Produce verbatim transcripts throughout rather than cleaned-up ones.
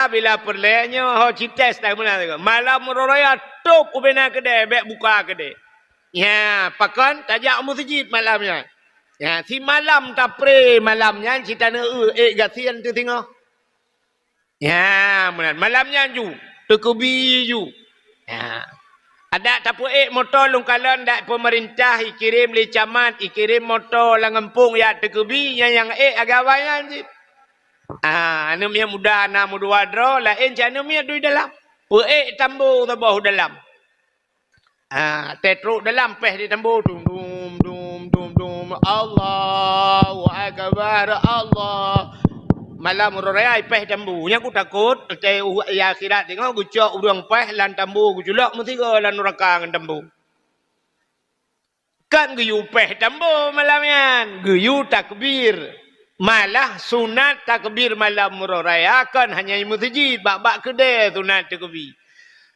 Bila peureulée nyoe ho cites tak meunan. Malam uroe raya tôp ubena keudè, bék buka keudè. Ya, pakon tajak u meuseujid malam nyan. Ya, simalam tapré malam nyan, cit taneuk eu ék gasien teuh singoh. Ya, meunan. Malam nyan ju, teukeubi ju. Ya. Adak tapeuék moto lôn kalon dak peumeurintah ikirém lé camat, ikirém moto lam gampông ya teukeubi, nyan nyang ék agama nyan cit. Ah, aneuk miet muda na meudua droe, laén cit aneuk miet dui dalam. Peuék tambo saboh dalam. Ah, tetrok dalam péh di tambo, dum, dum, dum, dum, dum. Allahu Akbar, Allah. Malam uroe raya péh tambo. Nyan ku takot, teuh u-, ya akhirat teungoh geucok ureuëng péh lam tambo, geuculok meusigoe lam nuraka ngon tambo. Kan geuyue péh tambo malam nyan, geuyue takbir. Malah sunat takbir malam uroe raya kon hanya i meuseujid, bak-bak keudè sunat takbir.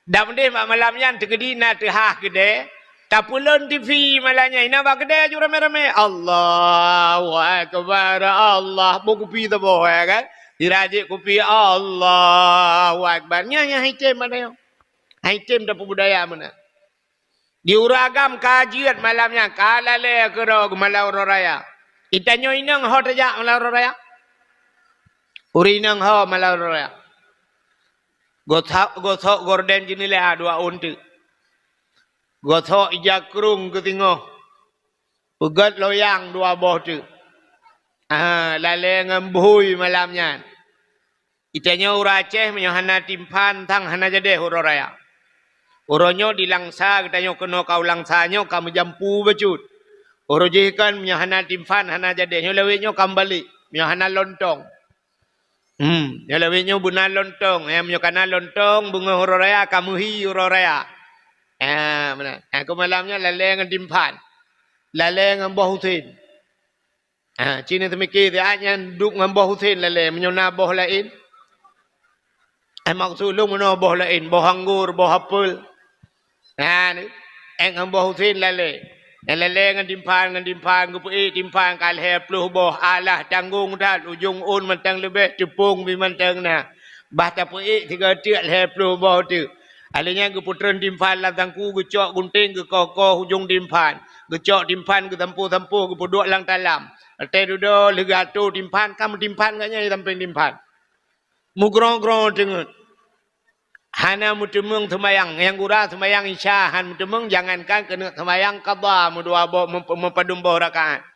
Dan meudeh bak malam nyan teukeudi na teuhah keudè, tapeulon T V malam nyan, inan bak keudè ju ramé-ramé, "Allahu Akbar, Allah." Boh kupi saboh, ya kan? Dirajek kupi, "Allahu Akbar." Nyan, nyan hai tem ada nyoe. Hai tem tapeubudaya meunan. Di ureuëng agam ka jeuet malam nyan, ka lalée keudroe malam uroe raya. Itanyoe inong ho tajak malam uroe raya? Ureuëng inong ho malam uroe raya? Gosok, gosok gorden jeuneula dua ôn teuk. Gosok ija krueng keu singoh. Peugét loyang dua boh teuk. Ah, lalée ngon bhui malam nyan. Itanyoe ureuëng Aceh meunyoe hana timphan, sang hana jadeh uroe raya. Uroe nyoe di Langsa, geutanyoe keunoe ka u Langsa nyoe ka meujampu bacut. Uroe jih kan meunyoe hana timphan, hana jadeh, nyoe lawét nyoe ka meubalek, meunyoe hana lontong. Hmm, nyoe lawét nyoe beuna lontong, ya, meunyoe kana lontong, beungoh uroe raya ka meuhi uroe raya. Ya, meunan. Ya, keu malam nyoe lalée ngon timphan. Lalée ngon boh usen. Ha, ci neuseumiké siat nyan duek ngon boh usen lalée, meunyoe na boh laén. Eh, maksud lôn meunoe boh laén, boh anggor, boh apel. Ha, ék ngon boh usen lalée. Nyang lalée ngon timphan, ngon timphan, geupeuék timphan ka lhée ploh boh, alah tanggong that, ujong ôn mantong leubeh, teupông pih mantong na. Bah tapeuék sigoe teuk lhée ploh boh teuk. Alheuh nyan geupeutreun timphan lam sangku, geucok gunténg, geukoh-koh ujong timphan. Geucok timphan, geusampoh-sampoh, geupeuduek lam talam. Watée dudoe lheueh geuatô timphan, ka meutimphan gobnyan di sampéng timphan. Meugroe-groe teungeut. Hana meuteumeung seumayang. Nyang gura seumayang Isya han meuteumeung, jangankan keuneuk seumayang qadha meudua boh, meup-, meupadum boh rakaat.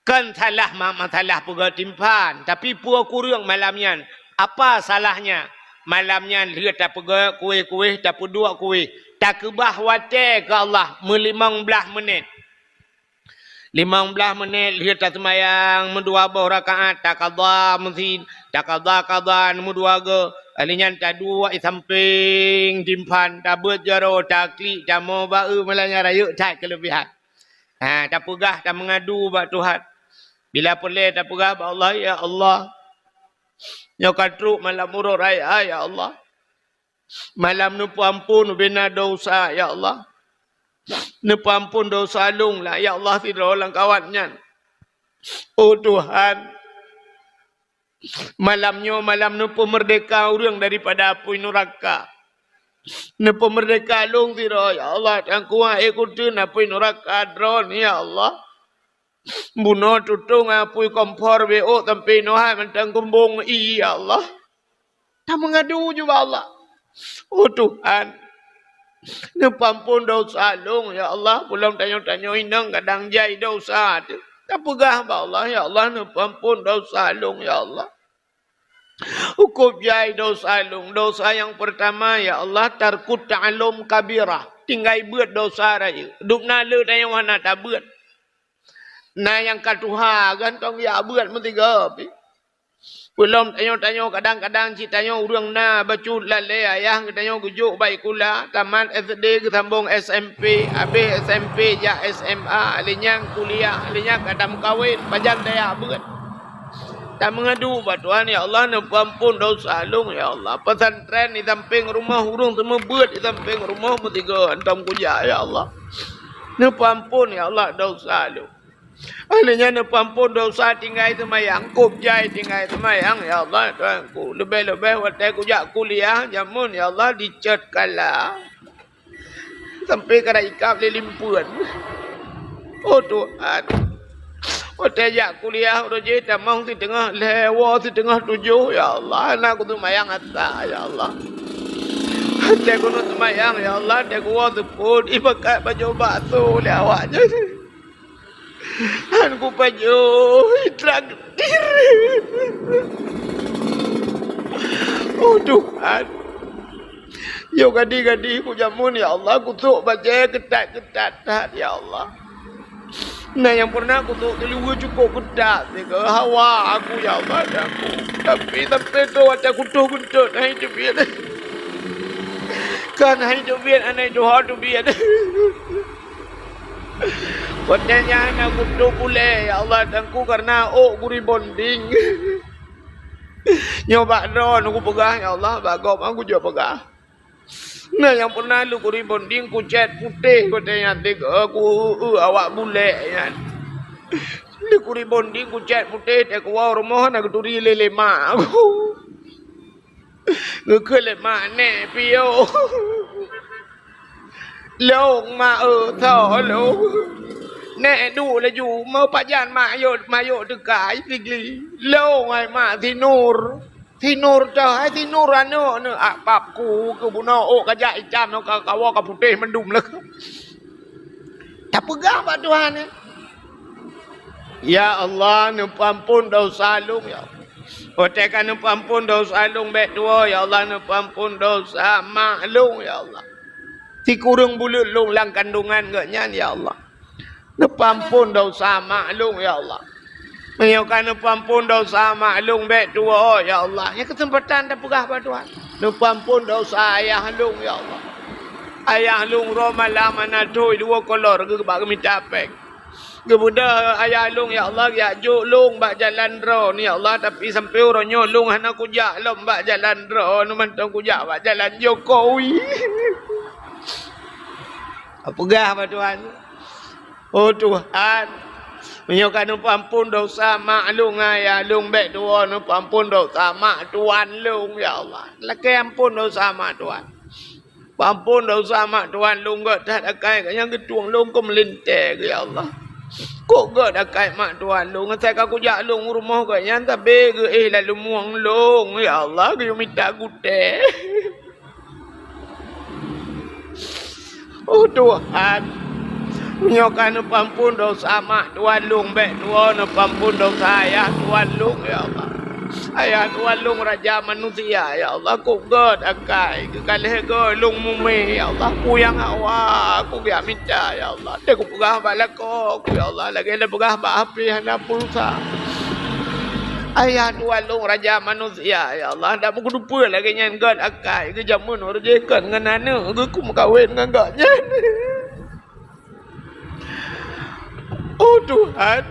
Kon salah ma-, masalah peugét timphan, tapi peue kureueng malam nyan? Apa salahnya? Malam nyan lheueh tapeugét kueh-kueh, tapeuduek kueh, takeubah watée keu Allah meulimong blaih meunét. Limong blaih meunét lheueh taseumayang meudua boh rakaat, taqadha meusin, taqadha qadha meudua goe. Alheuh nyan taduek i sampéng timphan, tabeuet jaroe, taklik, tamoe ba-eu, malam nyan rayeuk that keuleubihan. Ha, tapeugah, tameungadu bak Tuhan. Bila peureulée tapeugah bak Allah, "Ya Allah, nyoe ka trok malam uroe raya, ya Allah. Malam neupeuamphon ubena desya, ya Allah. Neupeuamphon desya lôn lah, ya Allah, sidroe lam kawat nyan. Oh Tuhan, malam nyoe malam neupeumeurdeka ureuëng daripada apui nuraka. Neupeumeurdeka lôn sidroe, ya Allah, dan kuat ék kuteun apui nuraka droeneuh, ya Allah. Bunoe tutong apui kompor beuôk sampoe noe hai mantong kumbong ie, ya Allah. Tameungadu ju bak Allah. Oh Tuhan, neupeuamphon desya lôn, ya Allah. Peulom tanyoe-tanyoe inong kadang jai desya teuh. Tapeugah bak Allah, "Ya Allah, neupeuamphon desya lôn, ya Allah." Hukôm jai desya lôn. Desya nyang peurtama, ya Allah, tarkut ta'allum kabirah. Tinggai beuet desya rayeuk. Dum na le tanyoe hana tabeuet. Na nyang ka tuha, gantong jak beuet meusigoe pih. Peulom tanyoe-tanyoe, kadang-kadang cit tanyoe ureuëng na bacut lalée ayah geutanyoe geujok bak sikula, tamat S D geusambong S M P, habéh S M P jak S M A, lheuh nyan kuliah, lheuh nyan ka tameukawen, pajan tajak beuet. Tameungadu bak Tuhan, "Ya Allah, neupeuamphon desya lôn, ya Allah. Pesantren di sampéng rumoh, ureuëng seumeubeuet di sampéng rumoh meusigoe hantom kujak, ya Allah. Neupeuamphon, ya Allah, desya lôn." Akhirnya neupeuampon dosa tinggai seumayang, kôb jai tinggai seumayang, ya Allah, Tuhanku. Leubeh-leubeh watèe kujak kuliah, jameun, ya Allah, dicèt kala. Sampai kada ikab lé limpeuen. Oh, Tuhan. Watèe jak kuliah, uroe jih tamong siteungoh lhèe, woe siteungoh tujoh, ya Allah. Hana kuseumayang asa, ya Allah. Watèe kuneuk seumayang, ya Allah, watèe kuwoe seupôt, ibakat pajoh bakso lé awak nyan. Han kupajoh, itraktir. Oh, Tuhan. Yo gadi-gadi kujameun, ya Allah, kusôk bajèe keutat-keutat that, ya Allah. Na nyang pernah kusôk teuluweue cukôp keutat, sigoe hawa aku, ya Allah, dan aku. Tapi sampai tu watèe kutoh geuntot, hai teubiet. Kan hai teubiet, aneuk tuha teubiet. Watèe nyan aku tuh pulèe, ya Allah, dan aku karena ôk ku rebonding. Nyoe bak droeneuh kupeugah, ya Allah, bak gob aku jeuet peugah. Na nyang pernah lé ku rebonding kucèt putéh watèe nyan, teuka ku, eu, awak bulèk nyan. Lé ku rebonding kucèt putéh, watèe kuwoe rumoh na geuturi lé, lé mak aku. Geukheun lé mak, "Nèk piôh." "Lôn, mak, eu, soe lôn?" "Nèk duek laju, meupajan mak yôk, mak yôk teuka, i Sigli." "Lôn, hai mak, si Nur." "Si Nur teuh, hai si Nur aneuk neuh." Ak pap ku keu bunoe ôk kajak itam nyoe ka kawoe ka putéh mandum lé. Tapeugah bak Tuhan, eh. Ya Allah, neupeuampon dosa lôn, ya Allah. Watèe ka neupeuampon dosa lôn bèk tuwoe, ya Allah, neupeuampon dosa mak lôn, ya Allah. Sikureueng buleuen lôn lam kandongan geuh nyan, ya Allah. Neupeuampon dosa mak lôn, ya Allah. Meunyoe ka neupeuampon dosa mak lôn bèk tuwoe, ya Allah. Nyan keuseumpatan tapeugah bak Tuhan. Neupeuampon dosa ayah lôn, ya Allah. Ayah lôn rhom malam hana thoi dua kolor geuh bak geumita pèng. Geubeudôh ayah lôn, ya Allah, geujak jok lôn bak jalan droe, ya Allah, tapi sampoe uroe nyoe lôn hana kujak lom bak jalan droe, mantong kujak bak jalan Jokowi. Peugah bak Tuhan. Oh Tuhan, meunyoe ka neupeuampon dosa mak lôn ngon ayah lôn, bèk tuwoe neupeuampon dosa mak tuan lôn, ya Allah. Lakèe ampon dosa mak tuan. Peuampon dosa mak tuan lôn, gèt that akai geuh nyan geutueng lôn keu meulintèe geuh, ya Allah. Kok gèt akai mak tuan lôn, asai ka kujak lôn u rumoh geuh nyan, sabé geuh éh lam lumueng lôn, ya Allah, geuyue mita gutèe. Oh Tuhan, meunyoe ka neupeuampon dosa mak tuan lôn, bèk tuwoe neupeuampon dosa ayah tuan lôn, ya Allah. Ayah tuan lôn raja manusia, ya Allah, kok gèt akai geuh ka lhèe goe lôn mumè, ya Allah, peue nyang hawa kujak mita, ya Allah. Teukupeugah bak lakoe ku, ya Allah, lagèe lôn peugah bak hapé hana pulsa. Ayah tuan lôn raja manusia, ya Allah, dak meukeudeupeue lagèe nyan gèt akai geuh jameun uroe jih kon ngon aneuk geuh kumeukawen ngon gobnyan. Oh Tuhan,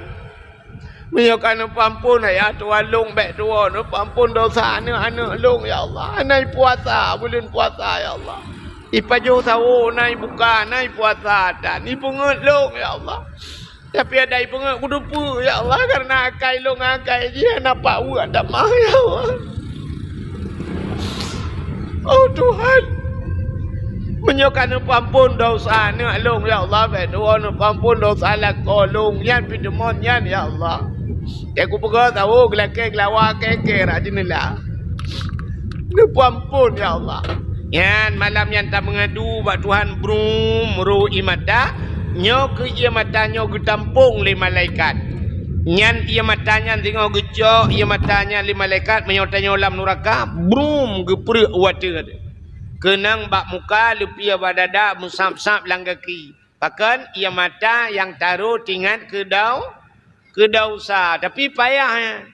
meunyoe ka neupeuampon ayah tuan lôn, bèk tuwoe neupeuampon dosa aneuk-aneuk lôn, ya Allah. Hana ipuasa buleuen puasa, ya Allah. Ipajoh sawoe, hana ibuka, hana ipuasa, dan ipeungèt lôn, ya Allah. Tapi adak ipeungèt kuteupeue, ya Allah, kareuna akai lôn ngon akai jih hana pat weuek tamah, ya Allah. Oh Tuhan, meunyoe ka neupeuampon dosa aneuk lôn, ya Allah, bèk tuwoe neupeuampon dosa lakoe lôn, nyan pih teumon nyan, ya Allah. Teukupeugah sawoe geulakèe geulawa kèe-kèe rot jeuneula. Neupeuampon, ya Allah. Nyan malam nyan tameungadu bak Tuhan, brum, ro ié mata. Nyoe keuh ié mata nyoe geutampông lé malaikat. Nyan ié mata nyan singoh geucok ié mata nyan lé malaikat, meunyoe tanyoe lam nuraka, brum, geupreuek u ateueh. Keunong bak muka, leupie bak dada, meusab-sab lam gaki. Pakon? Ié mata nyang taro teuingat keu dau-, keu dosa, tapi payah nyan.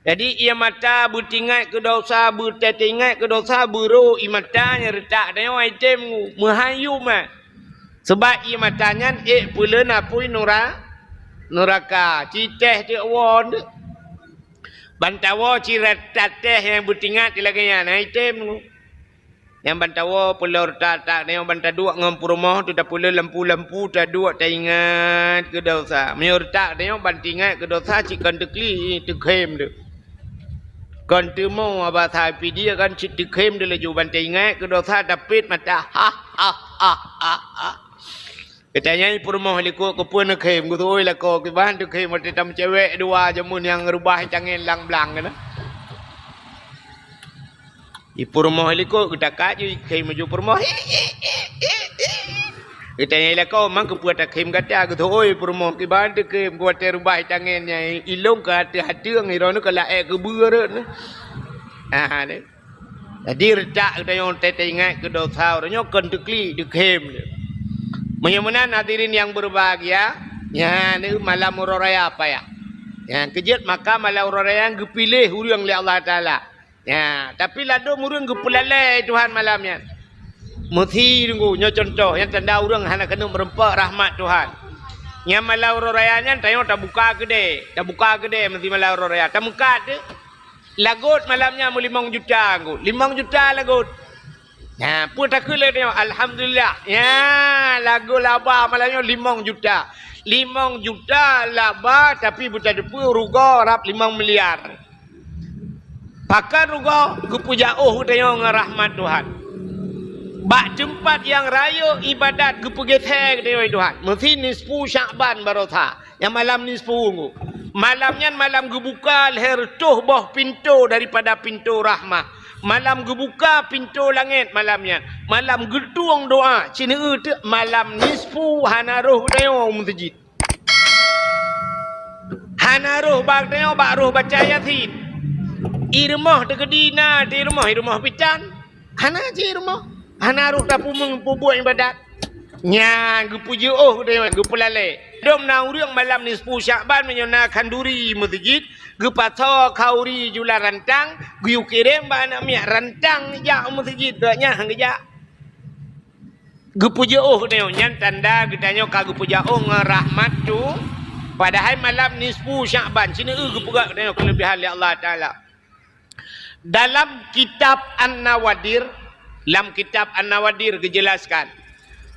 Jadi ié mata beuteuingat keu dosa, beuteuingat keu dosa, beuro ié mata nyang reutak tanyoe, ai tem meuhayum, eh. Sabab ié mata nyan ék peuleuen apui nura-, nuraka, ci teh teuk woe. Ban tawoe ci rata teh nyang beuteuingat lagèe nyan, ai tem. Nyang ban tawoe peuleueh reutak-reutak tanyoe ban taduek ngon peurumoh teuh, tapeuleueh lampu-lampu, taduek taingat keu desya. Meunyoe reutak tanyoe ban teuingat keu desya, cit kon teuklik, teukhém teuh. Kon teumo aba sa pidie kan cit teukhém teuh laju ban teuingat keu desya, tapét mata. Ha, ha, ha, ha, ha. Geutanyong peurumoh likot keupeue neukhém, geuteu'oh lakoe kiban teukhém watèe tameucewek dua jameun nyang reubah tangen lam blang keunoe. Di peurumoh likot geutakat ju ikhém laju peurumoh. Geutanyong lakoe, "Man keupeue takhém gata?" Geuteu'oh peurumoh kiban teukhém watèe reubah tangen nyan, ilong ka ateueh ateueng, droeneuh ka laék keubeue rot. Ah, ni. Jadi, reutak geutanyoe teuingat keu desya uroe nyoe kon teuklik, teukhém. Meunyoe meunan, hadirin nyang berbahagia, nyan malam uroe raya payah. Nyang keujeuet maka malam uroe raya geupiléh ureuëng lé Allah Taala. Ya, tapi ladôm ureuëng geupeulalé Tuhan malam nyan. Meusi deungoe, nyoe cuntoh nyang tanda ureuëng hana keuneuk meureumpok rahmat Tuhan. Nyang malam uroe raya nyan tanyoe tabuka keudè, tabuka keudè meusi malam uroe raya, tameukat teuh. Lagot malam nyan meulimong juta ngku. Limong juta lagot. Nah, peue takheun lé nyoe? Alhamdulillah. Ya, lagot laba malam nyoe limong juta. Limong juta laba, tapi beuteupeue rugoe rab limong miliar. Pakon rugoe? Geupeujak ôh geutanyoe ngon rahmat Tuhan. Bak teumpat nyang rayeuk ibadat geupeugeuthée geutanyoe Tuhan. Meusi nisfu Syakban barosa. Nyang malam nisfu ngku. Malam nyan malam geubuka lhée reutôh boh pintoe daripada pintoe rahmah. Malam geubuka pintoe langét malam nyan. Malam geutueng doa, sineuk teuk malam nisfu hana roh geutanyoe u meuseujid. Hana roh bak tanyoe bak roh baca Yasin. I rumoh teukeudi na di rumoh, i rumoh pitan. Hana cit rumoh, hana roh tapeumeung peubuet ibadat. Nyan geupeujeuôh geutanyoe, geupeulalé. Dum na ureuëng malam nisfu Syakban meunyoe na khanduri meuseujid, geupasoe khanduri jula rantang, geuyue kirém bak aneuk miet rantang jak u meuseujid, nyan han geujak. Geupeujeuôh geutanyoe, nyan tanda geutanyoe ka geupeujak ôh ngon rahmat Tuhan. Padahai malam nisfu Syakban, sineuk geupeugah geutanyoe keuleubehan lé Allah Taala. Dalam kitab An-Nawadir, lam kitab An-Nawadir geujelaskan,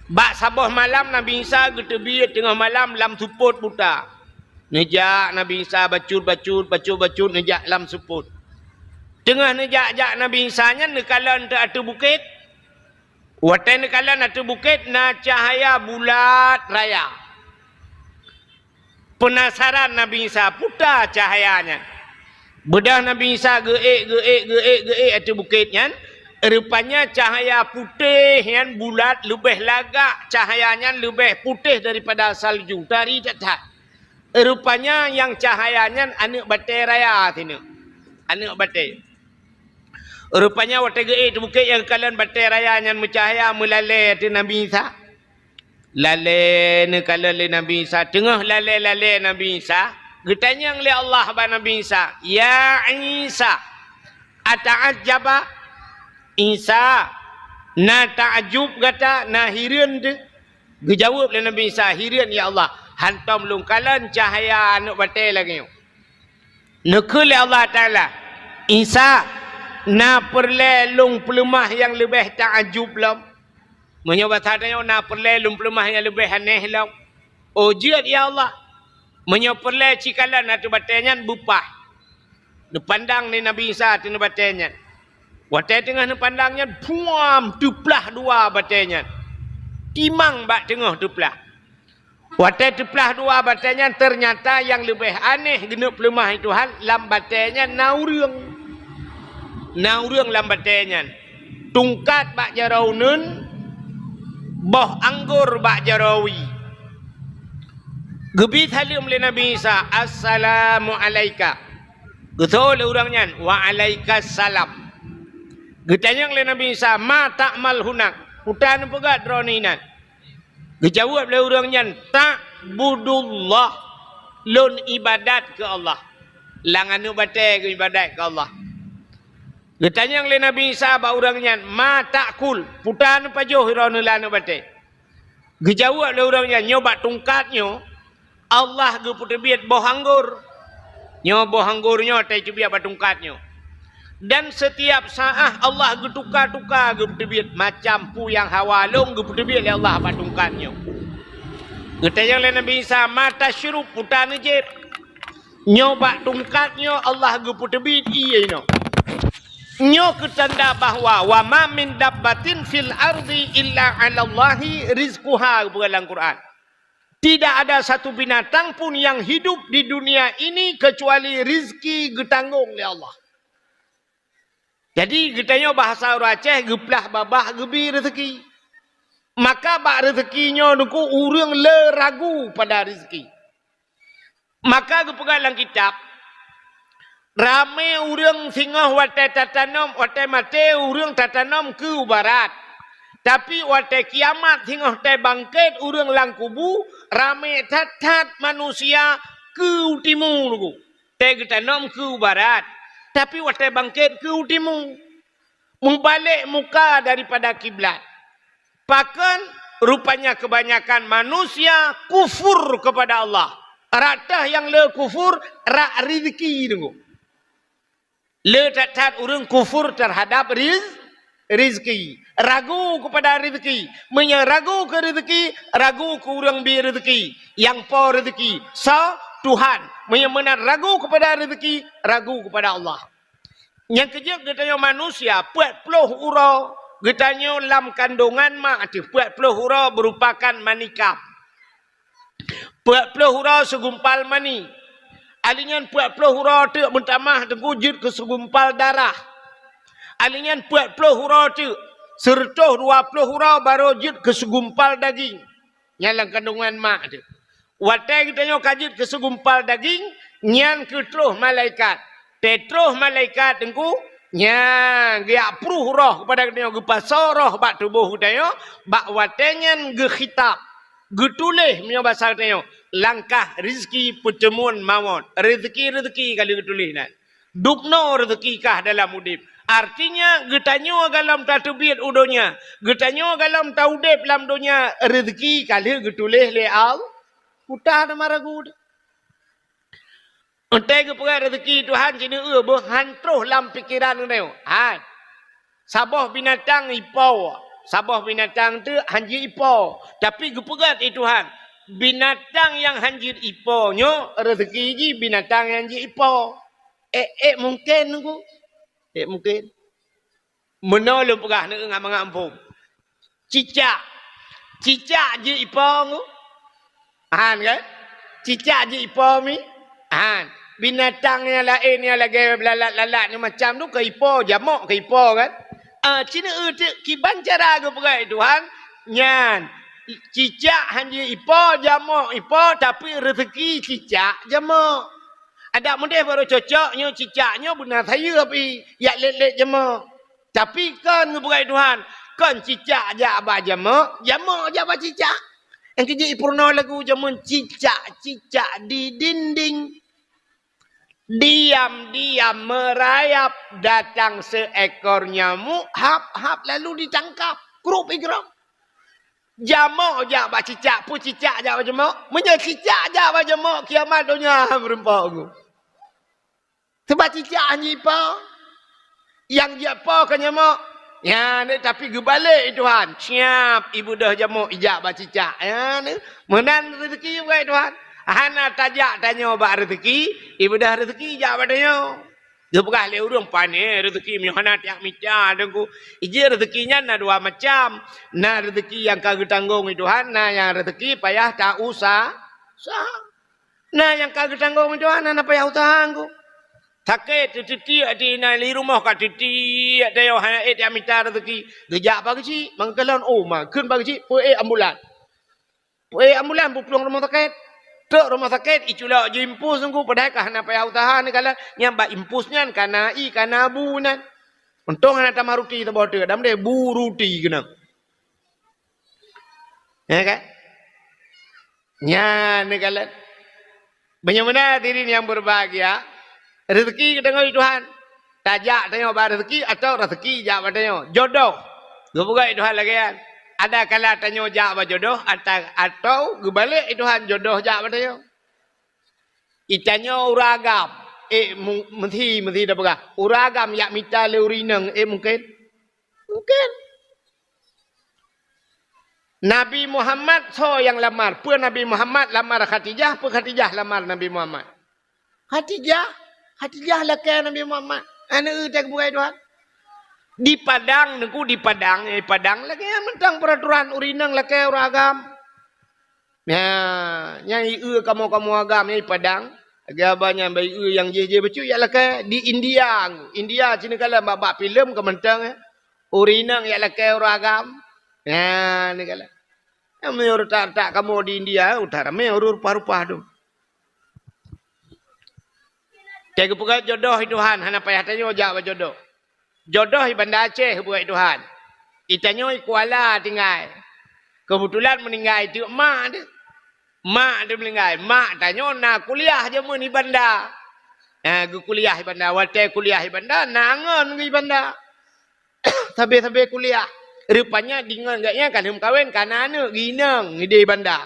bak saboh malam Nabi Isa geuteubiet teungoh malam lam seupôt buta. Neujak Nabi Isa bacut-bacut, bacut-bacut neujak lam seupôt. Teungoh neujak-jak Nabi Isa nyan neukalon teuk ateueh bukét. Watée neukalon ateueh bukét na cahya bulat raya. Peunasaran Nabi Isa, peue ta cahya nyan. Beudôh Nabi Isa geuék, geuék, geuék, geuék ateueh bukét nyan, rupanya cahya putéh nyan bulat leubeh lagak, cahya nyan leubeh putéh daripada salju, tari that-that. Rupanya nyang cahya nyan aneuk batée raya sineuk. Aneuk batée. Rupanya watée geuék ateueh bukét nyang kalon batée raya nyan meucahya meulalée ateueh Nabi Isa. Lalée neukalon lé Nabi Isa, teungoh lalée-lalée Nabi Isa, geutanyong lé Allah bak Nabi Isa, "Ya Isa, ata'ajjaba?" Isa, na taajub gata, na hireuen teuh? Geujaweueb lé Nabi Isa, "Hireuen, ya Allah, hántom lôn kalon cahya aneuk batée lagée nyoe." Neukheun lé Allah Taala, "Isa, na peureulée lôn peuleumah nyang leubeh taajub lom?" Meunyoe basa tanyoe, na peureulée lôn peuleumah nyang leubeh aneh lom? Oh, jeuet, ya Allah. Meunyoe peureulée, cikalon ateueh batée nyan beupah. Neupandang lé Nabi Isa ateueh batée nyan. Watée teungoh neupandang nyan, puam, teuplah dua batée nyan. Timang bak teungoh teuplah. Watée teuplah dua batée nyan, teunyata nyang leubeh aneh geuneuk peuleumah Tuhan lam batée nyan na ureuëng. Na ureuëng lam batée nyan. Tungkat bak jaroe uneuen, boh anggor bak jaroe wie. Geubi saleuem lé Nabi Isa, "Assalamu alaika." Geutôh lé ureuëng nyan, "Wa alaikas salam." Geutanyong lé Nabi Isa, "Ma ta'mal hunak?" Peue ta neupeugah droeneuh inan? Geujaweueb lé ureuëng nyan, "Ta'budullah." Lôn ibadat keu Allah. Lam aneuk batée geuibadat keu Allah. Geutanyong lé Nabi Isa bak ureuëng nyan, "Ma ta'kul?" Peue ta neupajoh droeneuh lam aneuk batée? Geujaweueb lé ureuëng nyan, "Nyoe bak tungkat nyoe, Allah geupeuteubiet boh anggor. Nyoe boh anggor nyoe teubiet bak tungkat nyoe." Dan setiap saat Allah geutuka-tuka, geupeuteubiet macam peue nyang hawa lôn geupeuteubiet lé Allah bak tungkat nyoe. Geutanyong lé Nabi Isa, "Ma tasyrub?" Peue taneuk jieb? Nyoe bak tungkat nyoe Allah geupeuteubiet ié nyoe. Nyoe keu tanda bahwa, "Wa ma min dabbatin fil ardi illa 'alallahi rizquha," geupeugah lam Quran. Tidak ada satu binatang pun yang hidup di dunia ini kecuali rizki geutanggong lé Allah. Jadi, geutanyoe bahasa ureuëng Aceh geuplah babah geubi rezeki. Maka bak rezeki nyoe Teungku, ureuëng le ragu pada rezeki. Maka geupeugah lam kitab, ramé ureuëng singoh watée tatanom, watée maté ureuëng tatanom keu barat. Tapi watée kiamat singoh tée bangkét ureuëng lam kubu, ramé that-that manusia keu timu Teungku. Tée geutanom keu barat, tapi watée bangkét keu timu. Meubalek muka daripada kiblat. Pakon? Rupanya kebanyakan manusia kufur kepada Allah. Rata nyang le kufur rak rezeki Teungku. Le that-that ureuëng kufur terhadap riz-, rezeki. Ragu kepada rezeki. Meunyoe ragu keu rezeki, ragu keu ureuëng bi rezeki. Nyang po rezeki, soe? Tuhan. Meunyoe meunan ragu kepada rezeki, ragu kepada Allah. Nyang keujeuet geutanyoe manusia, peuet ploh uroe geutanyoe lam kandongan mak teuh, peuet ploh uroe meurupakan manikam. Peuet ploh uroe segumpal mani. Alinyan peuet ploh uroe teuk meutamah Teungku jeuet keu segumpal darah. Alinyan peuet ploh uroe teuk, seureutôh dua ploh uroe barô jeuet keu segumpal daging. Nyan lam kandongan mak teuh. Watée geutanyoe ka jeuet keu segumpal daging, nyan keuh troh malaikat. Tée troh malaikat Teungku, nyan geujak pruh roh keupada geutanyoe, geupasoe roh bak tuboh geutanyoe, bak watée nyan geukhitab, geutuléh meunyoe basa geutanyoe, langkah rezeki peuteumuan mawöt. Rezeki-rezeki ka lheueh geutuléh nan. Dubnoe rezeki kah dalam udeb. Artinya, geutanyoe gohlom tateubiet u donya, geutanyoe gohlom taudeb lam donya, rezeki ka lheueh geutuléh lé Allah. Kuta teuma ragu. Entée geupeugah rezeki Tuhan, sineuk eu beuh han troh lam pikeran geutanyoe. Han. Saboh binatang ipo, saboh binatang teuk han jeuet ipo. Tapi geupeugah lé Tuhan, binatang nyang han jeuet ipo nyoe rezeki jih binatang nyang jeuet ipo. Ék, ék mungken Teungku? Ék mungken? Meunoe lôn peugah neueu ngon mangat muphom. Cicak. Cicak jeuet ipo Teungku? Han kan? Cicak jeuet ipo mi? Han. Binatang nyang laén nyang lagée lalat-lalat nyang macam tu ka ipo, jamok ka ipo kan? Ah, sineuk eu teuk kiban cara geupeugah lé Tuhan, nyan cicak han jeuet ipo, jamok ipo, tapi rezeki cicak jamok. Adak meudeh barô cocok nyoe cicak nyoe beuna sayeuep i, jak lét-lét jamok. Tapi kon geupeugah lé Tuhan, kon cicak jak bak jamok, jamok jak bak cicak. Nyang keujeuet ipeurunoe lagu jameun cicak-cicak di dinding. Diam-diam merayap, datang seekor nyamuk, hap-hap lalu ditangkap. Krup igrong. Jamok jak bak cicak, peue cicak jak bak jamok? Meunyoe cicak jak bak jamok, kiamat donya meurumpok Teungku. Sebab cicak han jeuet ipo. Nyang jeuet po ka nyamok. Nyan, tapi geubalek lé Tuhan. Siap, ibeudôh jamok ijak bak cicak. Nyan, meunan rezeki geupeugah lé Tuhan. Hana tajak tanyoe bak rezeki, ibeudôh rezeki ijak bak tanyoe. Geupeugah lé ureuëng pané rezeki meunyoe hana tajak mita Teungku. Ijih rezeki nyan na dua macam. Na rezeki nyang ka geutanggong lé Tuhan, na nyang rezeki payah ta-usa-, usaha. Na nyang ka geutanggong lé Tuhan, hana payah usaha Teungku. Sakét teutitiek di na di rumoh ka teutiek, tanyoe hana ék tajak mita rezeki. Geujak bak geuchik, mangkeulon, oh, ma, kheun bak geuchik, peuék ambulan. Peuék ambulan peuplueng rumoh sakét. Trok rumoh sakét, iculok jiimpus Teungku, padahai ka hana payah usaha neukalon. Nyang bak impus nyan ka na ié, ka na bu nyan. Untông hana tamah ruti saboh teuk, dam deh bu ruti keunong. Ya kan? Nyan neukalon. Meunyoe meunan hadirin nyang berbahagia, rezeki geutanyoe di Tuhan. Tajak tanyoe bak rezeki atau rezeki jak bak tanyoe. Jodoh. Geupeugah lé Tuhan lagée nyan. Ada kala tanyoe jak bak jodoh ata-, atau geubalek lé Tuhan jodoh jak bak tanyoe. Itanyoe ureuëng agam. Eh, mu-, meusi, meusi tapeugah. Ureuëng agam jak mita lé ureuëng inong, eh, mungken? Mungken. Nabi Muhammad soe nyang lamar? Peue Nabi Muhammad lamar Khadijah, peue Khadijah lamar Nabi Muhammad? Khadijah, Khadijah lakée Nabi Muhammad. Aneuëk teuh bukai Tuhan. Di Padang, Teungku, di Padang, eh, Padang lagée mantong peuraturan ureuëng inong lakée ureuëng agam. Nyan, nyang ié kamoe-kamoe agam nyang di Padang, lagée haba nyan bak ié nyang jih-jih bacut jak lakée di India. India sinoe kalon bak, bak filem ka mantong, eh. Ureuëng inong jak lakée ureuëng agam. Nyan, ni kalon. Nyang meunyoe retak-retak kamoe di India, utak ramé ureuëng rupah-rupah tu. Teuh geupeugah jodoh i Tuhan, hana payah tanyoe jak bak jodoh. Jodoh i Banda Aceh buet Tuhan. I tanyoe i Kuala tinggai. Keubeutulan meuninggai teuk mak teuh. Mak teuh meuninggai. Mak tanyoe na kuliah jameun i Banda. Eh, geukuliah i Banda. Watée kuliah i Banda, na ngon geuh i Banda. Sabe-sabe kuliah. Rupanya deungon gobnyan ka lheueh meukawen, ka na aneuëk geuh inong ideh i Banda.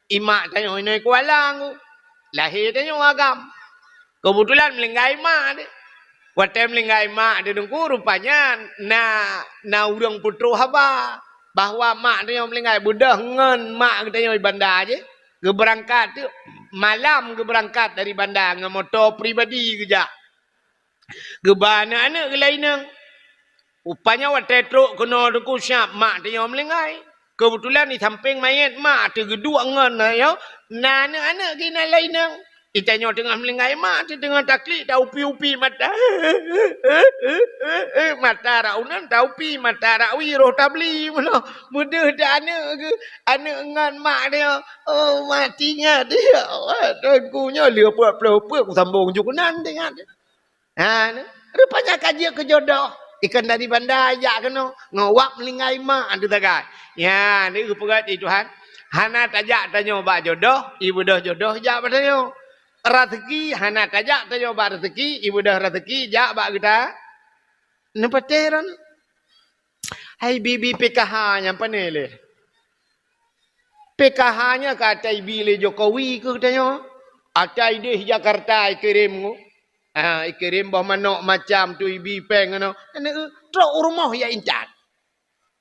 I mak tanyoe inong i Kuala Teungku. Lahé tanyoe agam. Keubeutulan meuninggai mak teuh. Watée meuninggai mak teuh Teungku, rupanya na, na ureuëng peutroh haba bahwa mak tanyoe meuninggai, beudôh ngon mak geutanyoe i Banda jih. Geubeurangkat teuk, malam geubeurangkat dari Banda ngon moto pribadi geujak. Geuba aneuëk-aneuëk geuh lé inong. Rupanya watée trok keunoe Teungku, siab mak tanyoe meuninggai. Keubeutulan di sampéng manyét mak teuh geuduek ngon, ayo, na aneuëk-aneuëk geuh na lé inong. I tanyoe teungoh meuninggai mak teuh teungoh taklik, taupi-upi mata. Mata rak uneuen taupi, mata rak wie roh tabli meunoe. Meudeuh teuh aneuëk geuh, aneuëk ngon mak teuh. Oh, mati nyan teuh, ya Allah, Teungku, nyoe lheueh peuet ploh peuet kusambong ju keunan teuh nyan. Ha, ni. Rupanya ka jeuet keu jodoh. Ikan dari Banda jak keunoe. Ngon wak meuninggai mak tu sagai. Ya, ni geupeugah di Tuhan. Hana tajak tanyoe bak jodoh, ibeudôh jodoh jak bak tanyoe. Raseuki, hana tajak tanyoe bak raseuki, ibeudôh raseuki jak bak geuta. Neupatéh ron. Hai bibi P K H nyang pané lé. P K H nyan ka ata ibi lé Jokowi keu geutanyoe. Ata ideh Jakarta ikirém ngon. Ha, ikirém boh manok macam tu ibi péng ngon. Aneuëk, trok u rumoh ya intat.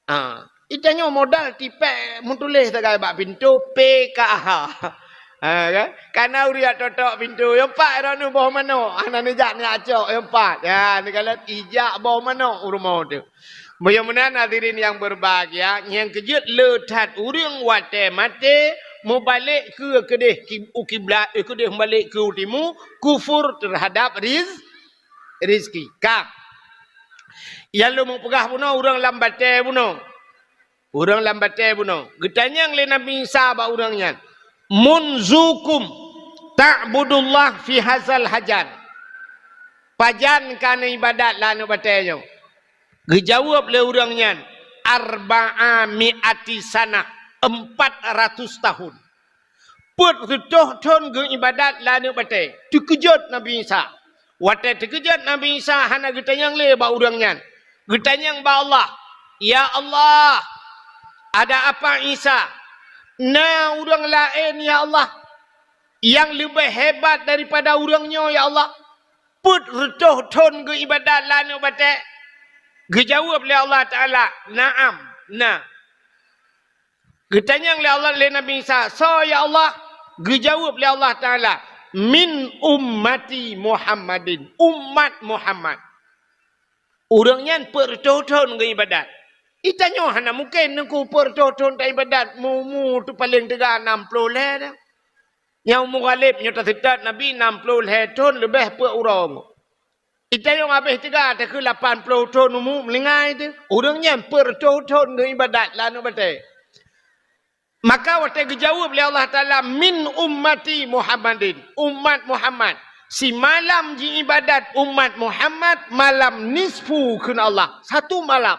Ha, itanyoe modal tipék meutuléh sagai bak pintoe P K H. Ha, kan? Kana ureuëng jak totok pintoe, nyang pat droeneuh boh manok, hana neujak neujak cok, nyang pat. Ya, neukalon ijak boh manok u rumoh tu. Meunyoe meunan hadirin nyang berbahagia, nyang keujeuet le that ureuëng watée maté mubalek keu keudeh ki-, u kiblat, eh, keudeh mubalek keu u timu, kufur terhadap riz-, rizki. Ka. Nyang lôn mupeugah bunoe ureuëng lam batée bunoe. Ureuëng lam batée bunoe. Geutanyong lé Nabi Isa bak ureuëng nyan, "Munzukum ta'budullah fi hazal hajar?" Pajan ka neuibadat lam aneuëk batée nyoe? Geujaweueb lé ureuëng nyan, "Arba'a mi'ati sanah," empat ratus tahun. Peuet reutôh thon geuibadat lam aneuëk batée. Teukeujot Nabi Isa. Watée teukeujot Nabi Isa hana geutanyong lé bak ureuëng nyan. Geutanyong bak Allah, "Ya Allah, ada apa Isa? Na ureuëng laén, ya Allah, nyang leubeh hebat daripada ureuëng nyoe, ya Allah? Peuet reutôh thon geuibadat lam aneuëk batée." Geujaweueb lé Allah Taala, "Na'am, na." Geutanyong lé Allah, lé Nabi Isa, "Soe, ya Allah?" Geujaweueb lé Allah Taala, "Min ummati Muhammadin, umat Muhammad." Ureuëng nyan peuet reutôh thon geuibadat. Itanyoe hana mungken Teungku peuet reutôh thon taibadat, mu-, mu tu paleng teuga nam ploh lhée dah. Nyang umu ghaleb nyoe taseutôt Nabi nam ploh lhée thon leubeh peuet uroe. Itanyoe habéh teuga takheun lapan ploh thon umu meuninggai teuh. Ureuëng nyan peuet reutôh thon geuibadat lam aneuëk batée. Maka watée geujaweueb lé Allah Taala, "Min ummati Muhammadin," umat Muhammad. Simalam jiibadat umat Muhammad, malam nisfu kheun Allah. Satu malam.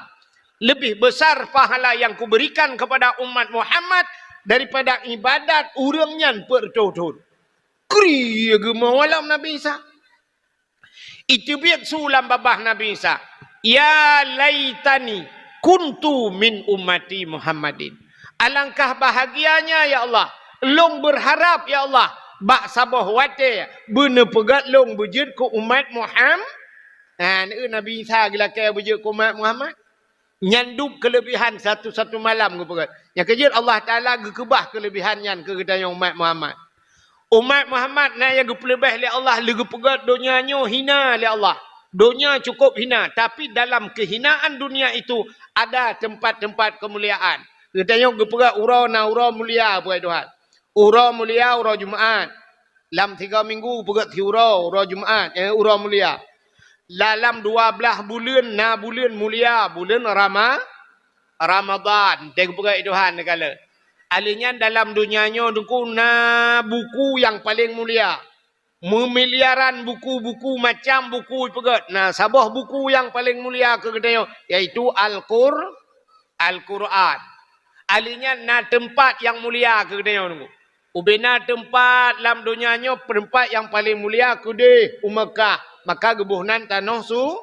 Lebih besar pahala yang kuberikan kepada umat Muhammad daripada ibadat ureuëng nyan peuet reutôh thon. Kri geumoe lom Nabi Isa. Iteubiet su lam babah Nabi Isa, "Ya laitani kuntu min ummati Muhammadin." Alangkah bahagianya, ya Allah, lôn berharap, ya Allah, Bak saboh watée beuneupeugét lôn beujeuet keu umat Muham-, ha, Nabi Isa geulakée beujeuet keu umat Muhammad. Nyan dub keuleubihan satu-satu malam geupeugét. Nyang keujeuet Allah Taala geukeubah keuleubihan nyan keu geutanyoe umat Muhammad. Umat Muhammad na nyang geupeuleubeh lé Allah, lé geupeugét donya nyoe hina lé Allah. Donya cukup hina, tapi dalam kehinaan dunia itu ada tempat-tempat kemuliaan. Geutanyoe geupeugét uroe na uroe mulia, buai Tuhan. Uroe mulia, uroe Jumaat. Lam tiga minggu peugét siuroe, uroe Jumaat, eh, uroe mulia. Dalam dua blaih buleuen na buleuen mulia, buleuen Rama-, Ramadan. Teupeugét Tuhan neugala. Aleuh nyan dalam donya nyoe Teungku na buku nyang paleng mulia. Meumiliaran buku-buku, macam buku peugét. Na saboh buku nyang paleng mulia keu geutanyoe, yaitu Al-Qur-, Al-Qur'an. Aleuh nyan na teumpat nyang mulia keu geutanyoe Teungku. Ubena teumpat lam donya nyoe, teumpat nyang paleng mulia keudeh u Meukah, maka geuboh nan tanoh su-,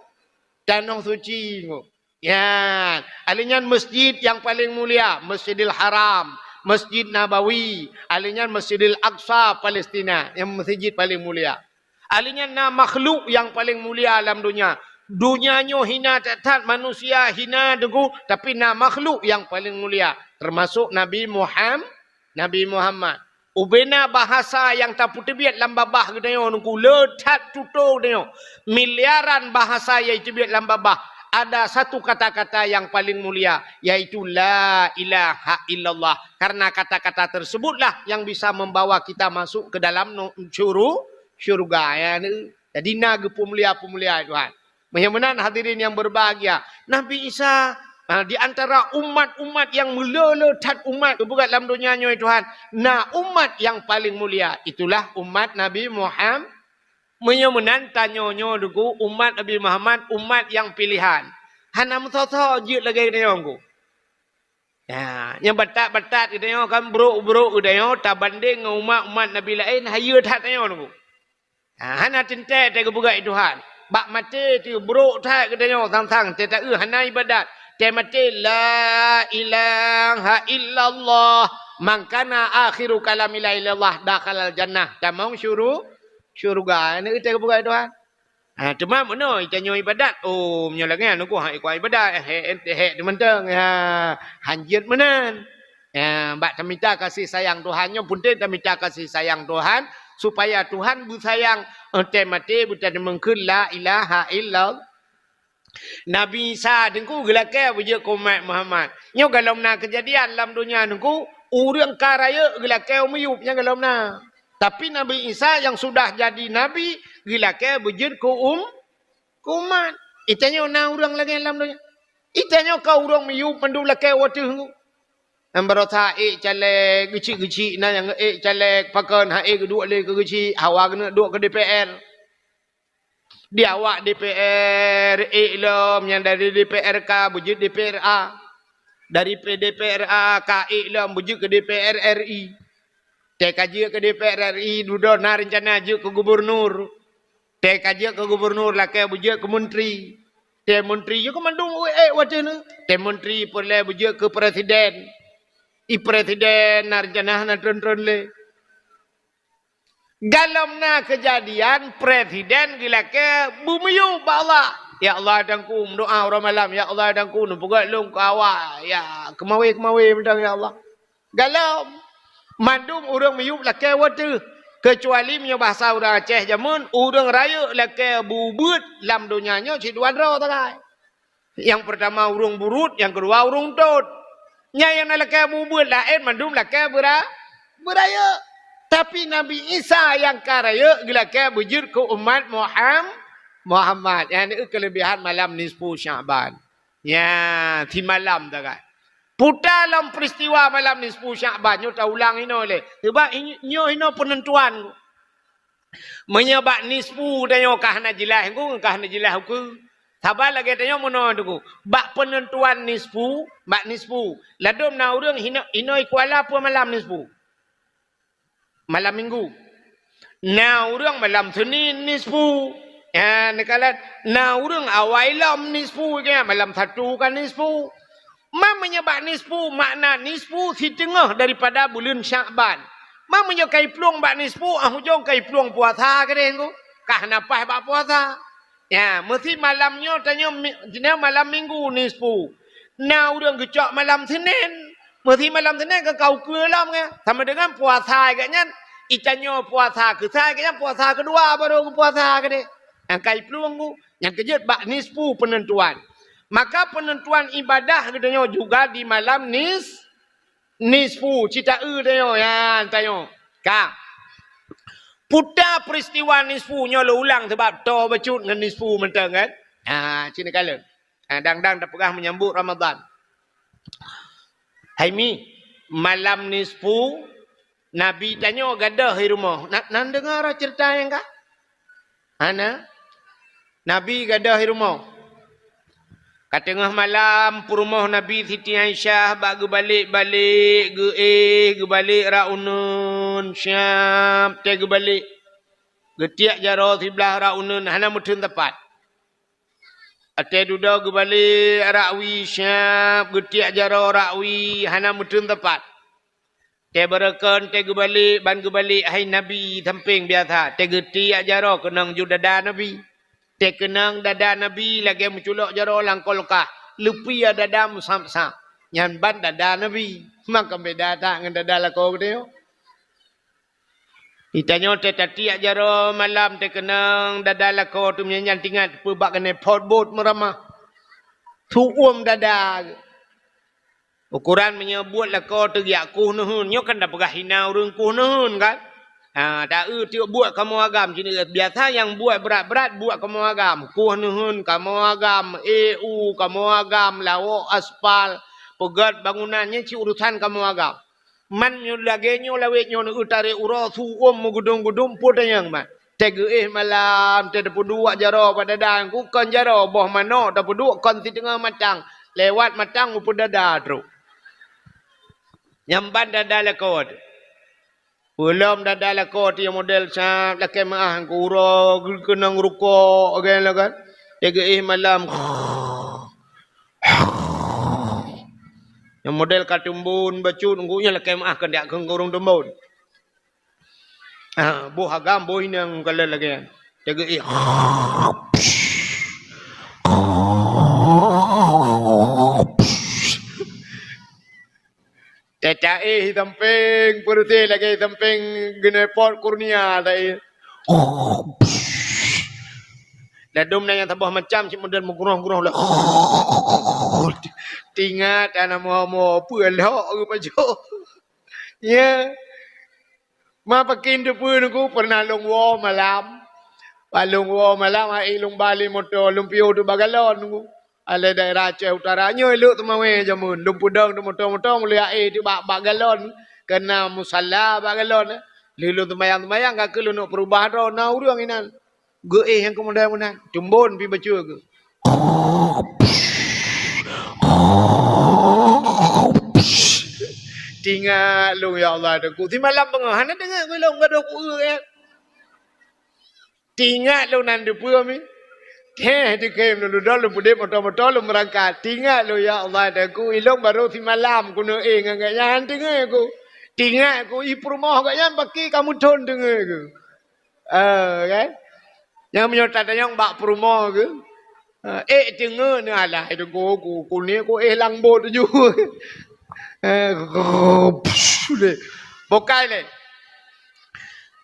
tanoh suci Teungku. Nyan, aleuh nyan masjid nyang paleng mulia, Masjidil Haram, Masjid Nabawi, aleuh nyan Masjidil Aqsa, Palestina, nyang masjid paleng mulia. Aleuh nyan na makhluk nyang paleng mulia lam donya. Donya nyoe hina that-that, manusia hina Teungku, tapi na makhluk nyang paleng mulia, teumasok Nabi Muham-, Nabi Muhammad. Ubena bahasa nyang tapeuteubiet lam babah geutanyoe Teungku, le that tutoe geutanyoe. Miliaran bahasa nyang teubiet lam babah, ada satu kata-kata nyang paleng mulia, yaitu la ilaha illallah. Karena kata-kata tersebutlah yang bisa membawa kita masuk ke dalam nu-, syuru-, syurga. Ya, jadi na geupeumulia-peumulia Tuhan. Meunyoe meunan hadirin yang berbahagia, Nabi Isa, ha, di antara umat-umat nyang meulé-lé that umat geupeugét lam donya nyoe Tuhan, na umat nyang paleng mulia, itulah umat Nabi Muham-, meunyoe meunan tanyoe nyoe Teungku, umat Nabi Muhammad, umat nyang pilihan. Hana meusoe-soe jeuet lagée geutanyoe Teungku. Ya, nyang batat-batat geutanyoe kan, brok-brok geutanyoe tabandeng ngon umat-umat Nabi laén, hayeue that tanyoe Teungku. Ha, hana teuntée teupeugét Tuhan. Bak maté teuh brok that geutanyoe sang-sang, teuh taeu hana ibadat. Teuh maté, "La ilaha illallah, man kana akhiru kalami la ilallah dakhalal jannah." Tamong syuru-, syurga. Neu teupeugét Tuhan. Ha, teuma meunoe tanyoe ibadat. Oh, meunyoe lagée nyan Teungku, ha, ikua ibadat, hek, hek, hek teuh mantong. Ha, hanjeuet meunan. Ya, bak tamita kasih sayang Tuhan nyoe, peunteng tamita kasih sayang Tuhan, supaya Tuhan beusayang, eh, teuh maté beuteumeung kheun la ilaha illallah. Nabi Isa Teungku geulakée beujeuet keu umat Muhammad. Nyoe golom na keujadian lam donya Teungku, ureuëng ka rayeuk geulakée u miyueb, nyan golom na. Tapi Nabi Isa nyang sudah jadi nabi geulakée beujeuet keu um-, keu umat. Itanyoe na ureuëng lagée lam donya. Itanyoe ka ureuëng miyueb mandum lakée wateueh Teungku. Nyang barosa ék caleg, geuchik-geuchik na nyang ék caleg, pakon han ék geuduek lé keu geuchik, hawa keuneuk duek keu D P R. Di awak D P R ék lom nyang dari D P R K beujeuet D P R A. Dari P-, D P R A ka ék lom beujeuet keu D P R R I. Teuh ka jeuet keu D P R R I, dudoe na reuncana jeuet keu gubunur. Teuh ka jeuet keu gubunur lakée beujeuet keu menteri. Teuh menteri jeuet keu mandum ék wateueh nyoe. Teuh menteri peureulée beujeuet keu presiden. I presiden na reuncana hana treun-treun lé. Golom na keujadian presiden geulakée beumiyueb bak Allah. "Ya Allah, Teungku," meudoá uroe malam, "Ya Allah, Teungku, neupeugét lôn keu awak, ya, keumawé-keumawé mantong, ya Allah." Golom, mandum ureuëng miyueb lakée wateueh, keucuali meunyoe bahasa ureuëng Aceh jameun, ureuëng rayeuk lakée beubeuet lam donya nyoe cit dua droe sagai. Nyang peurtama ureuëng buruet, nyang keudua ureuëng tot. Nyan nyang na lakée beubeuet laén mandum lakée beura-, beurayeuk. Tapi Nabi Isa nyang ka rayeuk geulakée beujeuet keu umat Muham-, Muhammad. Nyan keulebihan malam nisfu Sya'ban. Ya, simalam sagai. Puta lom peristiwa malam nisfu Sya'ban nyoe taulang inoe lé. Sebab i-, nyoe inoe peunentuan. Meunyoe bak nisfu tanyoe ka hana jeulaih, ngon ka hana jeulaih ukeue. Saban lagée tanyoe meunoe Teungku. Bak peunentuan nisfu, bak nisfu. Ladôm na ureuëng hino-, inoe i Kuala peue malam nisfu. Malam Minggu. Na ureuëng malam Senin nisfu. Ya, neukalon. Na ureuëng awai lom nisfu, ya, malam Sabtu ka nisfu. Ma meunyoe bak nisfu, makna nisfu siteungoh daripada buleuen Sya'ban. Ma meunyoe ka iplueng bak nisfu, ah, ujong ka iplueng puasa keudeh nyoe. Ka hana paih bak puasa. Ya, meusi malam nyoe tanyoe mi-, jinoe malam minggu nisfu. Na ureuëng geucok malam Senin. Meusi malam Senin ka kau keue lom nyan. Sama dengan puasa geuh nyan, itanyoe puasa keusai geuh nyan puasa keudua baru geupuasa keudeh. Nyang ka iplueng nyoe, nyang keujeuet bak nisfu peunentuan. Maka peunentuan ibadah geutanyoe juga di malam nis-, nisfu, cit taeu tanyoe, nyan tanyoe. Ka. Puta peristiwa nisfu nyoe lôn ulang sabab toe bacut ngon nisfu mantong kan. Ha, cit neukalon. Ha, dang-dang tapeugah menyambut Ramadan. Hai mi, malam nisfu, Nabi tanyoe gadôh i rumoh. Na, na neudeungoe ceurita nyang ka? Hana. Nabi gadôh i rumoh. Ka teungoh malam, peurumoh Nabi Siti Aisyah bak geubalek-balek, geuéh, geubalek rot uneuen, siab, teuh geubalek. Geutiek jaroe siblah rot uneuen, hana meuteun teumpat. Watée dudoe geubalek rot wie, siab, geutiek jaroe rot wie, hana meuteun teumpat. Teuh beureukan, teuh geubalek, ban geubalek hai Nabi sampéng biasa. Teuh geutiek jaroe keunong ju dada Nabi. Teuh keunong dada Nabi lagée meuculok jaroe lam kulkah. Leupie dada meusab-sab. Nyan ban dada Nabi. Maka beda that ngon dada lakoe geutanyoe. Di tanyoe teuh tatiek jaroe malam teuh keunong dada lakoe teuh meunyan, tingat peue bak keuneuk phot bot meuramah. Su'uem dada. Ukoran meunyoe buet lakoe teuh geujak kueh neuheun, nyoe kan tapeugah hina ureuëng kueh neuheun kan? Ha, taeu tiek buet kamoe agam, cit biasa nyang buet brat-brat buet kamoe agam. Kueh neuheun kamoe agam, éh u kamoe agam, lawok aspal, peugét bangunan, nyan cit urusan kamoe agam. Man nyoe lagée nyoe lawét nyoe neueu tarek uroe su'uem meugudong-gudong peue tanyong man. Teuh geuéh malam, teuh tapeuduek jaroe bak dada, kon jaroe boh manok tapeuduek kon siteungoh matang. Lewat matang upeu dada trok. Nyang ban dada lakoe teuh. Peulom dada lakoe teuh nyang model sab lakée meuáh, uroe geukeunong rukok, lagée nyan kan. Teuh geuéh malam. Nyang model ka teumbon bacut, nyan lakée meuáh keu jak keu ureuëng teumbon. Ah, boh agam, boh inong kalon lagée nyan. Teuh geuéh. Teuh taéh sampéng peureuteh lagée sampéng geuneupot kurnia taéh. Ladom na nyang saboh macam cit model meugroh-groh lé. Tingat ana moe-moe peue lhok geupajoh. Ya. Ma pakin teupeue nyoe ku pernah lôn woe malam. Ba lôn woe malam, hai lôn ba lé moto, lôn piôh teuh ba galon nyoe ku. Alai daerah Aceh Utara nyoe lhok teumawé jameun. Lôn peudong teuh moto-moto, meuleuyak éh teuh bak, bak galon. Keuna musala bak galon. Lheueh lôn seumayang-seumayang, ka keuh lôn neuk peurubah droe, na ureuëng inan. Geuéh nyang keumudian meunan, teumbon pi bacut geuh. Tingat lôn, ya Allah, Teungku. Simalam beungoh hana deungoe lôn gadôh ku-eu, ya. Tingat lôn nan teupeue mi. Teuh, teukem lôn dudoe, lôn peudeh moto-moto, lôn meurangkat. Tingat lôn, ya Allah, Teungku. Ilôn barô simalam keuneuk éh ngon gobnyan, deungoe ku. Tingat ku, i peurumoh gobnyan paki ka meuthon deungoe ku. Eh, kan? Nyang meunyoe tatanyong bak peurumoh geuh, eh, ék teungoe neuh, alah, Teungku, ku, ku ni ku éh lam bot ju. Eh, deh. Bukai lé.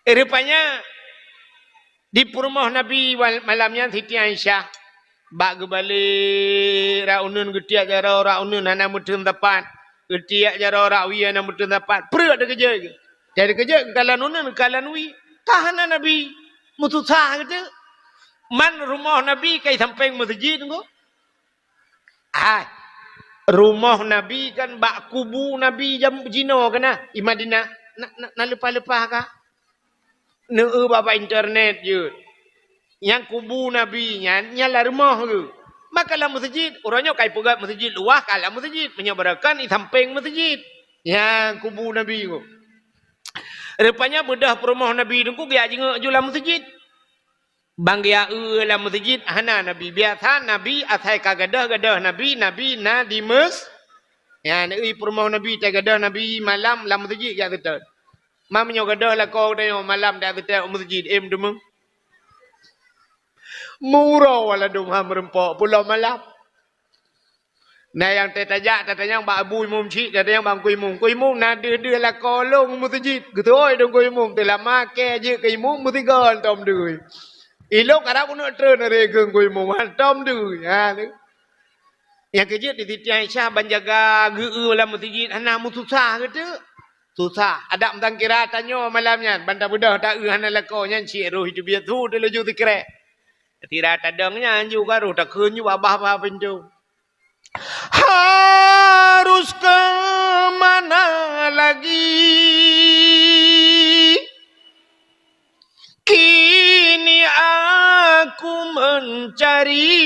Eh, rupanya di peurumoh Nabi wal-, malam nyan Siti Aisyah. Bak geubalek rot uneuen, geutiek jaroe rot uneuen hana meuteun sapat. Geutiek jaroe rot wie hana meuteun sapat. Preuek teukeujot geuh. Jadi keujot geukalon uneuen, geukalon wie. Ka hana Nabi. Meususah geuh teuk. Man rumoh Nabi ka i sampéng meuseujid nyoe. Hai. Rumoh Nabi kan bak kubu Nabi jam jinoe kan na, i Madinah. Na, na, na leupah-leupah ka. Neueu bak, bak internet jeuet. Nyang kubu Nabi nyan, nyan lam rumoh geuh. Maka lam meuseujid, uroe nyoe ka ipeugét meuseujid luwah, ka lam meuseujid. Meunyoe beureukan, i sampéng meuseujid. Nyang kubu Nabi geuh. Rupanya beudôh peurumoh Nabi Teungku geujak jingeuk ju lam meuseujid. Ban geujak eu lam meuseujid, hana Nabi. Biasa Nabi asai ka gadôh, gadôh Nabi, Nabi na di meus-, nyan, i peurumoh Nabi, teuh gadôh Nabi malam lam meuseujid jak seutôt. Ma meunyoe gadôh lakoe tanyoe malam dak seutôt u meuseujid, eh, meuteumé. Meuuroe waladum ha meureumpok pulo malam. Na nyang teutajak tatanyong bak abu imum cit, tatanyong bak teungku imum. Teungku imum, na deuh-deuh lakoe lôn u meuseujid. Geutôi teungku imum, teulama kèe jeuet keu imum meusigoe tom deuh. Ilôn karab keuneuk treun lé keu teungku imum, ha, tom deuh. Ha, tu. Nyang keujeuet di Siti Aisyah ban jaga geu-eu lam meuseujid hana meususah geuteuk. Susah. Adak meusangkira tanyoe malam nyan, ban tabeudôh ta-eu hana lakoe nyan cit roh teubiet su teulaju sikrek. Sira tadong nyan ju ka roh takheun ju babah-babah pintoe. Harus ke mana lagi? Kini aku mencari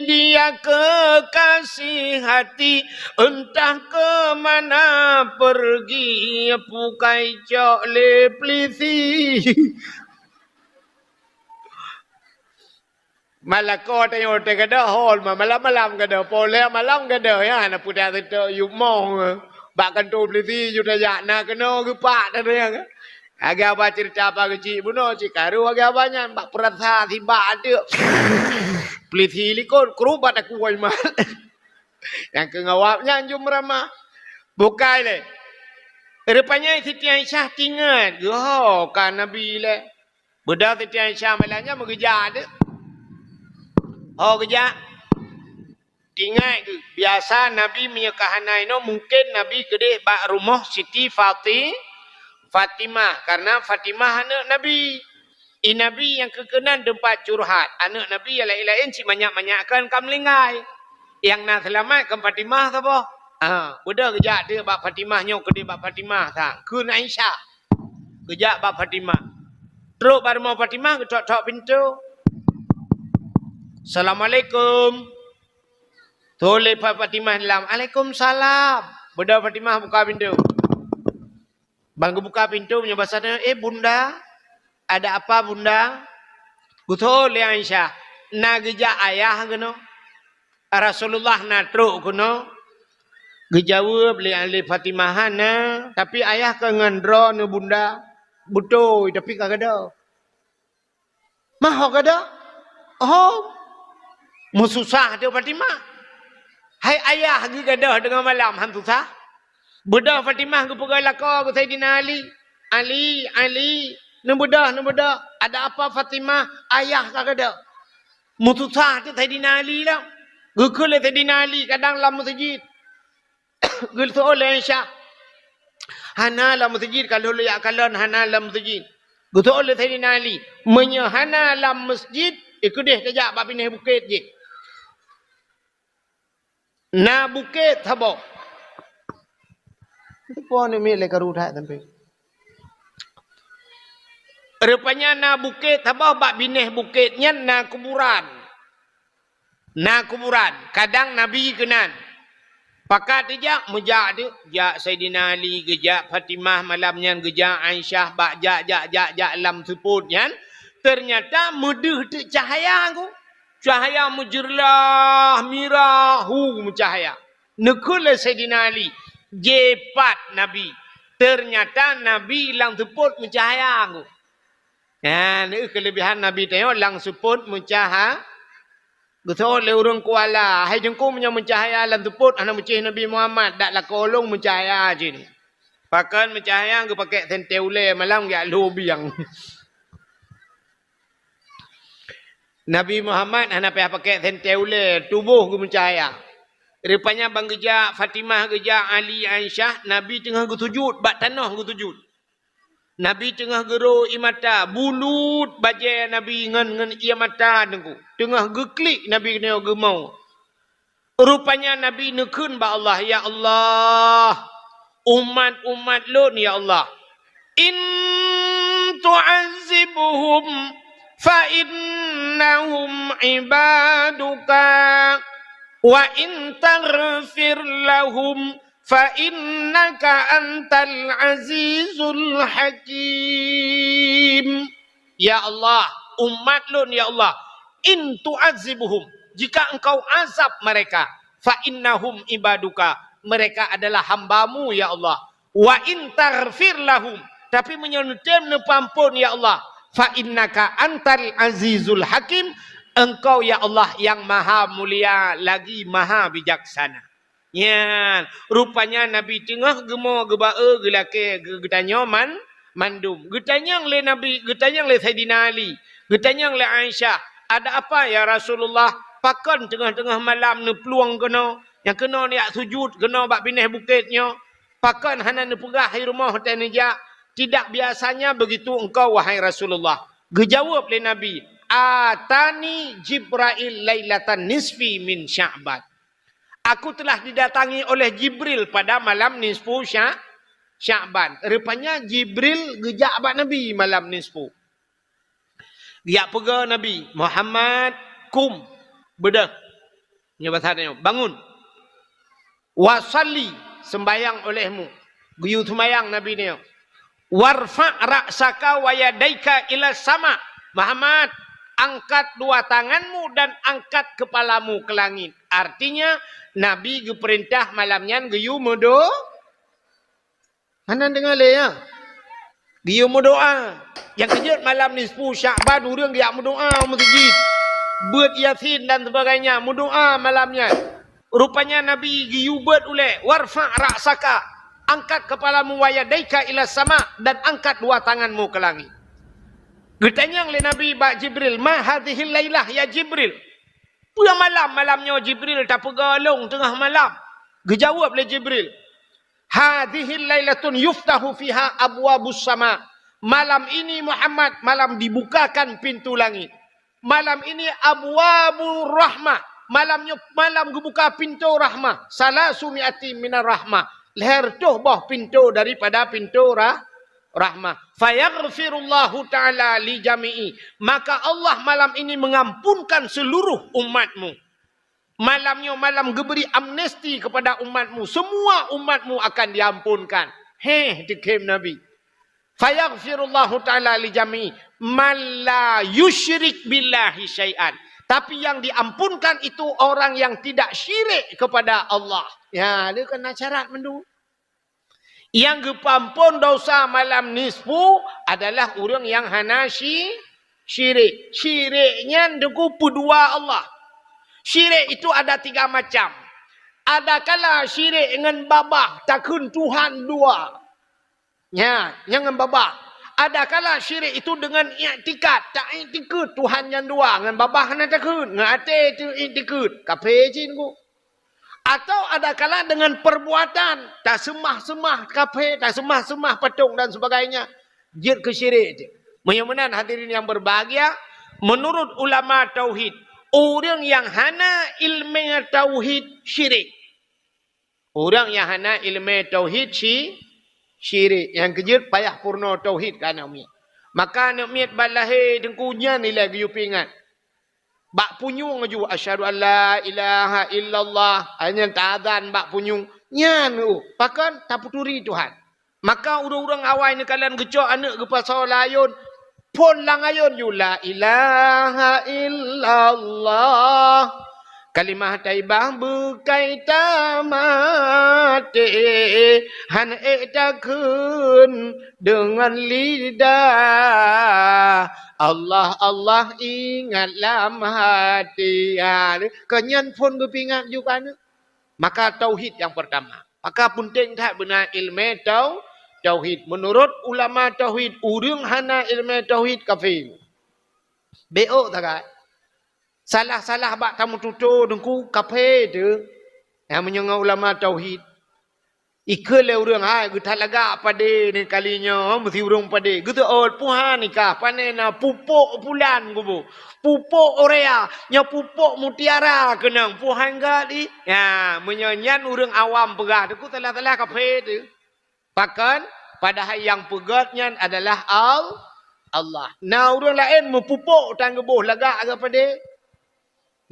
dia kekasih hati, entah ke mana pergi, pukai cok lé plisi. Malako tanyoe teugadôh hol ma malam-malam gadôh, polé malam gadôh, ya, na pudak seutôt yub moh. Bak kantô polisi ju tajak na keunoe geupak tadayang. Agak ba cerita apa keucik bunoe, cik karu agak ba nyan, bak peurasa sibak ateuk. Polisi likot, krubat aku wai mat. Nyang keu ngawab nyan ju meuramah. Bukai lé. Rupanya Siti Aisyah tingat, geuho ka Nabi lé. Beudôh Siti Aisyah malam nyan meugeujak teuk. Ho geujak, tingat geuh, biasa Nabi meunyoe ka hana inoe, mungken Nabi keudeh bak rumoh Siti Fati-, Fatimah, karena Fatimah aneuk Nabi. I Nabi nyang keukeunan teumpat curhat, aneuk Nabi nyang laén-laén cit manyak-manyak kan ka meulinggai. Nyang na seulamat kan Fatimah saboh. Ha, beudôh geujak teuk bak Fatimah nyoe keudeh bak Fatimah sa, kheun Aisyah. Geujak bak Fatimah. Trok bak rumoh Fatimah, geutok-tok pintoe. "Assalamualaikum." Tuléh Fa-, Fatimah dalam, "Alaikumsalam." Beudôh Fatimah buka pintoe. Ban geubuka pintoe meunyoe basa tanyoe, "Eh, Bunda, ada apa, Bunda?" Geutuléh Aisyah, "Na geujak ayah keunoe." Rasulullah na trok keunoe? Geujaweueb lé, lé Fatimah, "Hana, tapi ayah ka ngon droeneuh Bunda." "Beutôi, tapi ka gadôh." "Ma ho gadôh?" "Ho." Meususah teuk Fatimah. Hai ayah geugadôh teungoh malam han susah? Beudôh Fatimah geupeugah lakoe keu Saidina Ali, "Ali, Ali, neubeudôh, neubeudôh, ada apa Fatimah? Ayah ka gadôh." Meususah teuk Saidina Ali lom. Geukheun lé Saidina Ali kadang lam meuseujid. Geutôh lé Aisyah, "Hana lam meuseujid, ka lheueh jak kalon hana lam meuseujid." Geutôh lé Saidina Ali, "Meunyoe hana lam meuseujid, i keudeh tajak bak binéh bukét jih." Na bukét saboh. Itu pun ni miet lé karu that sampai. Rupanya na bukét saboh, bak binéh bukét nyan na kuburan. Na kuburan, kadang Nabi keunan. Pakat teujak, meujak teuk, jak Saidina Ali, geujak Fatimah malam nyan, geujak Aisyah, bak jak, jak, jak, jak lam seupôt nyan, teunyata meudeuh teuk cahya ku. Cahya meujeurlah, mirah, hu, meucahya. Neukheun lé Saidina Ali, jipat Nabi. Teunyata Nabi lam seupôt meucahya ku. Nyan, neu keulebihan Nabi tanyoe lam seupôt meucahya. Geuseuôt lé ureuëng Kuala, "Hai Teungku, meunyoe meucahya lam seupôt hana meucéh Nabi Muhammad, dak lakoe lôn meucahya cit." Pakon meucahya, geupakèk sentée ulée malam geujak lhô biang. Nabi Muhammad hana payah pakèk sentée ulée, tuboh geumeucahya. Rupanya ban geujak Fatimah, geujak Ali, Aisyah, Nabi teungoh geusujut, bak tanoh geusujut. Nabi teungoh geuro ie mata, bulut bajée Nabi ngon, ngon ie mata Teungku. Teungoh geuklik Nabi keunoe geumo. Rupanya Nabi neukheun bak Allah, "Ya Allah, umat-umat lôn, ya Allah, in tu'azzibhum fa innahum ibaduka, wa in taghfir lahum fa innaka antal azizul hakim." Ya Allah, umat lôn, ya Allah, in tu'azzibhum, jika Engkau azab mereka, fa innahum ibaduka, mereka adalah hamba-Mu, ya Allah. Wa in taghfir lahum, tapi meunyoe neutem neupeuamphon, ya Allah, fa innaka antal azizul hakim, Engkau, ya Allah, yang maha mulia lagi maha bijaksana. Nyan, rupanya Nabi teungoh geumo geuba-e geulakée geu-, geutanyoe man-, mandum. Geutanyong lé Nabi, geutanyong lé Saidina Ali, geutanyong lé Aisyah, "Ada apa, ya Rasulullah? Pakon teungoh-teungoh malam neuplueng keunoe? Nyang keunoe neujak sujud keunoe bak binéh bukét nyoe? Pakon hana neupeugah i rumoh teuh neujak? Tidak biasanya begitu engkau, wahai Rasulullah." Geujaweueb lé Nabi, "Atani Jibrail lailatan nisfi min Sya'ban." Aku telah didatangi oleh Jibril pada malam nisfu Sya-, Sya'ban. Rupanya Jibril geujak bak Nabi malam nisfu. Geujak peugah Nabi, "Muhammad, kum, beudôh." Nyoe bahasa nyoe, "Bangun. Wa shalli, sembahyang olehmu." Geuyue sembahyang Nabi nyoe. "Warfa' ra'saka wa yadaika ila sama." Muhammad, angkat dua tanganmu dan angkat kepalamu ke langit. Artinya, Nabi geupeurintah malam nyan geuyue meudo-, hana deungoe lé, ya? Geuyue meudoa. Nyang keujeuet malam nisfu Sya'ban, ureuëng geujak meudoa u meuseujid. Beuet Yasin dan sebagainya, meudoa malam nyan. Rupanya Nabi geuyue beuet ulée, "Warfa' ra'saka." Angkat kepalamu, "Wa yadaika ila sama," dan angkat dua tanganmu ke langit. Geutanyong lé Nabi bak Jibril, "Ma hadzihil lailah, ya Jibril?" Peue malam, malam nyoe Jibril tapeugah lôn teungoh malam? Geujaweueb lé Jibril, "Hadzihil lailatun yuftahu fiha abwabus sama." Malam ini, Muhammad, malam dibukakan pintu langit. Malam ini abwabur rahmah. Malam nyoe malam geubuka pintoe rahmah. Salasu mi'ati minar rahmah. Lhèe reutôh boh pintoe daripada pintoe rah-, rahmah. Fayaghfirullahu ta'ala li jami'i. Maka Allah malam ini mengampunkan seluruh umatmu. Malam nyoe malam geubri amnesti kepada umatmu. Semua umatmu akan diampunkan. Heh, teukhém Nabi. Fayaghfirullahu ta'ala li jami man la yusyrik billahi syai'an. Tapi yang diampunkan itu orang yang tidak syirik kepada Allah. Ya, dia kena syarat mandum. Yang geupeuamphon dosa malam nisfu adalah ureuëng yang hana syi-, syirik. Syirik nyan deungon peudua Allah. Syirik itu ada tiga macam. Ada kala syirik ngon babah, takheun Tuhan dua. Nya, nyang ngon babah. Ada kala syirik itu dengan iktikad, taiktikad Tuhan nyang dua, ngon babah hana takheun, ngon até itu iktikad. Kafé cit nyoe. Atau ada kala dengan perbuatan, taseumah-seumah kafé, taseumah-seumah patong dan sebagainya. Jeuet keu syirik cit. Meunyoe meunan hadirin yang berbahagia, menurut ulama tauhid, ureuëng yang hana ilmu tauhid syirik. Ureuëng nyang hana iéleumé tauhid syi-, syirik. Nyang keujeuet payah peurunoe tauhid keu aneuk miet. Maka aneuk miet ban lahé teungku nyan ilée geuyue peuingat. Bak punyueng laju, "Asyhadu an la ilaha illallah." Hai nyan taazan bak punyueng. Nyan, oh, pakon? Tapeuturi Tuhan. Maka ureuëng-ureuëng awai neukalon geucok aneuk geupasoe lam ayôn, phon lam ayôn ju, "La ilaha illallah, kalimah thaibah beukai tamaté, han ék takheun deungon lidah, Allah, Allah ingat lam hati." Ha, keu nyan phon geupeuingat ju keu aneuk. Maka tauhid nyang peurtama. Maka peunteng that beuna iéleumé tau-, tauhid. Meunurot ulama tauhid, ureuëng hana iéleumé tauhid kafé. Bék ôk sagai. Salah-salah bak tameututoe teungku kafé teuh. Nyang meunyoe ngon ulama tauhid. Ikheun lé ureuëng, hai, geuthat lagak padé ni kali nyoe, meusi ureuëng padé. Geuteuôt puhan nikah, pané na pupôk pulan kubu. Pupôk urea, nyoe pupôk mutiara keunong, puhan gak di. Ya, meunyoe nyan ureuëng awam peugah, teungku salah-salah kafé teuh. Pakon? Padahai nyang peugét nyan adalah Al-, Allah. Na ureuëng laén meupupôk tan geuboh lagak keu padé.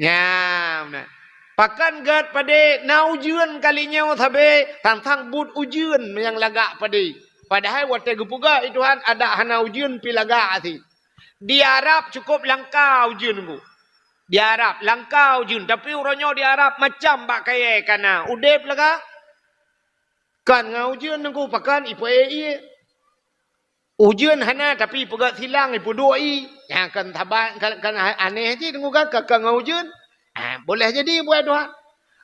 Nyan, nah. Pakon gét padé na ujeuen kali nyoe sabe, tantang buet ujeuen nyang lagak padé. Padahai watée geupeugah lé Tuhan adak hana ujeuen pi lagak sit. Di Arab cukup langka ujeuen teungku. Di Arab langka ujeuen, tapi uroe nyoe di Arab macam bak kayée kana. Udeb lagak. Kan ngon ujeuen Teungku, pakon ipeuék ié. Ujeuen hana, tapi peugöt silang ipeuduek ié. Nyan kan saban, kan, kan aneh cit Teungku kan, ka, ka ngon ujeuen. Ah, boleh jadi buet Tuhan.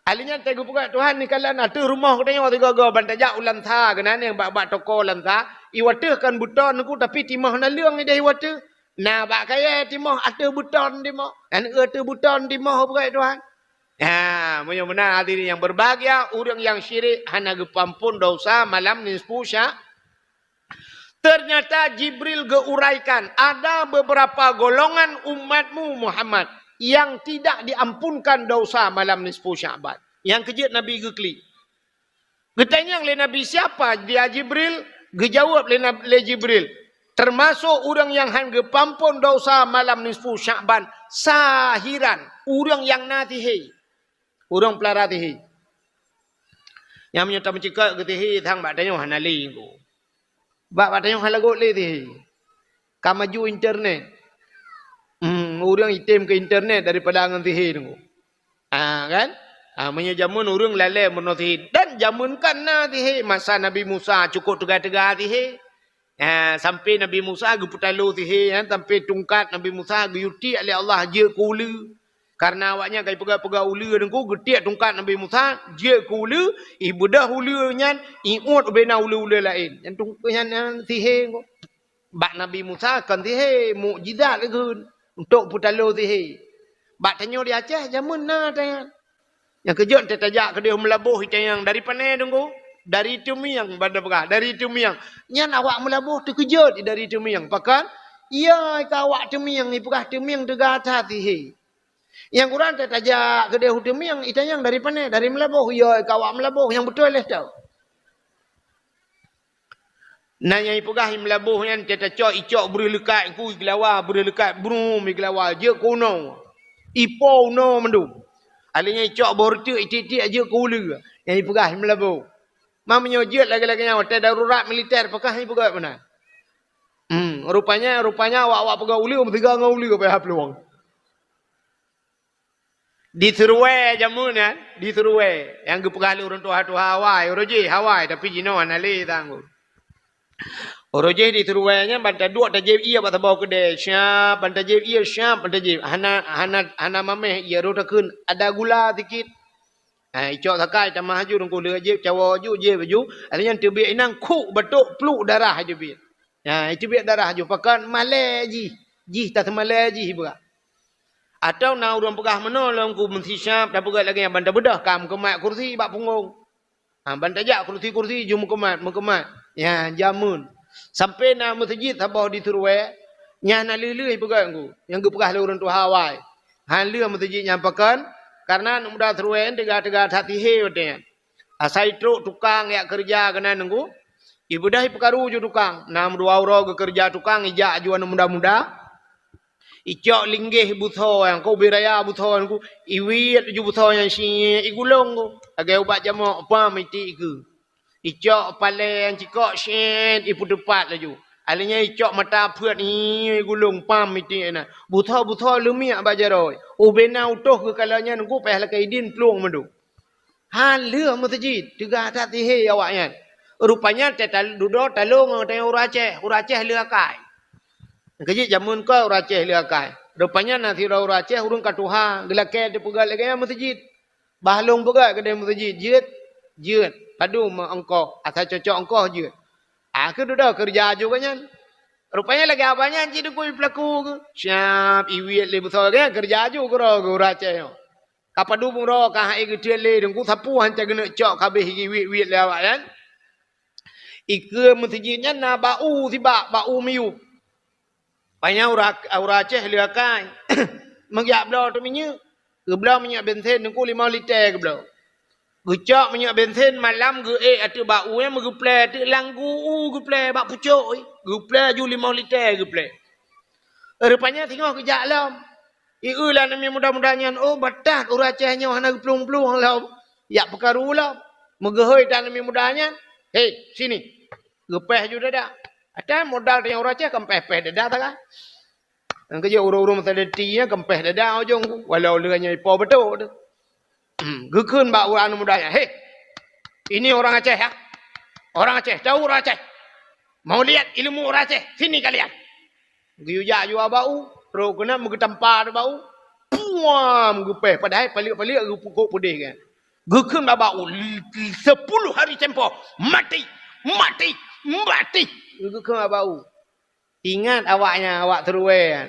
Ahli nyan teupeugah Tuhan, neukalon ateueh rumoh geutanyoe sigoe-goe ban tajak u Lamsa, keunan nyang bak-bak toko Lamsa, i wateueh kan beuton Teungku, tapi timoh naleueng ideh i wateueh. Na bak kayèe timoh ateueh beuton timoh. Nyan ateueh beuton timoh peugah Tuhan. Ha, meunyoe meunan hadirin yang berbahagia, ureueng nyang syirik hana geupeuampon dosa malam nisfu Sya-, Ternyata Jibril geuuraikan, ada beberapa golongan umatmu Muhammad yang tidak diampunkan dosa malam nisfu Sya'ban. Nyang keujeuet Nabi geuklik. Geutanyong lé Nabi, "Siapa dia Jibril?" Geujaweueb lé Nab-, lé Jibril, "Termasuk ureueng nyang han geupeuampon dosa malam nisfu Sya'ban, sahiran, ureueng nyang na sihé." Ureueng peulara sihé. Nyang meunyoe tameucikok keu sihé sang bak tanyoe hana lé Teungku. Bak, bak tanyoe hana lagot lé sihé. Ka maju internet. Hmm, ureueng item keu internet daripada ngon sihé Teungku. Ah, kan? Ah, meunyoe jameun ureueng lalé meunoe sihé. Dan jameun kan na sihé. Masa Nabi Musa cukôp teuga-teuga sihé. Ha, sampai Nabi Musa geupeutalo sihé, ha, sampai tungkat Nabi Musa geuyue tiek lé Allah jeuet keu uleue. Karena awaknyan ka jipeugah-peugah uleue Teungku, geutiek tungkat Nabi Musa jeuet keu uleue, ibeudôh uleue nyan, iôt ubena uleue-uleue laén. Nyan tung-, nyan, nyan sihé Teungku. Bak Nabi Musa kon sihé, mukjizat lagèe untuk peutalo sihé. Bak tanyoe di Aceh jameun na tanyan. Nyang keujeuet teuh tajak keudeh meulaboh itanyong dari pane Teungku? Dari Teumieng, ban tapeugah, dari Teumieng. Nyan awak meulaboh teukeujot dari Teumieng. Pakon? Iya, ka awak Teumieng, ipeugah Teumieng teuga that sihé. Nyang kurang teuh tajak keudeh u Teumieng, itanyong dari pane? Dari meulaboh. Iya, ka awak meulaboh, nyang beutôi lé teuh. Na nyang ipeugah i meulaboh nyan, teuh tacok, icok breuh leukat, ku igelawa breuh leukat, brum igelawa, jeuet keu unoe. Ipo unoe mandum. Alèh nyan icok boh reuteuek, itiek-tiek jeuet keu uleue. Nyang ipeugah i meulaboh. Ma meunyoe jeuet lagèe-lagèe nyan, watèe darurat militer, pakon ipeugah meunan. Hmm, rupanya, rupanya awak-awak peugah uleue, meusiga ngon uleue payah plueng. Di Seruwe jameun nyan, di Seruwe. Nyang geupeugah lé ureueng tuha-tuha awai, uroe jéh awai, tapi jinoe hana lé tanggong. Uroe jéh di Seruwe nyan ban taduek tajieb ié bak saboh keudè, syap, ban tajieb ié, syap, ban tajieb. Hana, hana, hana mamèh ié, rôh takheun, ada gula sikit. Ha, icok sakai tamah laju, Teungku lheueh jieb, cawoe laju, jieb laju. Alèh nyan teubiet inong, khuk batok, pluk darah laju biet. Ha, iteubiet darah laju, pakon? Malèe jih, jih taseumalèe jih ipeugah. Atawa na ureueng peugah meunoe lom, ku meusisyap, tapeugah lagèe nyan ban tabeudôh, ka meukeumah kursi bak punggong. Ha, ban tajak kursi-kursi ju meukeumah, meukeumah. Nyan jameun. Sampoe na meuseujid saboh di Seruwe, nyan na lheueh-lheueh ipeugah Teungku, nyang geupeugah lé ureueng tuha awai. Han lheueh meuseujid nyan, pakon? Karena aneuk muda Seruwe nyan teuga-teuga that sihé watèe nyan. Asai trok tukang jak keureuja keunan Teungku, ibeudôh ipeukaru ju tukang. Na meudua uroe geukeureuja tukang, ijak ju aneuk muda-muda. Icok linggeh busoe nyan, ka ubé raya busoe nyan Teungku, iwiet ju busoe nyan, siet igulong Teungku. Lagèe ubat jamok, pam itiek ikeue. Icok palèe nyang cikok, siet ipeuteupat laju. Alèh nyan icok mata peuet, hi, igulong, pam itiek na. Busoe-busoe leumiek bak jaroe. Ubé na utôh geukalon nyan Teungku, payah lakèe idin plueng mandum. Han lheueh meuseujid, teuga that sihé awaknyan. Rupanya teutal-, dudoe talo ngon tanyoe ureueng Aceh, ureueng Aceh lheueh akai. Keujeuet jameun kon ureueng Aceh lheueh akai. Rupanya na sidroe ureueng Aceh ureueng ka tuha, geulakèe teupeugöt lagèe nyan meuseujid. Bah lôn peugöt keudeh meuseujid, jeuet, jeuet. Padum ongkoh, asai cocok ongkoh jeuet. Ah, keu dudoe keureuja aju gobnyan. Rupanya lagèe abah nyan cit dukui peulaku geuh. Siap iwiet lé busoe gobnyan, keureuja aju keudroe geuh ureueng Aceh nyoe. Ka padum uroe ka han ék geutreun lé Teungku, sapeue han teugeuneuek cok ka abéh iwiet-wiet lé awaknyan. Ikeue meuseujid nyan na bak u sibak, bak u miyueb. Panyang ureueng, ureueng Aceh lheueh akai. Meujak bloe teuk minyeuk. Geubloe minyeuk bensin Teungku limong liter geubloe. Geucok minyeuk bensin malam geuék ateueh bak u nyan meugeuplè ateueh lam gu u geuplè bak pucok, geuplè aju limong liter geuplè. Rupanya singoh geujak lom. Ieu lé aneuk miet muda-muda nyan, oh, batat ureueng Aceh nyoe hana geuplueng-plueng lom. Jak peukaru lom. Meugeuhôi tan aneuk miet muda nyan. "Hei, sini." Geupéh aju dada. Ata modal tanyoe ureueng Aceh kan péh-péh dada sagai. Nyang keujeuet ureueng-ureueng meusadari nyan kan péh dada ujong ku. Walau leuh nyan ipo beutôi tu. Hmm, geukheun bak ureueng aneuk muda nyan, "Hei, ini orang Aceh, ya? Orang Aceh, tahu orang Aceh? Mau lihat ilmu orang Aceh? Sini kalian. Geuyue jak jua bak u, trok keunan meugeutampa bak u. Puam! Geupéh, padahai paliek-paliek geupukok peudeh kan. Geukheun bak u, sepuluh hari tempoh, mati, mati, mati. Geukheun bak u. Ingat awaknyan, awak Teruwée nyan.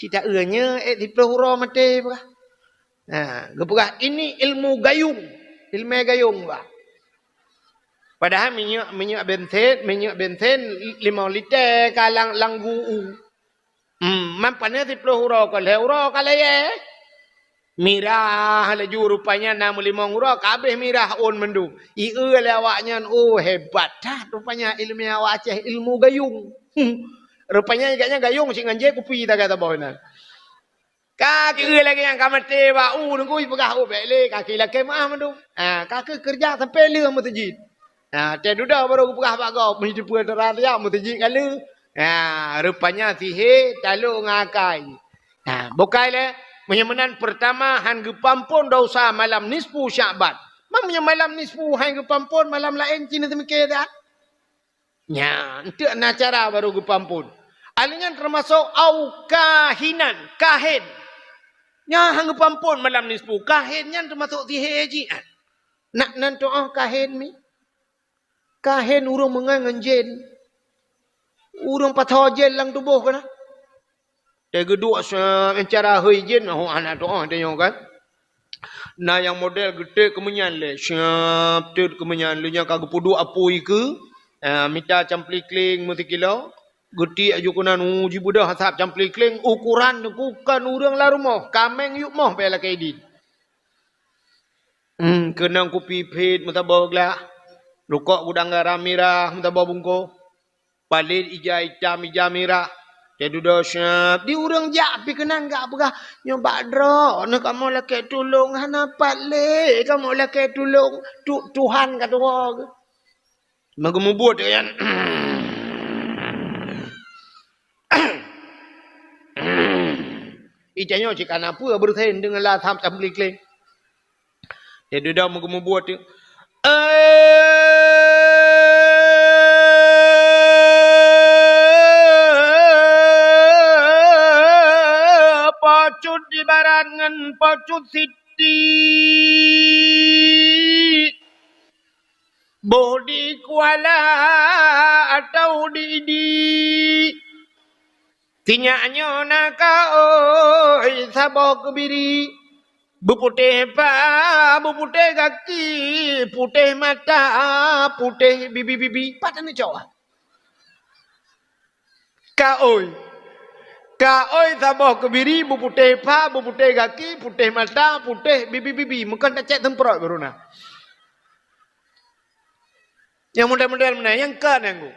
Cit taeu nyoe ék siploh uroe maté peugah. Ha, geupeugah, "Ini ilmu gayung, ilmu gayung," bah. Padahai minyeuk, minyeuk bensin, minyeuk bensin limong liter ka lam, lam gu u. Hmm, man paneuk siploh uroe, ka lhée uroe ka layée. Mirah laju rupanya na meulimong uroe ka habéh mirah ôn mandum. Ieu lé awaknyan, oh, hebat that rupanya ilmu awak Aceh, ilmu gayung. Hmm. Rupanya gobnyan gayung cit ngon jép kupi tagai saboh inan. Ka keueu lagée nyang ka maté bak u nunggu jipeugah, "Oh, bék lé, ka keuh lakée meuáh mandum." Ha, ka keuh keureuja sampoe lheueh meuseujid. Ha, teududoe barô geupeugah bak gob, meuhidupeu dara siap meuseujid ka lheueh. Ha, rupanya sihé talok ngon akai. Ha, bukai lé, meunyoe meunan peurtama han geupeuampon desya malam nisfu Syakban. Meunyoe malam nisfu han geupeuampon, malam laén cit neuseumiké that. Nyan, enteuk na cara barô geupeuampon. Ahli nyan teumasok au kahinan, kahén. Nyan han geupeuampon malam nisfu. Kahén nyan teumasok sihé jih. Nak nan tu'oh kahén mi? Kahén ureuëng meungai ngon jén. Ureuëng pasoe jén lam tuboh keunan. Teuh geuduek se-, cara hôi jén, oh, hana tu'oh tanyoe kan. Na nyang model geutek keumeunyan lé, siap teut keumeunyan, lheueh nyan ka geupeuduek apui keu, ah, mita camplikling meusikilo, geutiek aju keunan, uh, jibeudoh asab camplikling, ukuran bukan ureuëng lam rumoh, kaméng yup moh bèk lakée idin. Hmm, keunong kupi phet meusaboh glah, rukok gudang garam mirah meusaboh bungkôh. Palét ija itam, ija mirah. Teududoe siap. Di ureuëng jak pih keunan gak peugah, "Nyoe bak droeneuh kamoe lakée tulông, hana pat lé kamoe lakée tulông. Tu-, Tuhan ka tuwoe." Meugeumubuet nyan. Ija nyoe cit kana peue beureusen deungon lasam tam klik-klik. Teududoe meugeumubuet teuk. Eh, Po Cut Ibarat ngon Po Cut Siti. Boh di Kuala atau di Idi. Sinyak nyoe na kaôi saboh keubiri. Beuputéh pa, beuputéh gaki, putéh mata, putéh bibi-bibi. Pat neucok? Kaôi. Kaôi saboh keubiri, beuputéh pa, beuputéh gaki, putéh mata, putéh bibi-bibi. Meukeun tacék teumprot baru na. Nyang model-model meunan, nyang ka nyang gu.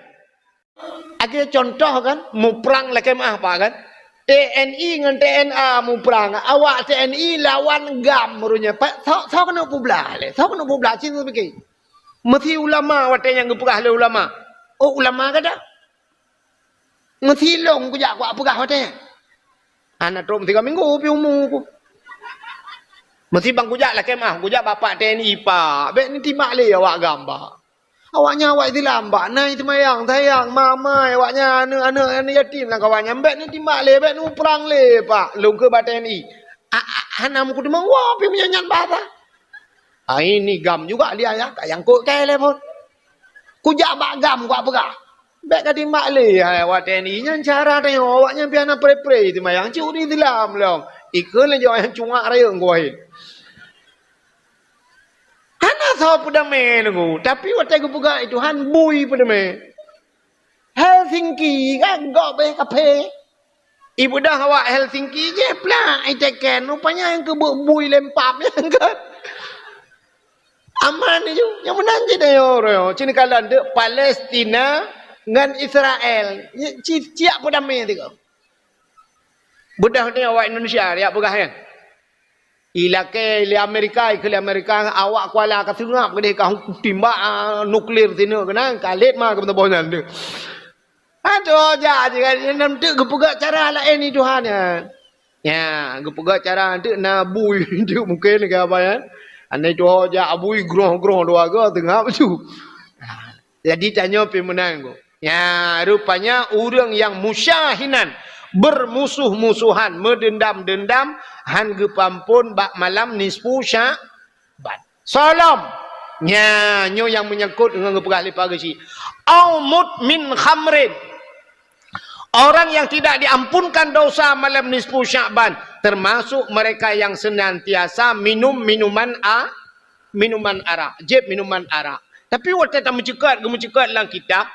Lagée contoh kan, muprang lakée meuáh pak kan. T N I ngon T N A muprang. Awak T N I lawan gam meureunya. Pak, soe, soe keuneuk peublah lé? Soe keuneuk peublah? Cit pike. Meusi ulama watée nyang geupeugah lé ulama. Oh, ulama gata? Meusi lôn kujak kupeugah watée nyan. Hana trok meusigoe minggu pih umu ku. Meusi ban kujak lakée meuáh, kujak bapak T N I, "Pak, bék neutimak lé awak gam, Pak. Awaknyan awak Islam, Pak, na seumayang, sayang, mamai, awaknyan aneuk-aneuk, aneuk yatim lam kawan nyan, bék neutimak lé, bék neuprang lé, Pak." Lôn keu bak T N I. A, a, hana meukuteumong wa pih meunyan nyan bahasa. Ai ni gam juga dia ya, ka nyangkut kai lé phon. Kujak bak gam kupeugah. Bék ka timbak lé hai awak T N I nyan cara tanyoe, awaknyan pih hana pre-pre seumayang, curi Islam lom. Ikheun lé jaweueb nyang cungak rayeuk ngon wahé. Hana soe peudamé nunggu, tapi watée geupeugah Tuhan bui peudamé. Helsinki kan gob eh kaphé. Ibeudôh awak Helsinki jih plak iteken, rupanya nyang keubeuk bui lempap nyan kan. Aman aju, nyang meunan cit ayo royo. Cit kalon deuk Palestina ngon Israel. Ci-, ciyak peudamé tiga. Beudôh ni awak Indonesia, riak peugah nyan. Ilakée lé Amerika, ikeu lé Amerika, awak Kuala ka seungab keudeh ka timbak, ah, nuklir sineuk keunan, ka lét ma keu meutabah nyan deuh. Aduh, jak je kan, nyan teuk geupeugah cara laén ni Tuhan nyan. Nya, geupeugah cara teuk na bui teuk mungken keu apa nyan. Aneuk tuha jak bui groh-groh dua ga seungab tu. Jadi tanyoe pih meunan, Bu. Ya, rupanya ureuëng nyang musyahinan, bermusuh-musuhan, meudendam-dendam, han geupeuamphon bak malam nisfu Sya'ban. Soe lom. Nya, nyoe nyang meunyangkot ngon geupeugah lé Pak Geuchik. Au mudmin khamrin. Orang yang tidak diampunkan dosa malam nisfu Sya'ban, termasuk mereka yang senantiasa minum minuman a-, minuman arak, jieb minuman arak. Tapi watée tameuceukat, geumeuceukat lam kitab,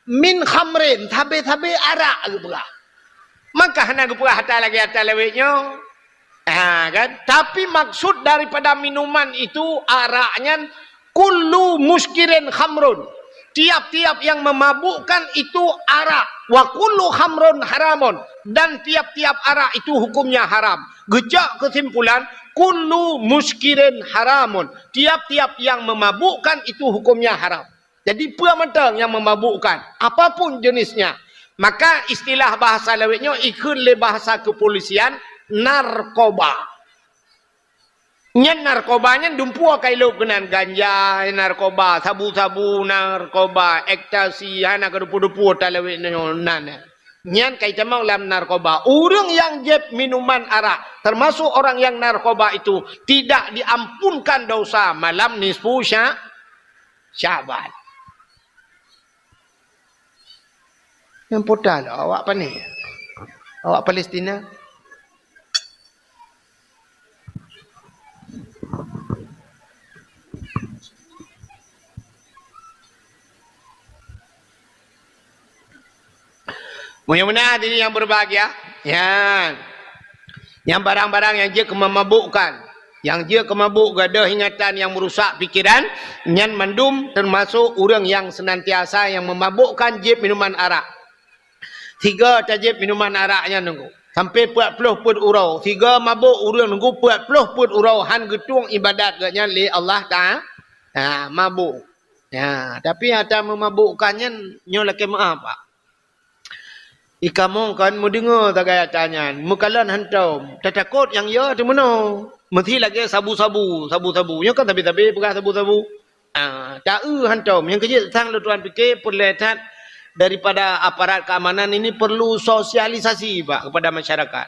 min khamrin, sabe-sabe arak geupeugah. Maka hana geupeugah ata lagée ata lawét nyoe. Ha, kan? Tapi maksud daripada minuman itu, arak nyan, kullu muskirin khamrun. Tiap-tiap yang memabukkan itu arak. Wa kullu khamrun haramun. Dan tiap-tiap arak itu hukumnya haram. Geucok kesimpulan, kullu muskirin haramun. Tiap-tiap yang memabukkan itu hukumnya haram. Jadi, peue mantong nyang memabukkan, apapun jenisnya. Maka, istilah bahasa lawét nyoe ikheun lé bahasa kepolisian, narkoba. Nyan narkoba nyan dumpeue ka ilop keunan, ganja narkoba, sabu-sabu narkoba, ekstasi, hana keudeupu-deupu ata lawét nyoe nan. Nyan ka itamong lam narkoba. Ureuëng nyang jieb minuman arak, termasuk orang yang narkoba itu, tidak diampunkan dosa malam nisfu Sya-, Syaban. Nyang puta lah awak pané. Awak Palestina. Meunyoe meunan hadirin yang berbahagia, nyan, nyang barang-barang nyang jeuet keu meumabukkan, nyang jeuet keu mabuk, gadôh ingatan nyang meurusak pikeran, nyan mandum teumasok ureuëng nyang seunantiasa nyang meumabukkan jieb minuman arak. Sigoe tajieb minuman arak nyan nunggu, sampai peuet ploh peuet uroe. Sigoe mabuk ureuëng nunggu peuet ploh peuet uroe han geutueng ibadat gobnyan lé Allah Ta-, ha, mabuk. Ya, tapi ata meumabukkan nyan nyoe lakée meu'ah, Pak. I kamoe kan meudeungoe sagai ata nyan, meukalon hantom, tatakot nyang yo teumeunoe. Meusi lagée sabu-sabu, sabu-sabu. Nyoe kan sabe-sabe peugah sabu-sabu. Ah, ta-eu hantom, nyang keujeuet sang lôn tuan pike peureulée that daripada aparat keamanan ini perlu sosialisasi, Pak, kepada masyarakat.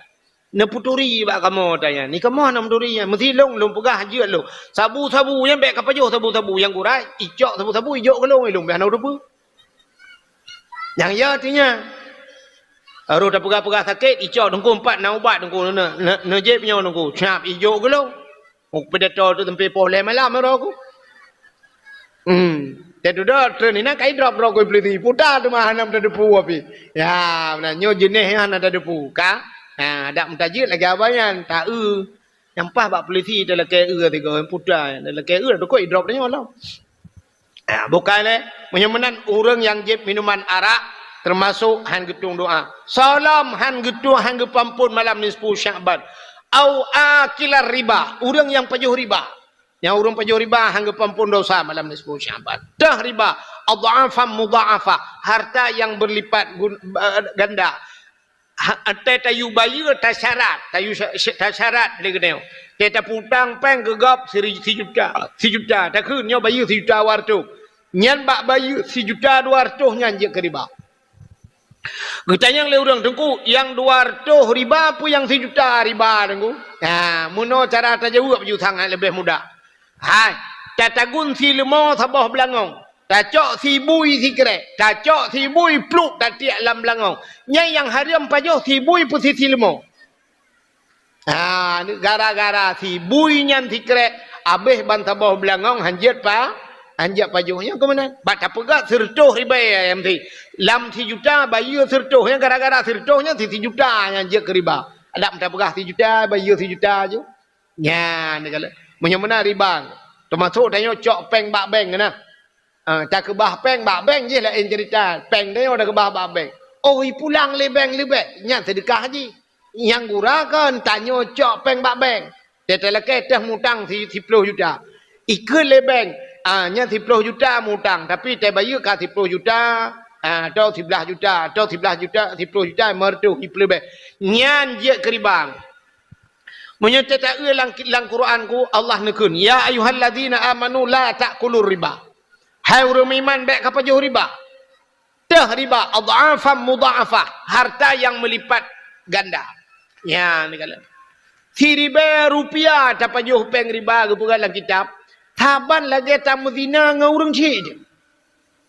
Neuputuri bak kamoe ata nyan. Ni kamoe hana meuturi nyan. Meusi lôn, lôn peugah jeuet lôn. Sabu-sabu nyan bék kapajoh sabu-sabu nyang gura, icok sabu-sabu ijok keu lôn, lôn bék hana teupeue. Nyang ya artinya, roh tapeugah-peugah sakét, icok teungku empat na ubat teungku, ne-, ne-, neujép nyoe teungku, cap ijok keu lôn. Meupidato tu sampai poh lhée malam roh ku. Hmm. Teuh dudoe treun inan kai drop droe ku polisi. Puta teuma hana meutadeupu api. Ya, meunan nyoe jeuneh nyan hana tadeupu ka. Ha, dak meutajeuet lagée abah nyan, ta-eu. Nyang paih bak polisi talakée eu tiga puta. Talakée eu dukoi drop nyoe lom. Ya, bukai lé. Meunyoe meunan ureuëng nyang jieb minuman arak teumasok han geutueng doa. Soe lom han geutueng, han geupeuamphon malam nisfu Sya'ban. Au akilar riba, ureuëng nyang pajoh riba. Nyang ureuëng pajoh riba han geupeuamphon dosa malam nisfu Sya'ban. Teuh riba, adhafan mudha'afah, harta yang berlipat gun-, eh, ganda. Ha, teuh tayue bayeue tasyarat, tayue sya-, sya-, tasyarat lé geutanyoe. Teuh tapeutang péng keu gob siri-, sijuta, sijuta. Takheun nyoe bayeue sijuta dua reutôh. Nyan bak bayeue sijuta dua reutôh nyan jeuet keu riba. Geutanyong lé ureuëng, "Teungku, nyang dua reutôh riba peue nyang sijuta riba, Teungku?" Nah, meunoe cara tajaweueb ju sangat leubeh mudah. Hai, tatagun si leumo saboh beulangong, tacok si bui sikrék, tacok si bui pluek tatiek lam beulangong. Nyan nyang hareuem pajoh si bui peue si, si leumo. Ha, gara-gara si bui nyan sikrék, abéh ban saboh beulangong hanjeuet pa-, hanjeuet pajoh nyan keuh meunan. Bak tapeugah sireutôh ribèe ayam si. Lam sijuta bayeue sireutôh nyan gara-gara sireutôh nyan si, sijuta nyan jeuet keu riba. Adak tapeugah sijuta bayeue sijuta ju. Nyan kala. Meunyoe meunan riba. Teumasok tanyoe cok péng bak bank na. Ah, takeubah péng bak bank jih laén cerita. Péng tanyoe takeubah bak bank. Oh, ipulang lé bank leubeh, nyan seudeukah jih. Nyang gura kon tanyoe cok péng bak bank. Teutalakée teuh mutang si, siploh juta. Ikheun lé bank, ah, nyan siploh juta mutang, tapi tabayeue ka siploh juta, ah, atau siblaih juta, atau siblaih juta, siploh juta lima reutôh ipleubeh. Nyan jeuet keu riba. Meunyoe teuta-eu lam, lam Quran ku Allah neukheun, "Ya ayyuhalladzina amanu la ta'kulur riba." Hai ureuëng meuiman, bék ka pajoh riba. Teuh riba, adh'afan mudha'afah, harta yang meulipat ganda. Nyan, ni kala. Siribée rupiah tapajoh péng riba geupeugah lam kitab, saban lagée tameuzina ngon ureuëng chik.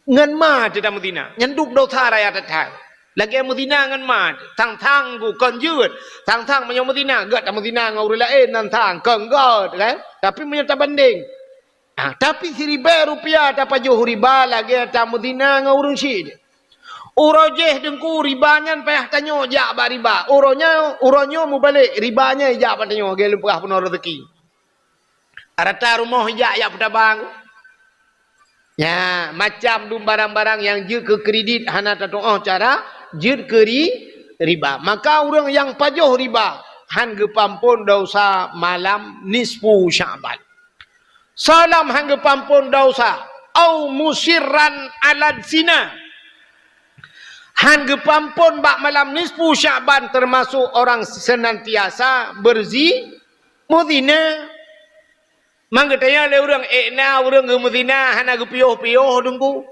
Ngon ma teuh tameuzina, nyan dub dosa raya that-that. Lagée meuzina ngon ma teuh, sang-sang gu kon jeuet, sang-sang meunyoe meuzina, gét tameuzina ngon ureuëng laén, nan sang kon gét, kan? Tapi meunyoe tabandeng, ah, tapi siribée rupiah tapajoh riba lagée tameuzina ngon ureuëng chik. Uroe jéh teungku riba nyan payah tanyoe jak bak riba. Uroe nyoe, uroe nyoe mubalek riba nyan jak bak tanyoe, lagée lôn peugah peunoh rezeki. Rata rumoh ijak, ijak peutabang. Nya, macam dum barang-barang nyang jeuet keu kredit hana tatuoh cara jeuet keu ri-, riba. Maka ureuëng nyang pajoh riba han geupeuampon dosa malam nisfu Sya'ban. Salam han geupeuampon dosa, au musirran ala zina. Han geupeuampon bak malam nisfu Sya'ban, termasuk orang senantiasa berzi-, meuzina. Mang geutanyong lé ureuëng, "Ék na ureuëng geumeuzina hana geupiôh-piôh teungku?"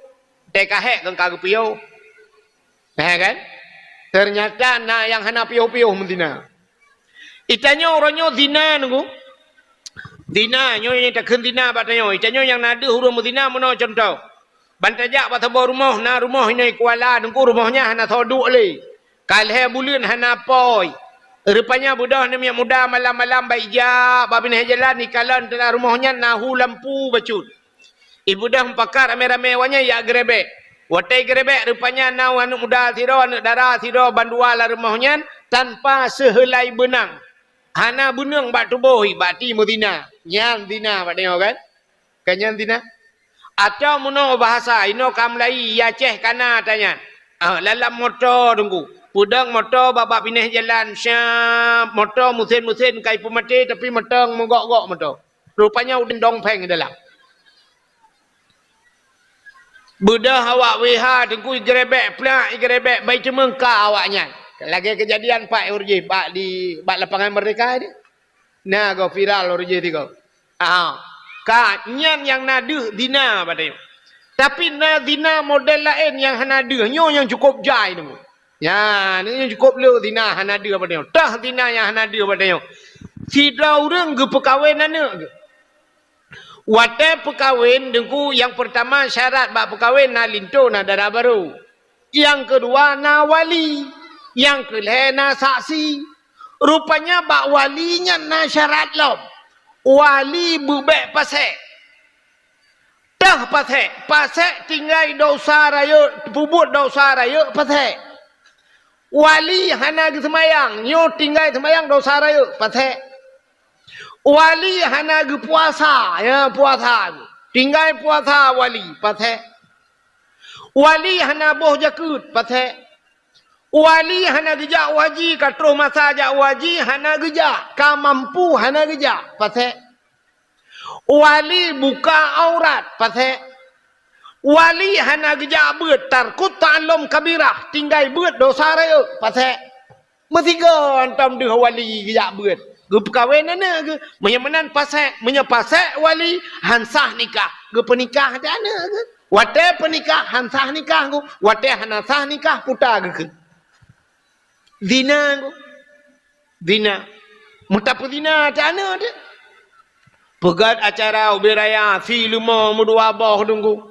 Teuka hék kon ka geupiôh. Nah, kan? Ternyata na nyang hana piôh-piôh meuzina. Itanyoe uroe nyoe zina teungku. Zina, nyoe nyang takheun zina bak tanyoe. Itanyoe nyang na deuh ureuëng meuzina meunoe contoh. Ban tajak bak saboh rumoh, na rumoh inoe Kuala teungku, rumoh nyan hana soe duek lé. Ka lhée buleuen hana apui. Rupanya beudôh aneuk muda malam-malam bak ijak bak binéh jalan, ikalon teulah rumoh nyan na hu lampu bacut. Ibeudôh meupakat ramé-ramé awaknyan ijak geurebek. Watée geurebek rupanya na aneuk muda sidroe, aneuk dara sidroe bandua lam rumoh nyan tanpa seuheulai beunang. Hana beunang bak tuboh, bak ti meuzina. Nyan zina bak tanyoe kan? Ka nyan zina. Atawa meunoe bahasa inoe ka mulai, i Aceh ka na ata nyan. Ah, lam moto teungku. Peudong moto bak, bak binéh jalan, syap, moto mesin-mesin ka ipeumaté tapi motong meugok-gok moto. Rupanya udeb dong péng dalam. Beudôh awak W H teungku, igeurebek plak, igeurebek bai teumeungka awaknyan. Lagée keujadian pat ureuëng jih bak di, bak Lapangan Merdeka di. Na goe viral ureuëng jih tigoe. Ah, ka nyan nyang na deuh zina bak tanyoe. Tapi na zina model laén nyang hana deuh, nyoe nyang cukôp jai teungku. Nyan, nyoe nyang cukôp le zina hana deuh bak tanyoe. Teuh zina nyang hana deuh bak tanyoe. Sidroe ureuëng geupeukawen aneuk geuh. Watée peukawen teungku, nyang peurtama syarat bak peukawen na linto, na dara barô. Nyang keudua na wali, nyang keulhée na saksi. Rupanya bak wali nyan na syarat lom. Wali beubek pasék. Teuh pasék, pasék tinggai dosa rayeuk, peubuet dosa rayeuk pasék. Wali hana geuseumayang, nyoe tinggai seumayang dosa rayeuk pasék. Wali hana geupuasa, ya puasa, tinggai puasa wali pasék. Wali hana boh jakeuet, pasék. Wali hana geujak u haji, ka troh masa jak u haji, hana geujak, ka mampu, hana geujak, pasék. Wali buka aurat, pasék. Wali hana geujak beuet, tarkut ta'allum kabirah, tinggai beuet dosa rayeuk, pasék. Meusigoe hantom deuh wali geujak beuet. Geupeukawen aneuk geuh. Meunyoe meunan pasék, meunyoe pasék wali, han sah nikah. Geupeunikah teuh aneuk geuh. Watée peunikah, han sah nikah geuh. Watée hana sah nikah, puta geukheun. Zina geuh. Zina. Meutapeuzina teuh aneuk teuh. Peugét acara ubé raya, si leumo meudua boh teungku.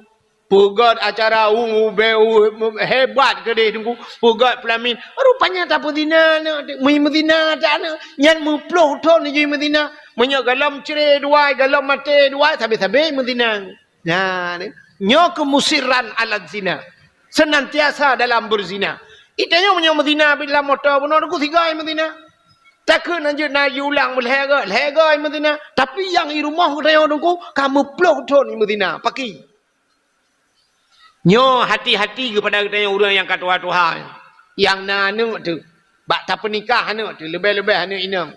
Peugét acara u, u, be, u, hebat keudeh teungku. Peugét peulamin. Rupanya tapeuzina aneuk, meumeuzina ata aneuk. Nyan meuploh thon jih meuzina. Meunyoe golom cre dua, golom maté dua, sabe-sabe meuzina. Nyan, nyoe keuh musirran ala zina. Senantiasa dalam berzina. Itanyoe meunyoe meuzina bit lam moto bunoe teungku sigoe meuzina. Takheun hanjeuet na jiulang meulhée goe, lhée goe meuzina. Tapi nyang i rumoh geutanyoe teungku ka meuploh thon meuzina. Pakri. Nyoe hati-hati keupada geutanyoe ureuëng nyang ka tuha-tuha, nyang na aneuk teuh, bak tapeunikah aneuk teuh, leubeh-leubeh aneuk inong.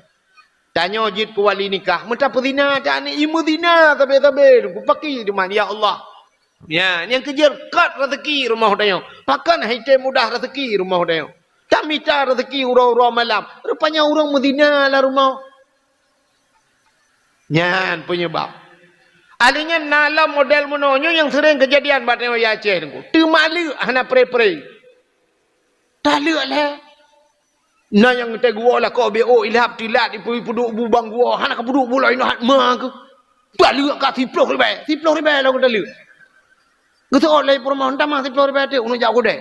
Tanyoe jeuet keu wali nikah, meutapeuzina ata aneuk, imeuzina sabe-sabe, kupaki teuma, ya Allah. Ya, nyang keujeuet kat rezeki rumoh tanyoe. Pakon hai tém mudah rezeki rumoh tanyoe. Tamita rezeki uroe-uroe malam. Rupanya ureuëng meuzina lam rumoh. Nyan peunyeubab. Alèh nyan na lom model meunoe nyoe nyang seuréng keujadian bak tanyoe di Aceh nyoe. Teuma lheueh hana pre-pre. Talheueh lé. Na nyang teuguwoe lakoe beuôk ilhab teulat ipeuduek bu bang guwoe, hana kapeuduek bu lom inoe hat ma keuh. Talheueh ka siploh ribèe, siploh ribèe lom talheueh. Geuseuôt lé peurumoh, "Tamah siploh ribèe teuk, ulôn jak u keudè."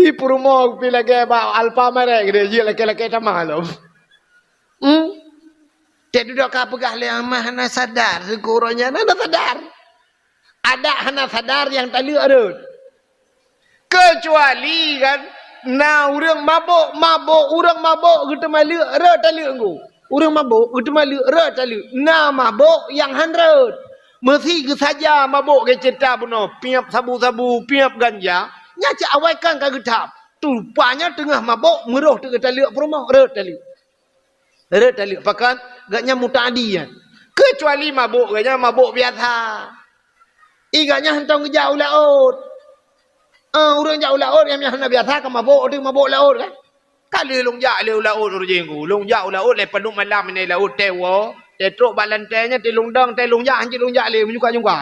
Ih, peurumoh pih lagèe bak Alfamart keudè, jeuet lakèe-lakèe tamah lom. Hmm? Teuduek ka peugah lé amah hana sadar, syukur nyan hana sadar. Adak hana sadar nyang talheueh rhot. Keucuali kan na ureueng mabök, mabök, ureueng mabök geuteuma lheueh rhot talheueh ngon. Ureueng mabök geuteuma lheueh rhot talheueh. Na mabök nyang han rhot. Meusi geusaja mabök geuceuta bunoe, piep sabu-sabu, piep ganja, nyan cit awai kan ka geutham. Rupanya teungoh mabök meurôh teuk geutalheueh peurumoh, rhot talheueh. Rhot talheueh, pakon gobnyan muta'adi nyan. Keucuali mabök gobnyan mabök biasa. Ih, gobnyan hantom geujak u laôt. Ah, ureueng jak u laôt nyang hana biasa ka mabök, teuk mabök laôt kan. Ka lheueh lôn jak lé u laôt ureueng jih ngon. Lôn jak u laôt lé padub malam nyan laôt teuwoe, teutrok bak lantée nyan teulông dong, teulông jak, hanjeuet lôn jak lé meunyoe ka nyungka.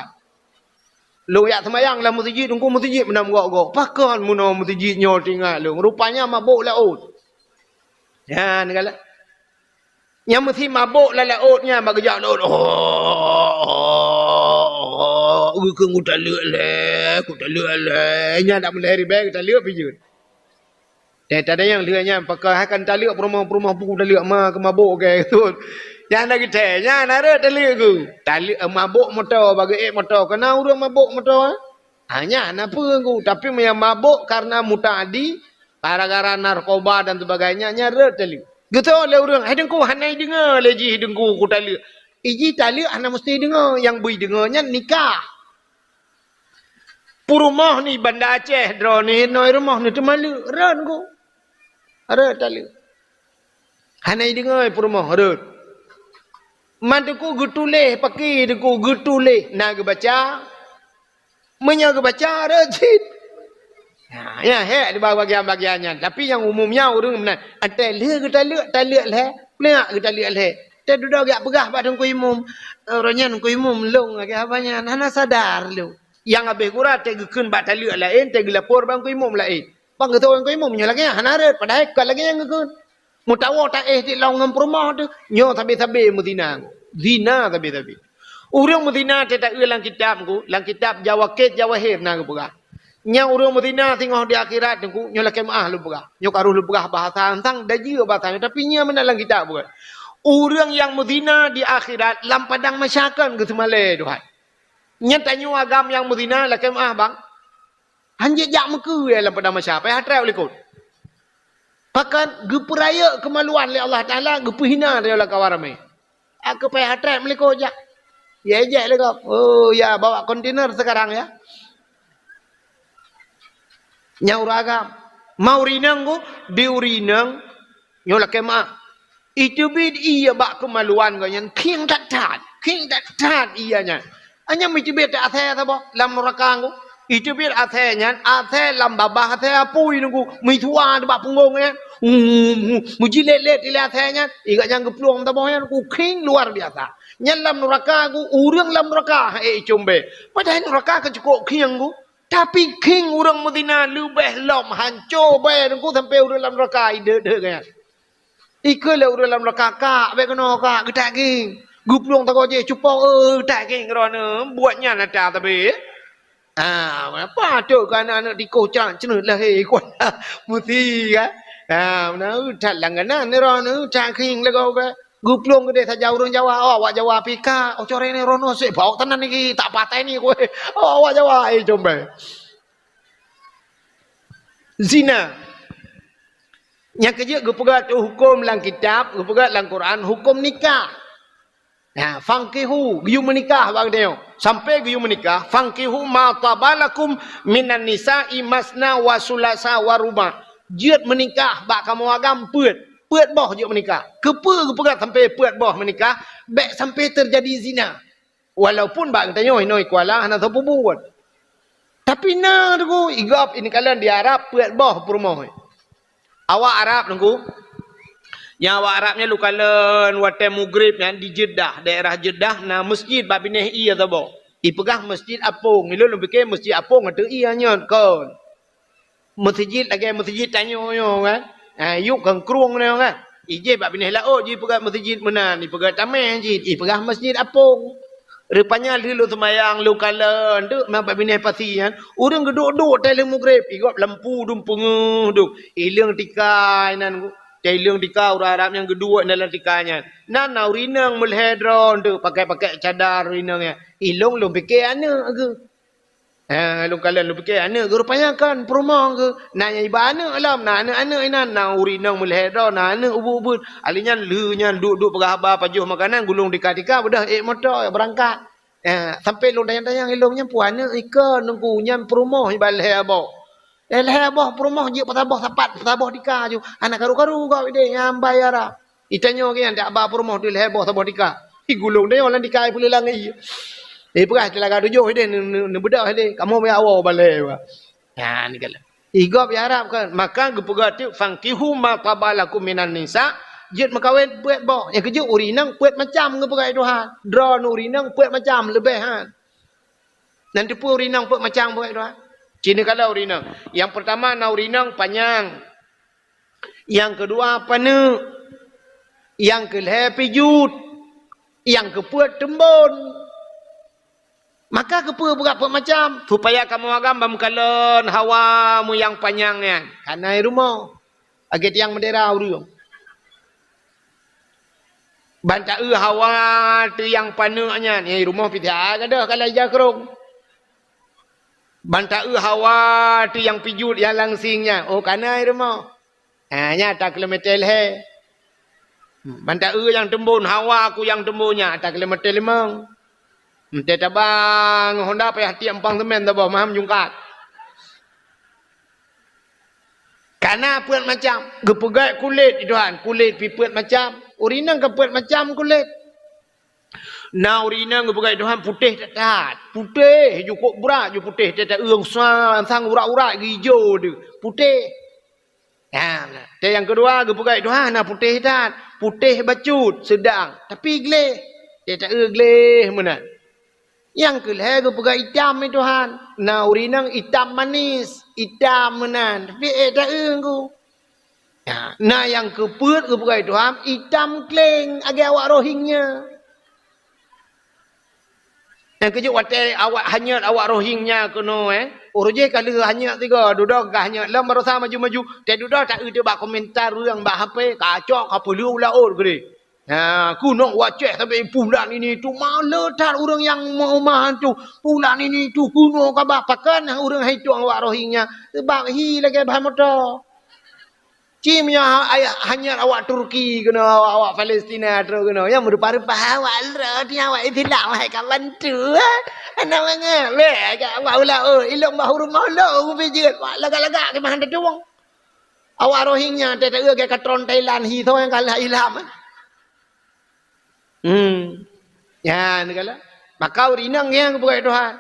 Lôn jak seumayang lam meuseujid, teungku meuseujid meunan gok-gok. Pakon meunoe meuseujid nyoe teuingat lôn. Rupanya mabök laôt. Nyan galak. Nyang meusi mabök lam laôt nyan bak geujak laôt. Oh, oh, oh, geukheun kutaleuek lé, kutaleuek lé. Nyan dak meulahé ribée kutaleuek pih jeuet. Teuh tadayang lheueh nyan pakon hai kan taleuek peurumoh-peurumoh pu taleuek ma keu mabök keu tut. Nyan na geutée, nyan na rhot taleuek geuh. Taleuek, eh, mabök moto, bak geuék moto. Keu na ureueng mabök moto, eh? Ha, nyan na peue geuh. Tapi meunyo mabök karena muta'adi, gara-gara narkoba dan sebagainya, nyan rhot taleuek. Geutôi lé ureueng, hai teungku hana ideungoe lé jih teungku kutaleuek. Ih jih taleuek hana meusti ideungoe, nyang beu ideungoe nyan nikah. Peurumoh ni Banda Aceh droeneuh, inoe rumoh neuh teuma lheueh rhot geuh. Rhot taleuek. Hana ideungoe peurumoh rhot. Man teungku geutuléh paki teungku geutuléh na geubaca. Meunyoe geubaca rhot cit. Ha, nyan hék di bak bagian-bagian nyan. Tapi nyang umum nyan ureueng meunan. Antai lheueh geutaleuek, taleuek lhée, neuk geutaleuek lhée. Teududoe geujak peugah bak teungku imum. Uroe nyan teungku imum lôn lagée haba nyan hana sadar lôn. Nyang habéh gura teugeukheun bak taleuek laén, teugeulapor bak teungku imum laén. Bang geutôh teungku imum nyoe lagée nyan hana rhot, padahai kon lagée nyan geukheun. Meutawoe taéh di lôn ngon peurumoh teuh, nyoe sabe-sabe meuzina. Zina sabe-sabe. Ureueng meuzina teuh taeu lam kitab ku, lam kitab Jawakit Jawahir na geupeugah. Nyang ureueng meuzina singoh di akhirat teungku, nyoe lakée meuáh lôn peugah. Nyoe ka rôh lôn peugah bahasa ansang, dajeue bahasa nyoe, tapi nyan meunan lam kitab bukan. Ureueng nyang meuzina di akhirat lam padang mahsyar kon geuseumalée Tuhan. Nyan tanyoe agam nyang meuzina lakée meuáh bang. Hanjeuet jak meukeue lam padang mahsyar, payah trép u likot. Pakon geupeurayeuk keumaluan lé Allah Taala, geupeuhina lé lam kawan ramé. Aku payah trép meulikot jak. Ya ejek lé gob. Oh ya, bawa kontainer sekarang ya. Nyang ureueng agam. Ma ureueng inong ku, di ureueng inong, nyoe lakée meuáh. Iteubiet ie bak keumaluan geuh nyan khieng that-that, khieng that-that ie nyan. Hanya meuteubiet asée saboh lam nuraka nyoe. Iteubiet asée nyan, asée lam babah asée apui nunggu, meusua bak punggong nyan. Meujilet-let ilée asée nyan, igat nyang geuplueng saboh nyan, ku khieng luar biasa. Nyan lam nuraka ku, ureueng lam nuraka, eh, icombée. Padahai nuraka ka cukôp khieng ku. Tapi khieng ureueng meuzina leubeh lom hanco bée nunggu sampoe ureueng lam nuraka ideuek-deuek nyan. Ikeu lé ureueng lam nuraka kak, bék keunoe kak, geutak khieng. Geuplueng sagoe jih cupong, eh, geutak khieng droeneuh, buet nyan ata sabe. Ah, patôt keu aneuk-aneuk tikoh cak ceuneut lahé kuat. Meusi kan? Ah, meunan that langganan droeneuh, that khieng lagoe beh. Geuplueng keudeh saja ureueng Jawa, oh, awak Jawa pih kak, oh, corée ni droeneuh sép bawok tanan niki, tak patai ni kueh. Oh, awak Jawa, eh, combée. Zina. Nyang keujeuet geupeugah tu huköm lam kitab, geupeugah lam Quran, huköm nikah. Nah, fankihu, geuyue meunikah bak geutanyoe. Sampoe geuyue meunikah, fankihu ma taba lakum minan nisa'i masna wa sulasa wa ruba'. Jeuet meunikah bak kamoe agam peuet. Peuet boh jeuet meunikah. Keupeue geupeugah sampoe peuet boh meunikah? Bék sampoe teujadi zina. Walaupun bak geutanyoe inoe Kuala hana sapeue buet. Tapi na teungku, i gob ineuk kalon di Arab peuet boh peurumoh. Awak Arab teungku, Nyang awak Arab nyan lôn kalon watée mugreb nyan di Jeddah, daerah Jeddah na masjid bak binéh ié saboh. Ipeugah Masjid Apong. Ilôn lôn pike Masjid Apong ateueh ié nyan kon. Meuseujid lagée meuseujid tanyoe nyoe kan. Ha, yub keu krueng nyoe kan. Ijih bak binéh laôt jipeugah meuseujid meunan, ipeugah tameh jih, ipeugah Masjid Apong. Rupanya lheueh lôn seumayang, lôn kalon teuk na bak binéh pasi nyan, ureuëng geuduek-duek watée lheueh mugreb, igob lampu dum peungeuh dum. Ileueng tika inan, watée ileueng tika ureuëng Arab nyang geuduek dalam tika nyan. Nan na ureuëng inong meulhée droe teuk, pakai-pakai cadar ureuëng inong nyan. Ilôn lôn pike aneuëk geuh. Ha, lôn kalon lôn pike aneuëk geuh, rupanya kon peurumoh geuh. Na nyang iba aneuëk lom, na aneuëk-aneuëk inan, na ureuëng inong meulhée droe, na aneuëk ubeut-ubeut. Ali nyan lheueh nyan duek-duek peugah haba, pajoh makanan, gulong tika-tika, beudôh ék moto beurangkat. Ha, sampai lôn tanyong-tanyong ilôn nyan peue aneuëk ikeu nungku nyan peurumoh iba lhée boh. Eh, lhée boh peurumoh jeuet peusaboh sapat, peusaboh tika ju. Hana karu-karu gob ideh nyang bai ara. Itanyoe ke nyan dak ba peurumoh teuh lhée boh saboh tika. Igulong deh lam tika ipeuleulang ié. Ipeugah teulaga tujoh ideh neu-, neu-, neubeudôh ideh. Kamoe meuyak woe balée ba. Nyan kalon. Igob ya Arab kan. Maka geupeugah teuk, "Fankihu ma taba lakum minan nisa." Jeuet meukawen peuet boh. Nyang keujeuet ureuëng inong peuet macam geupeugah Tuhan. Droeneuh ureuëng inong peuet macam leubeh han. Nan teupeue ureuëng inong peuet macam geupeugah Tuhan. Ci neukalon ureuëng inong. Nyang peurtama na ureuëng inong panyang. Nyang keudua paneuk, nyang keulhée pijuet, nyang keupeuet teumbon. Maka keupeue beurapa macam, supaya kamoe agam ban meukalon hawa meuyang panyang nyan. Kana i rumoh, lagée tiang meudera ureuëng. Ban taeu hawa teu nyang paneuk nyan, nyang i rumoh pih that gadôh ka lhée jakrong. Ban taeu hawa teu nyang pijuet nyang langsing nyan, oh kana i rumoh. Ha, nyan ata kilometer lhée. Ban taeu nyang teumbon, hawa ku nyang teumbon nyan ata kilometer limong. Meuté tabang Honda payah tiek empang semen saboh maham jungkat. Kana peuet macam, geupeugét kulét Tuhan, kulét pih peuet macam. Ureuëng inong ka peuet macam kulét. Na ureuëng inong geupeugét Tuhan putéh that-that. Putéh ju kok brat ju putéh, teuta ureuëng sa-, sang urat-urat geuijo deuh. Putéh. Ha, teuh nyang keudua geupeugét Tuhan na putéh that, putéh bacut, seudang, tapi gleh. Teuta gleh meunan. Nyang keulhée geupeugah itam i Tuhan. Na ureuëng inong itam manis, itam meunan, tapi ék taeu ku. Ya, na nyang keupeuet geupeugah i Tuhan itam kleng lagée awak Rohingya. Nyang keujeuet watée awak hanyot awak Rohingya keunoe, eh, uroe jéh ka lheueh hanyot sigoe, dudoe ka hanyot lom barosa maju-maju, teuh dudoe taeu teuh bak komentar ureuëng bak H P, kacok ka peuleueh u laôt keudeh. Ha, keunoe wacée sabe pulan ini tu male that ureuëng nyang meuumah tu. Pulan ini tu keunoe kaba pakon ureuëng hai tueng awak Rohingya. Sebab hi lagée bahan moto. Ci meunyoe ha-, ayah hanyar awak Turki keunoe, awak, awak Palestina troh keunoe. Nyang meurupa-rupa awak lra, di awak Islam hai ka bantu. Ha? Anak mangat. Lé, awak ula, oh, ilong bahu rumah lo, ubi jeuet. Wak lagak-lagak ke mahan tetuong. Awak Rohingya teuh teueu gaya katron Thailand hi soe nyang kalah Islam. Hmm. Nyan kala. Maka ureuëng inong nyang geupeugah Tuhan.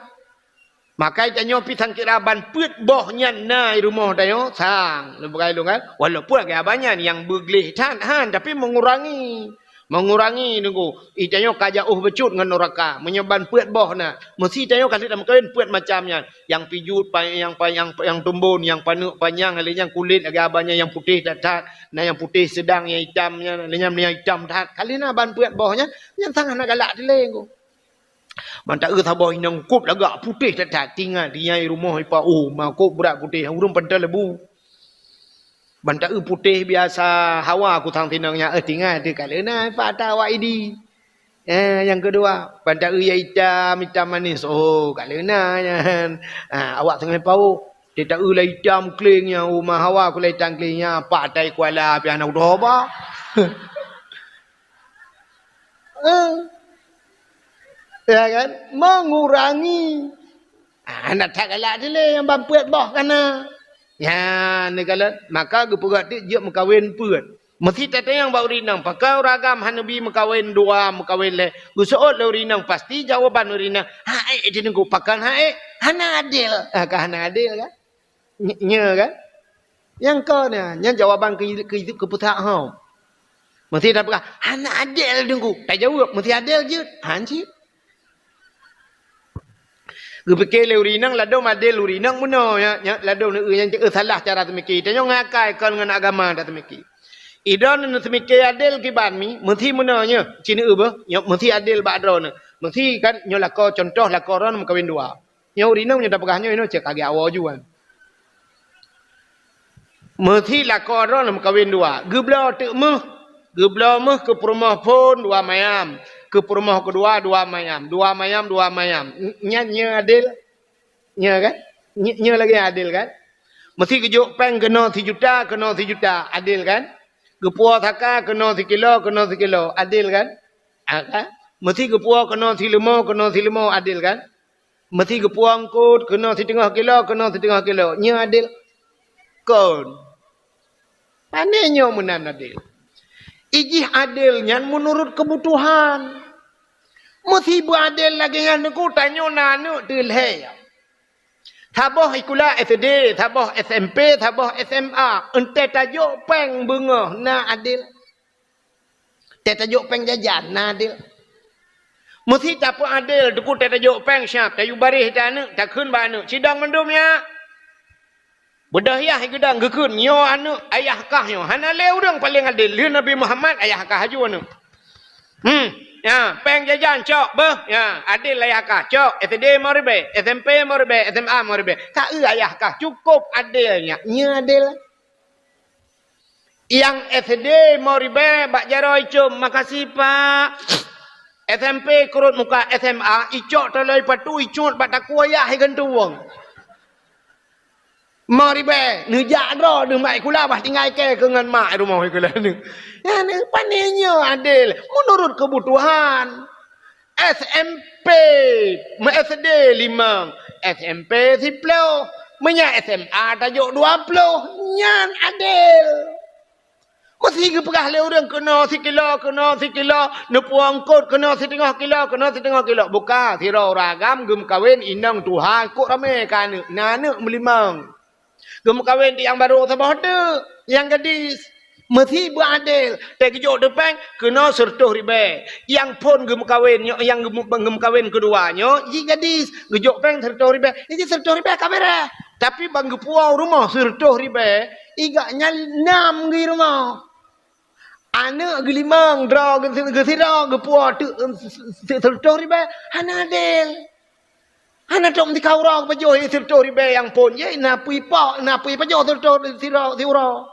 Maka tanyoe pi sangkira ban peuet boh nyan na i rumoh tanyoe sang. Lôn peugah lôn kan. Walaupun agak banyak nyang beugleh that han tapi mengurangi. Mengurangi nunggu. Itanyoe ka jauh becut ngon nuraka. Meunyoe ban peuet boh na. Meusi tanyoe ka lheueh tameukawen peuet macam nyan. Nyang pijuet, pa-, nyang pa-, nyang, nyang tumbon, nyang paneuk panyang, lé nyang kulét lagée abah nyan, nyang putéh that-that, na nyang putéh seudang, nyang itam nyan, lé nyang, nyang itam that. Kali na ban peuet boh nyan, nyang sang hana galak dilé ku. Ban taeu saboh inong kop lagak putéh that-that, tingat di nyang i rumoh ipa, oh, ma kop brat putéh, ureuëng pantai lebu. Ban taeu putéh biasa hawa kusang tinong nyan, eh, tingai teuh ka leueh na pat ata awak Idi. Eh, nyang keudua, ban taeu nyang itam, itam manis. Oh, ka leueh na nyan. Ah, awak teungoh pauk. Teuh taeu lah itam kleng nyan, oh, ma hawa kulai itam kleng nyan, pat ata i kuala pih hana kutoba. Eh. Ya kan? Mengurangi. Ah, hana that galak dilé nyang ban peuet boh kana. Nyan, neukalon, maka geupeugah teuk jeuet meukawen peuet. Meusi tatanyong bak ureuëng inong, pakon ureuëng agam hana bi meukawen dua, meukawen lhée? Geuseuôt lé ureuëng inong, pasti jawaban ureuëng inong, "Haék, Teungku, pakon haék? Hana adil." Ah, ka hana adil kan? Nye-, nyoe kan? Nyang kon nyan, nyan jawaban keu, keu, keu peutah hom. Meusi tapeugah, "Hana adel Teungku." Tajaweueb, "Meusi adel jeuet." Han cit. Geupike lé ureueng inong, ladom adel ureueng inong meunoe, ya, ya, ladom neu-eu nyan cit, eh, salah cara seumike. Tanyoe ngon akai kon ngon agama taseumike. Idroeneuh seumike adel kiban mi, meusi meunoe nyoe, ci neu-eu beuh, nyoe meusi adel bak droeneuh. Meusi kan nyoe lakoe, contoh lakoe droeneuh meukawen dua. Nyoe ureueng inong nyoe tapeugah nyoe, nyoe cit ka geujak woe juan. Meusi lakoe droeneuh meukawen dua, geubloe teuk méuh, geubloe méuh keu peurumoh phon dua mayam, keu peurumoh keudua dua mayam, dua mayam, dua mayam. N-, nyan nyoe adel? Nyoe kan? Nyoe, nyoe lagèe adel kan? Meusi geujok péng keunoe sijuta, keunoe sijuta, adel kan? Geupuwoe saka keunoe sikilo, keunoe sikilo, adel kan? Ha, kan? Meusi geupuwoe keunoe sileumo, keunoe sileumo, adel kan? Meusi geupuwoe eungkôt keunoe siteungoh kilo, keunoe siteungoh kilo. Nyoe adel? Kon. Pane nyoe meunan adel? Ijih adel nyan meunurot keubutuhan. Meusi beuadel lagèe nyan Teungku, tanyoe na aneuk teu lhèe. Saboh sikula S D, saboh S M P, saboh S M A. Eunteuk tajok péng beungoh na adel? Teuh tajok péng jajan, na adel? Meusi tapeuadel, Teungku, teuh tajok péng siap, tayue baréh di aneuk, takheun bak aneuk, "Cidong mandum, ya." Beudôh yah geudong geukheun, "Nyoe aneuk, ayah kah nyoe." Hana lé ureueng paleng adel, lheueh Nabi Muhammad ayah kah aju aneuk. Hmm, ya, péng jajan cok beuh, ya, adel ayah kah, cok, S D lima ribèe, S M P lima ribèe, S M A lima ribèe. Ka eu ayah kah, cukôp adel nyan, nyoe adel. Nyang S D lima ribèe bak jaroe icôm, "Makasih, Pak." S M P keurot muka, S M A icok taloe patu, icut bak takue yah igantung. Lima ribèe, neujak droe, deuh mak sikula bah tinggai kèe keu ngon mak rumoh sikula nyoe. Nyan pane nyoe adel, meunurot keubutuhan. S M P, meu S D limong, S M P siploh, meunyo S M A tajok dua ploh, nyan adel. Meusi geupeugah lé ureueng keunoe sikilo, keunoe sikilo, neupuwoe eungkôt keunoe siteungoh kilo, keunoe siteungoh kilo. Buka, sidroe ureueng agam geumeukawen inong tuha, kok ramè ka aneuk, na aneuk meulimong. Geumeukawen di nyang barô saboh teuk, nyang gadis. Meusi beuadel, teuh geujok teupeng keunoe sireutôh ribèe. Nyang phon geumeukawen nyoe, nyang geumeu-, geumeukawen keudua nyoe, jih gadis, geujok péng sireutôh ribèe. Jih sireutôh ribèe ka beureh. Tapi ban geupuwoe rumoh sireutôh ribèe, i gobnyan nam geuh rumoh. Aneuk geulimong, droe geusi-, geusidroe, geupuwoe teuk, em, si-, si-, sireutôh ribèe, hana adel. Hana trok meutika uroe geupajoh sireutôh ribèe nyang phon jih, na peue ipok, na peue ipajoh sireutôh sidroe, siuroe.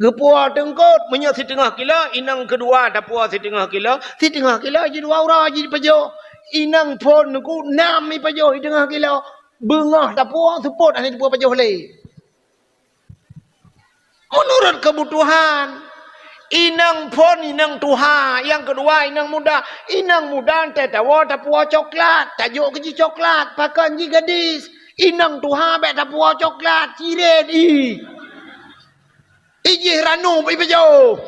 Geupuwoe teungkôt, meunyoe siteungoh kilo, inong keudua tapuwoe siteungoh kilo, siteungoh kilo jih dua uroe jih jipajoh. Inong phon Teungku nam ipajoh siteungoh kilo, beungoh tapuwoe seupôt hana jipajoh lé. Meunurot keubutuhan. Inong phon, inong tuha, nyang keudua inong muda. Inong muda teuh tawoe tapuwoe coklat, tajok keu jih coklat, pakon jih gadis. Inong tuha bèk tapuwoe coklat, cirét ih. Ijih ranup ipajoh.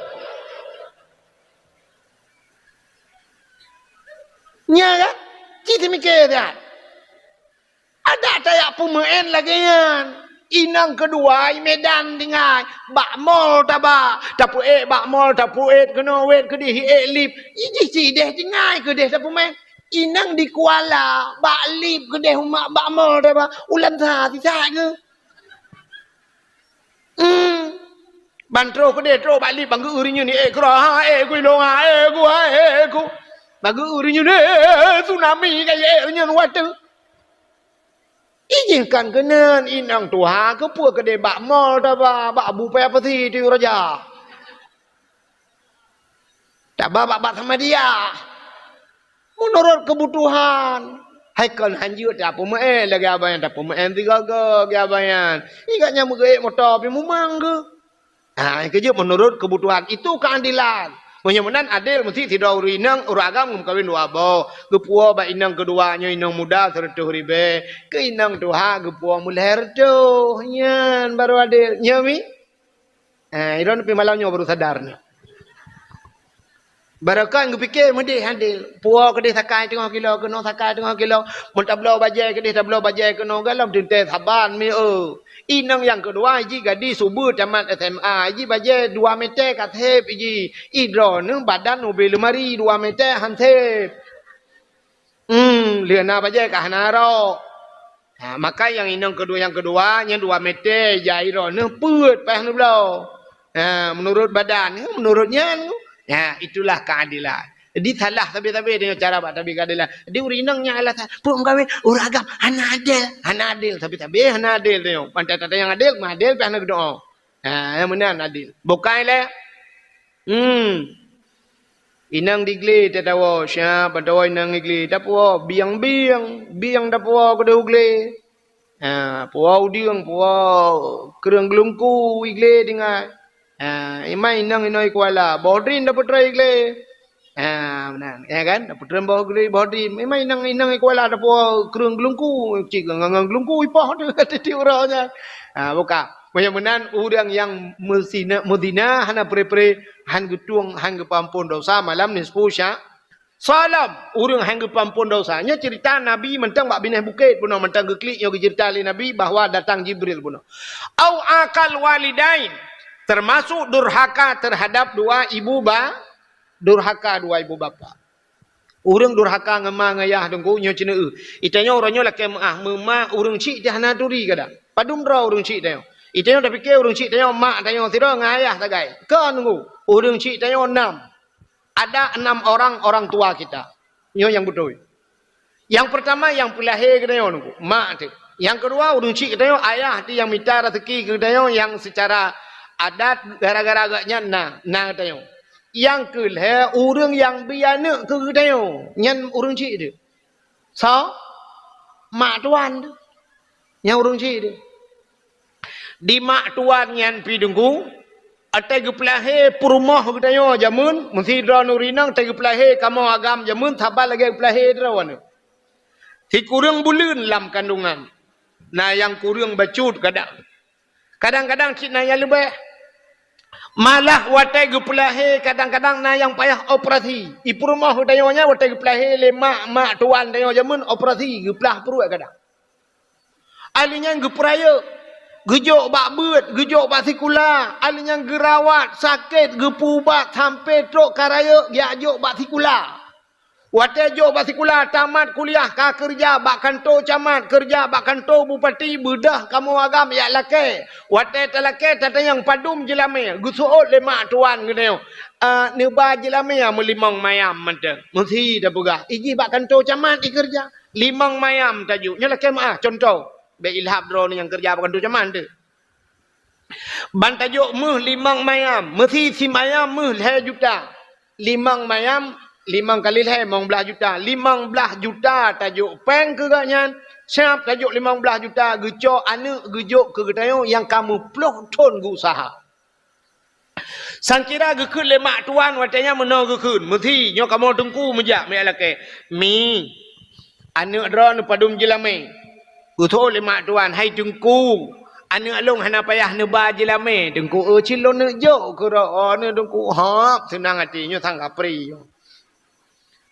Nya kan? Ci teumike that. Adak tajak peumeu'en lagèe nyan. Inong keudua i Medan tinggai, bak mall taba, tapeuék bak mall, tapeuék keunoe wét keudeh, ék lip. Ijih ci deh tinggai keudeh tapeumeu'en. Inong di Kuala, bak lip keudeh umat bak mall taba, ulam sa sisat geuh. Hmm. Ban troh keudeh, troh bak lip, ban geu-eu rinyueng, ék keudroe, ha, ék ku ilong, ha, ék ku, ha, ék ku. Ban geu-eu rinyueng, ék, tsunami ka ék rinyueng watèe. Ijih kan keunan inong tuha, keupeue keudeh bak mall taba, bak Abu Paya Pasi Teuku Raja. Taba bak, bak Samadiyah. Meunurot keubutuhan. Hai kon hanjeuet tapeumeu'en lagèe abang nyan, tapeumeu'en sigoe-goe lagèe abang nyan. Ingat nyan meugeuék moto pih mumang geuh. Ha, keujeuet meunurot keubutuhan. Itu keuadilan. Meunyoe meunan adil, meusti sidroe ureueng inong, ureueng agam geumeukawen dua boh. Geupuwoe bak inong keudua nyoe inong muda sireutôh ribèe. Keu inong tuha geupuwoe meulhèe reutôh. Nyan baru adil. Nyoe mi? Ha, droeneuh pih malam nyoe baru sadar nyoe. Barokon geupike meudeh adil. Puwoe keudeh sakai teungoh kilo, keunoe sakai teungoh kilo. Mun tabloe bajée keudeh, tabloe bajée keunoe, galom teuntée saban mi, eu. Inong nyang keudua jih gadis ubeut tamat S M A, jih bajée dua meter ka sép jih. Idroeneuh badan ubé leumari dua meter han sép. Hmm, lheueh na bajée ka hana rok. Ha, maka nyang inong keudua, nyang keudua nyan dua meter, jai droeneuh peuet paih neubloe. Ha, meunurot badan, meunurot nyan. Ha, itulah keadilan. Jadi salah sabe-sabe deungon cara bak tabi keadilan. Jadi ureueng inong nyan alasan, "Peue meukawén ureueng agam hana adil, hana adil, sabe-sabe hana adil deungon." Pantai tata nyang adil, meuadil pih hana geudoe. Ha, nyang meunan adil. Bukai lé. Hmm. Inong di glé tatawoe, siap tatawoe inong di glé, tapuwoe, bieng-bieng, bieng tapuwoe keudeh u glé. Ha, puwoe udeueng, puwoe kreueng geulungku i glé tinggai. Ha, iman inong inoe i kuala, boh drin tapeutroi i glé. Ha, meunan, ya kan? Tapeutroi boh drin, boh drin. Iman inong, inong i kuala tapuwoe kreueng geulungku, cit ngon, ngon geulungku ipoh tu, tiep uroe nyan. Ha, buka. Meunyoe meunan, ureueng nyang meuzina, meuzina hana pre-pre, han geutueng, han geupeuampon dosa malam nisfu Sya-, Sya'ban, ureueng han geupeuampon dosa. Nyoe cerita Nabi mantong bak binéh bukét bunoe, mantong geuklik nyoe geucerita lé Nabi bahwa datang Jibril bunoe. Au aqal walidain, termasuk durhaka terhadap dua ibu ba-, durhaka dua ibu bapa. Ureueng durhaka ngon ma ngon yah teungku nyoe ceuneuh. Itanyoe uroe nyoe lakée meu'ah, meuma ureueng chik teuh hana turi kadang. Padum droe ureueng chik tanyoe. Itanyoe tapike ureueng chik tanyoe mak tanyoe sidroe ngon ayah sagai. Kon teungku, ureueng chik tanyoe nam. Ada enam orang orang tua kita. Nyoe nyang beutôi. Nyang pertama nyang peulahé geutanyoe teungku, mak teuh. Nyang keudua ureueng chik geutanyoe, ayah teuh nyang mita raseuki keu geutanyoe nyang seucara adat gara-gara gobnyan na, na geutanyoe. Nyang keu lhée ureueng nyang bri aneuk keu geutanyoe, nyan ureueng chik teuh. Soe? Mak tuan teuh. Nyan ureueng chik teuh. Di mak tuan nyan pih teungku, watée geupeulahé peurumoh geutanyoe jameun, meusidroe ureueng inong watée geupeulahé kamoe agam jameun saban lagée geupeulahé droeneuh. Sikureueng buleuen lam kandungan, na nyang kureueng bacut kadang. Kadang-kadang cit na nyang leubeh. Malah watée geupeulahé kadang-kadang na nyang payah operasi. I peurumoh geutanyoe nyan watée geupeulahé lé mak, mak tuan tanyoe jameun operasi geuplah pruet kadang. Ahli nyan geupeurayeuk, geujok bak beuet, geujok bak sikula, ahli nyan geurawat, sakét, geupeuubat sampoe trok ka rayeuk geujak jok bak sikula. Watée jok bak sikula, tamat kuliah, ka keureuja bak kantô camat, keureuja bak kantô bupati, beudôh kamoe agam jak lakée. Watée talakée, tatanyong padum jeulamé, geuseuôt lé mak tuan geutanyoe, "Ah, neuba jeulamé meulimong mayam mantong." Meusi tapeugah, "Ijih bak kantô camat ikeureuja." Limong mayam tajok. Nyoe lakée meu'ah, cuntoh. Bék ilhab droeneuh nyang keureuja bak kantô camat teuh. Ban tajok méuh limong mayam, meusi simayam méuh lhée juta. Limong mayam, limong kali lhée, limong blaih juta. Limong blaih juta tajok péng keu gobnyan, siab tajok limong blaih juta geucok aneuk geujok keu geutanyoe nyang ka meuploh thon geuuseuha. Sangkira geukheun lé mak tuan watée nyan meunoe geukheun, "Meusi, nyoe kamoe teungku meujak miet lakée." "Mi, aneuk droeneuh padum jeulamé?" Geutanyong lé mak tuan, "Hai teungku, aneuk lôn hana payah neuba jeulamé." "Teungku, eu cit lôn neuk jok keu droeneuh teungku." "Hop, seunang até, nyoe sang kapri."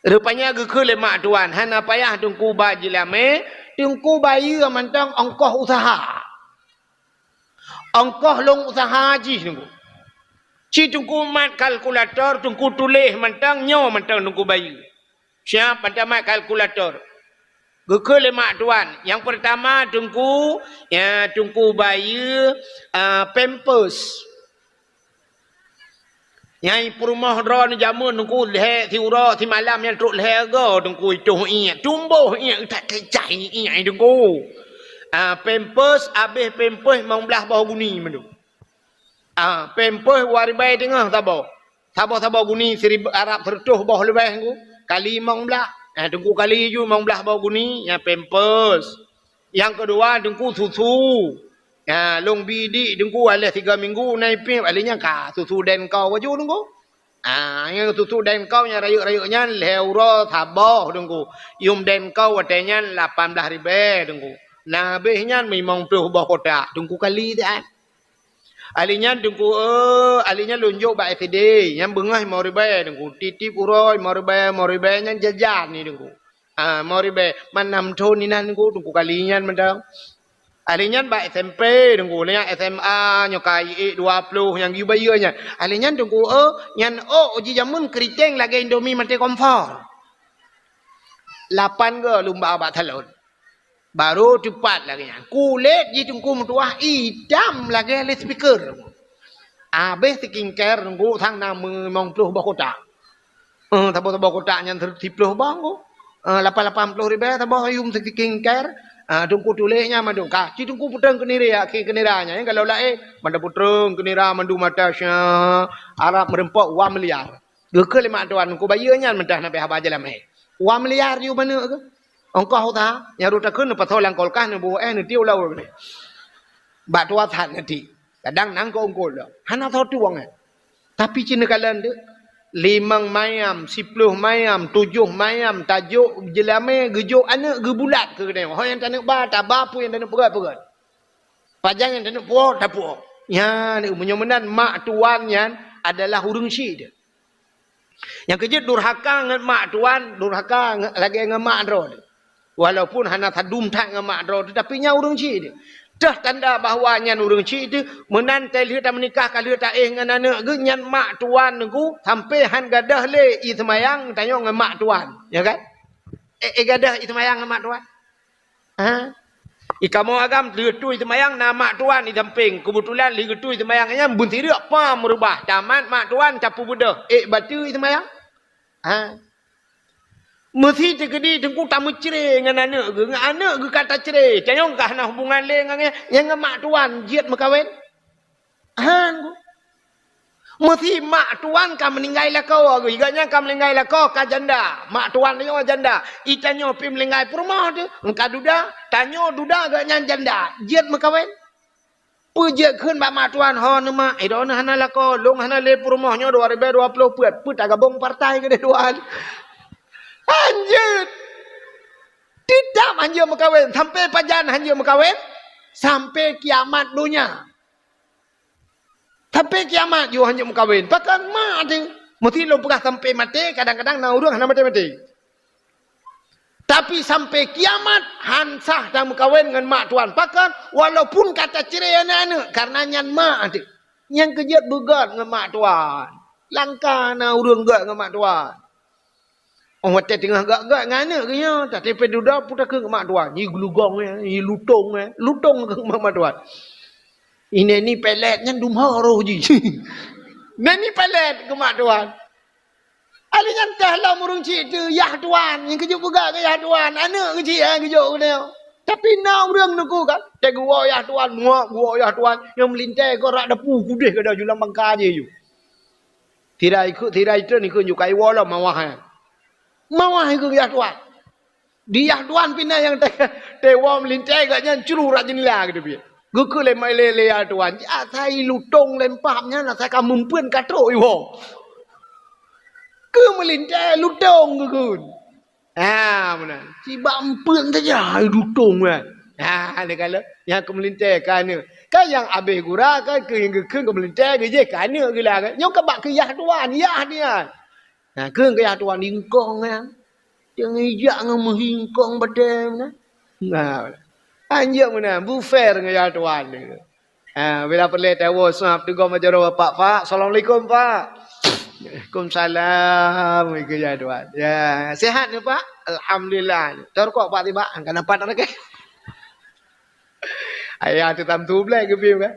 Rupanya geukheun lé mak tuan, "Hana payah teungku ba jeulamé, teungku bayeue mantong ongkoh useuha." Ongkoh lôn useuha jih teungku. Ci teungku mat kalkulator, teungku tuléh mantong, nyoe mantong teungku bayeue. Siab mantong mat kalkulator. Geukheun lé mak tuan, nyang peurtama teungku, ya, teungku bayeue, ah, pampers. Nyang peurumoh droeneuh jameun teungku lhée siuroe simalam nyang trok lhée goe teungku itoh iék, tumboh iék, that kecai iék teungku. Ah, pampers, abéh pampers limong blaih boh guni mandum. Ah, pampers dua ribée teungoh saboh. Saboh-saboh guni siribée, arab sireutoh boh leubeh teungku. Kali limong blaih. Ah, teungku kali ju limong blaih boh guni, ya pampers. Nyang keudua teungku susu. Ha, lôn bi dik teungku, aléh tiga minggu na ipéb, aléh nyan ka susu den kau baju teungku. Ha, nyang susu den kau nyang rayeuk-rayeuk nyan lhée uroe saboh teungku. Yum den kau watée nyan lapan blaih ribée teungku. Na abéh nyan limong ploh boh kotak teungku kali siat. Ahli nyan Teungku, eh, ahli nyan lôn jok bak S D, nyang beungoh limong ribèe Teungku. Tiep-tiep uroe limong ribèe, limong ribèe nyan jajan ni Teungku. Ah, limong ribèe, man nam thon inan Teungku, Teungku kali nyan mantong. Ahli nyan bak S M P Teungku, nyan S M A nyoe ka ék dua ploh nyang geuyue bayeue nyan. Ahli nyan Teungku, eh, nyan ôk jijameun keuriteng lagèe Indomie maté kompor. Lapan go lôn ba bak salon. Barô teupat lagèe nyan. Kulét jih Teungku meutuah itam lagèe loudspeaker. Abéh skincare Teungku sang na limong ploh boh kotak. Eh, saboh-saboh kotak nyan siploh boh Teungku. Eh, lapan, lapan ploh ribèe saboh yum skincare. Ah, Teungku tuléh nyan mandum. Ka, ci Teungku peutrön keu nira, keu nira nyan. Nyang galak laén, mandum peutrön keu nira, mandum mata sya, Arab meureumpok dua miliar. Geukheun lé mak tuan, Teungku bayeue nyan mantong na pih haba jalan mé. Dua miliar yum manök keuh. Ongkoh useuha, nyang rot takheun neupasoe lam kulkas, neubuet eh, neutiek u laôt. Bak tuan that neutiek. Kadang nang keu ungkot lom. Hana soe tueng eh. Tapi ci neukalon deuh. Limong mayam, siploh mayam, tujoh mayam, tajok jeulamé, geujok aneuk, geubulat keu geutanyoe. Ho nyang taneuk ba, taba, peue nyang taneuk peugöt, peugöt. Pajan nyang taneuk puwoe, tapuwoe. Nyan, meunyoe meunan mak tuan nyan adalah ureueng syik deuh. Nyang keujeuet durhaka ngon mak tuan, durhaka nge-, lagèe ngon mak droe teuh. Walaupun hana sadum that ngon mak droe teuh, tapi nyan ureueng syik teuh. Teuh tanda bahwa nyan ureueng syik teuh, meunan teuh lheueh tameunikah ka lheueh taéh ngon aneuk geuh, nyan mak tuan Teungku, sampoe han gadôh lé ie seumayang tanyoe ngon mak tuan. Ya kan? Eh, eh, gadôh ie seumayang ngon mak tuan. Ha? I kamoe agam lheueh tui seumayang na mak tuan i sampéng. Keubeutulan lheueh geutui seumayang nyan beunsireuk pam meurubah. Tamat mak tuan capu beudôh. Ék bateue i seumayang. Ha? Meusi teukeudi Teungku tameucré ngon aneuk geuh. Ngon aneuk geuh ka tacré. Tanyoe ka hana hubungan lé ngon nyan, ngon mak tuan jeuet meukawen. Han. Meusi mak tuan ka meuninggai lakoe, geuh nyan ka meuninggai lakoe ka janda. Mak tuan nyoe janda. I tanyoe pih meuninggai peurumoh teuh, ka duda. Tanyoe duda geuh nyan janda. Jeuet meukawen. Peue jeuet kheun bak mak tuan, "Ho neuh mak, droeneuh hana lakoe, lôn hana lé peurumoh nyoe dua ribèe dua ploh peuet, peue tagabong partai keudeh tuan?" Han jeuet. Teutap han jeuet meukawen. Sampoe pajan han jeuet meukawen? Sampoe kiamat donya. Sampoe kiamat jih han jeuet meukawen. Pakon mak teuh? Meusti lôn peugah sampoe maté, kadang-kadang na ureueng hana maté-maté. Tapi sampoe kiamat han sah tameukawen ngon mak tuan. Pakon? Walaupun ka tacré aneuk-aneuk, karena nyan mak teuh. Nyang keujeuet beugöt ngon mak tuan. Langka na ureueng göt ngon mak tuan. Oh, watèe teungoh göt-göt ngon aneuk geuh nyoe, tapi pih dudoe peue takheun keu mak tuan. Nyi geulugong, eh, nyi lutong, eh. Lutong keu mak, mak tuan. Ineh ni pelet nyan dum ho roh jih. Neh ni pelet keu mak tuan. Ahli nyan teuh lom ureueng chik teuh, yah tuan. Nyang keujok peugah keu yah tuan. Aneuk keuchik, eh, geujok keu nyoe. Tapi na ureueng neuku kan. Teuh geuwoe yah tuan, muak geuwoe yah tuan. Nyang meulintèe keu rak dapu, kudeh gada julang bangka jih ju. Tirai ikheun, tirai treun ikheun ju kaiwoe lom mawah nyan. Mawah ikheun yah tuan. Di yah tuan pih na nyang teuwoe meulintèe geuh nyan cru rak jeundela geuteubiet. Geukheun lé, lé, lé yah tuan, "Asai lutong lempam nyan asai ka meumpeuen ka trok iwoe." Keu meulintèe lutong geukheun. Ha, meunan. Sibak eumpeuen saja lutong nyan. Ha, lé kalon nyang keu meulintèe ka aneuk. Kan nyang abéh gura kan keu nyang geukheun keu meulintèe geujeh ka aneuk geulah kan. Nyoe ka bak keu yah tuan, yah nyan. Nah, keu yah tuan ingkong nyan. Jangan ijak ngon meuhingkong batèe meunan. Nah, anjak meunan, beufair ngon yah tuan. Ah, bila peureulèe tawoe sab teugom jaroe bapak, "Pak, assalamualaikum, Pak." "Waalaikumsalam," ikheun yah tuan. "Ya, sehat ni, Pak?" "Alhamdulillah." "Tarukok, Pak, tiba." Angka nampak tak lagi. Ayah tu tam tu blek geubi kan.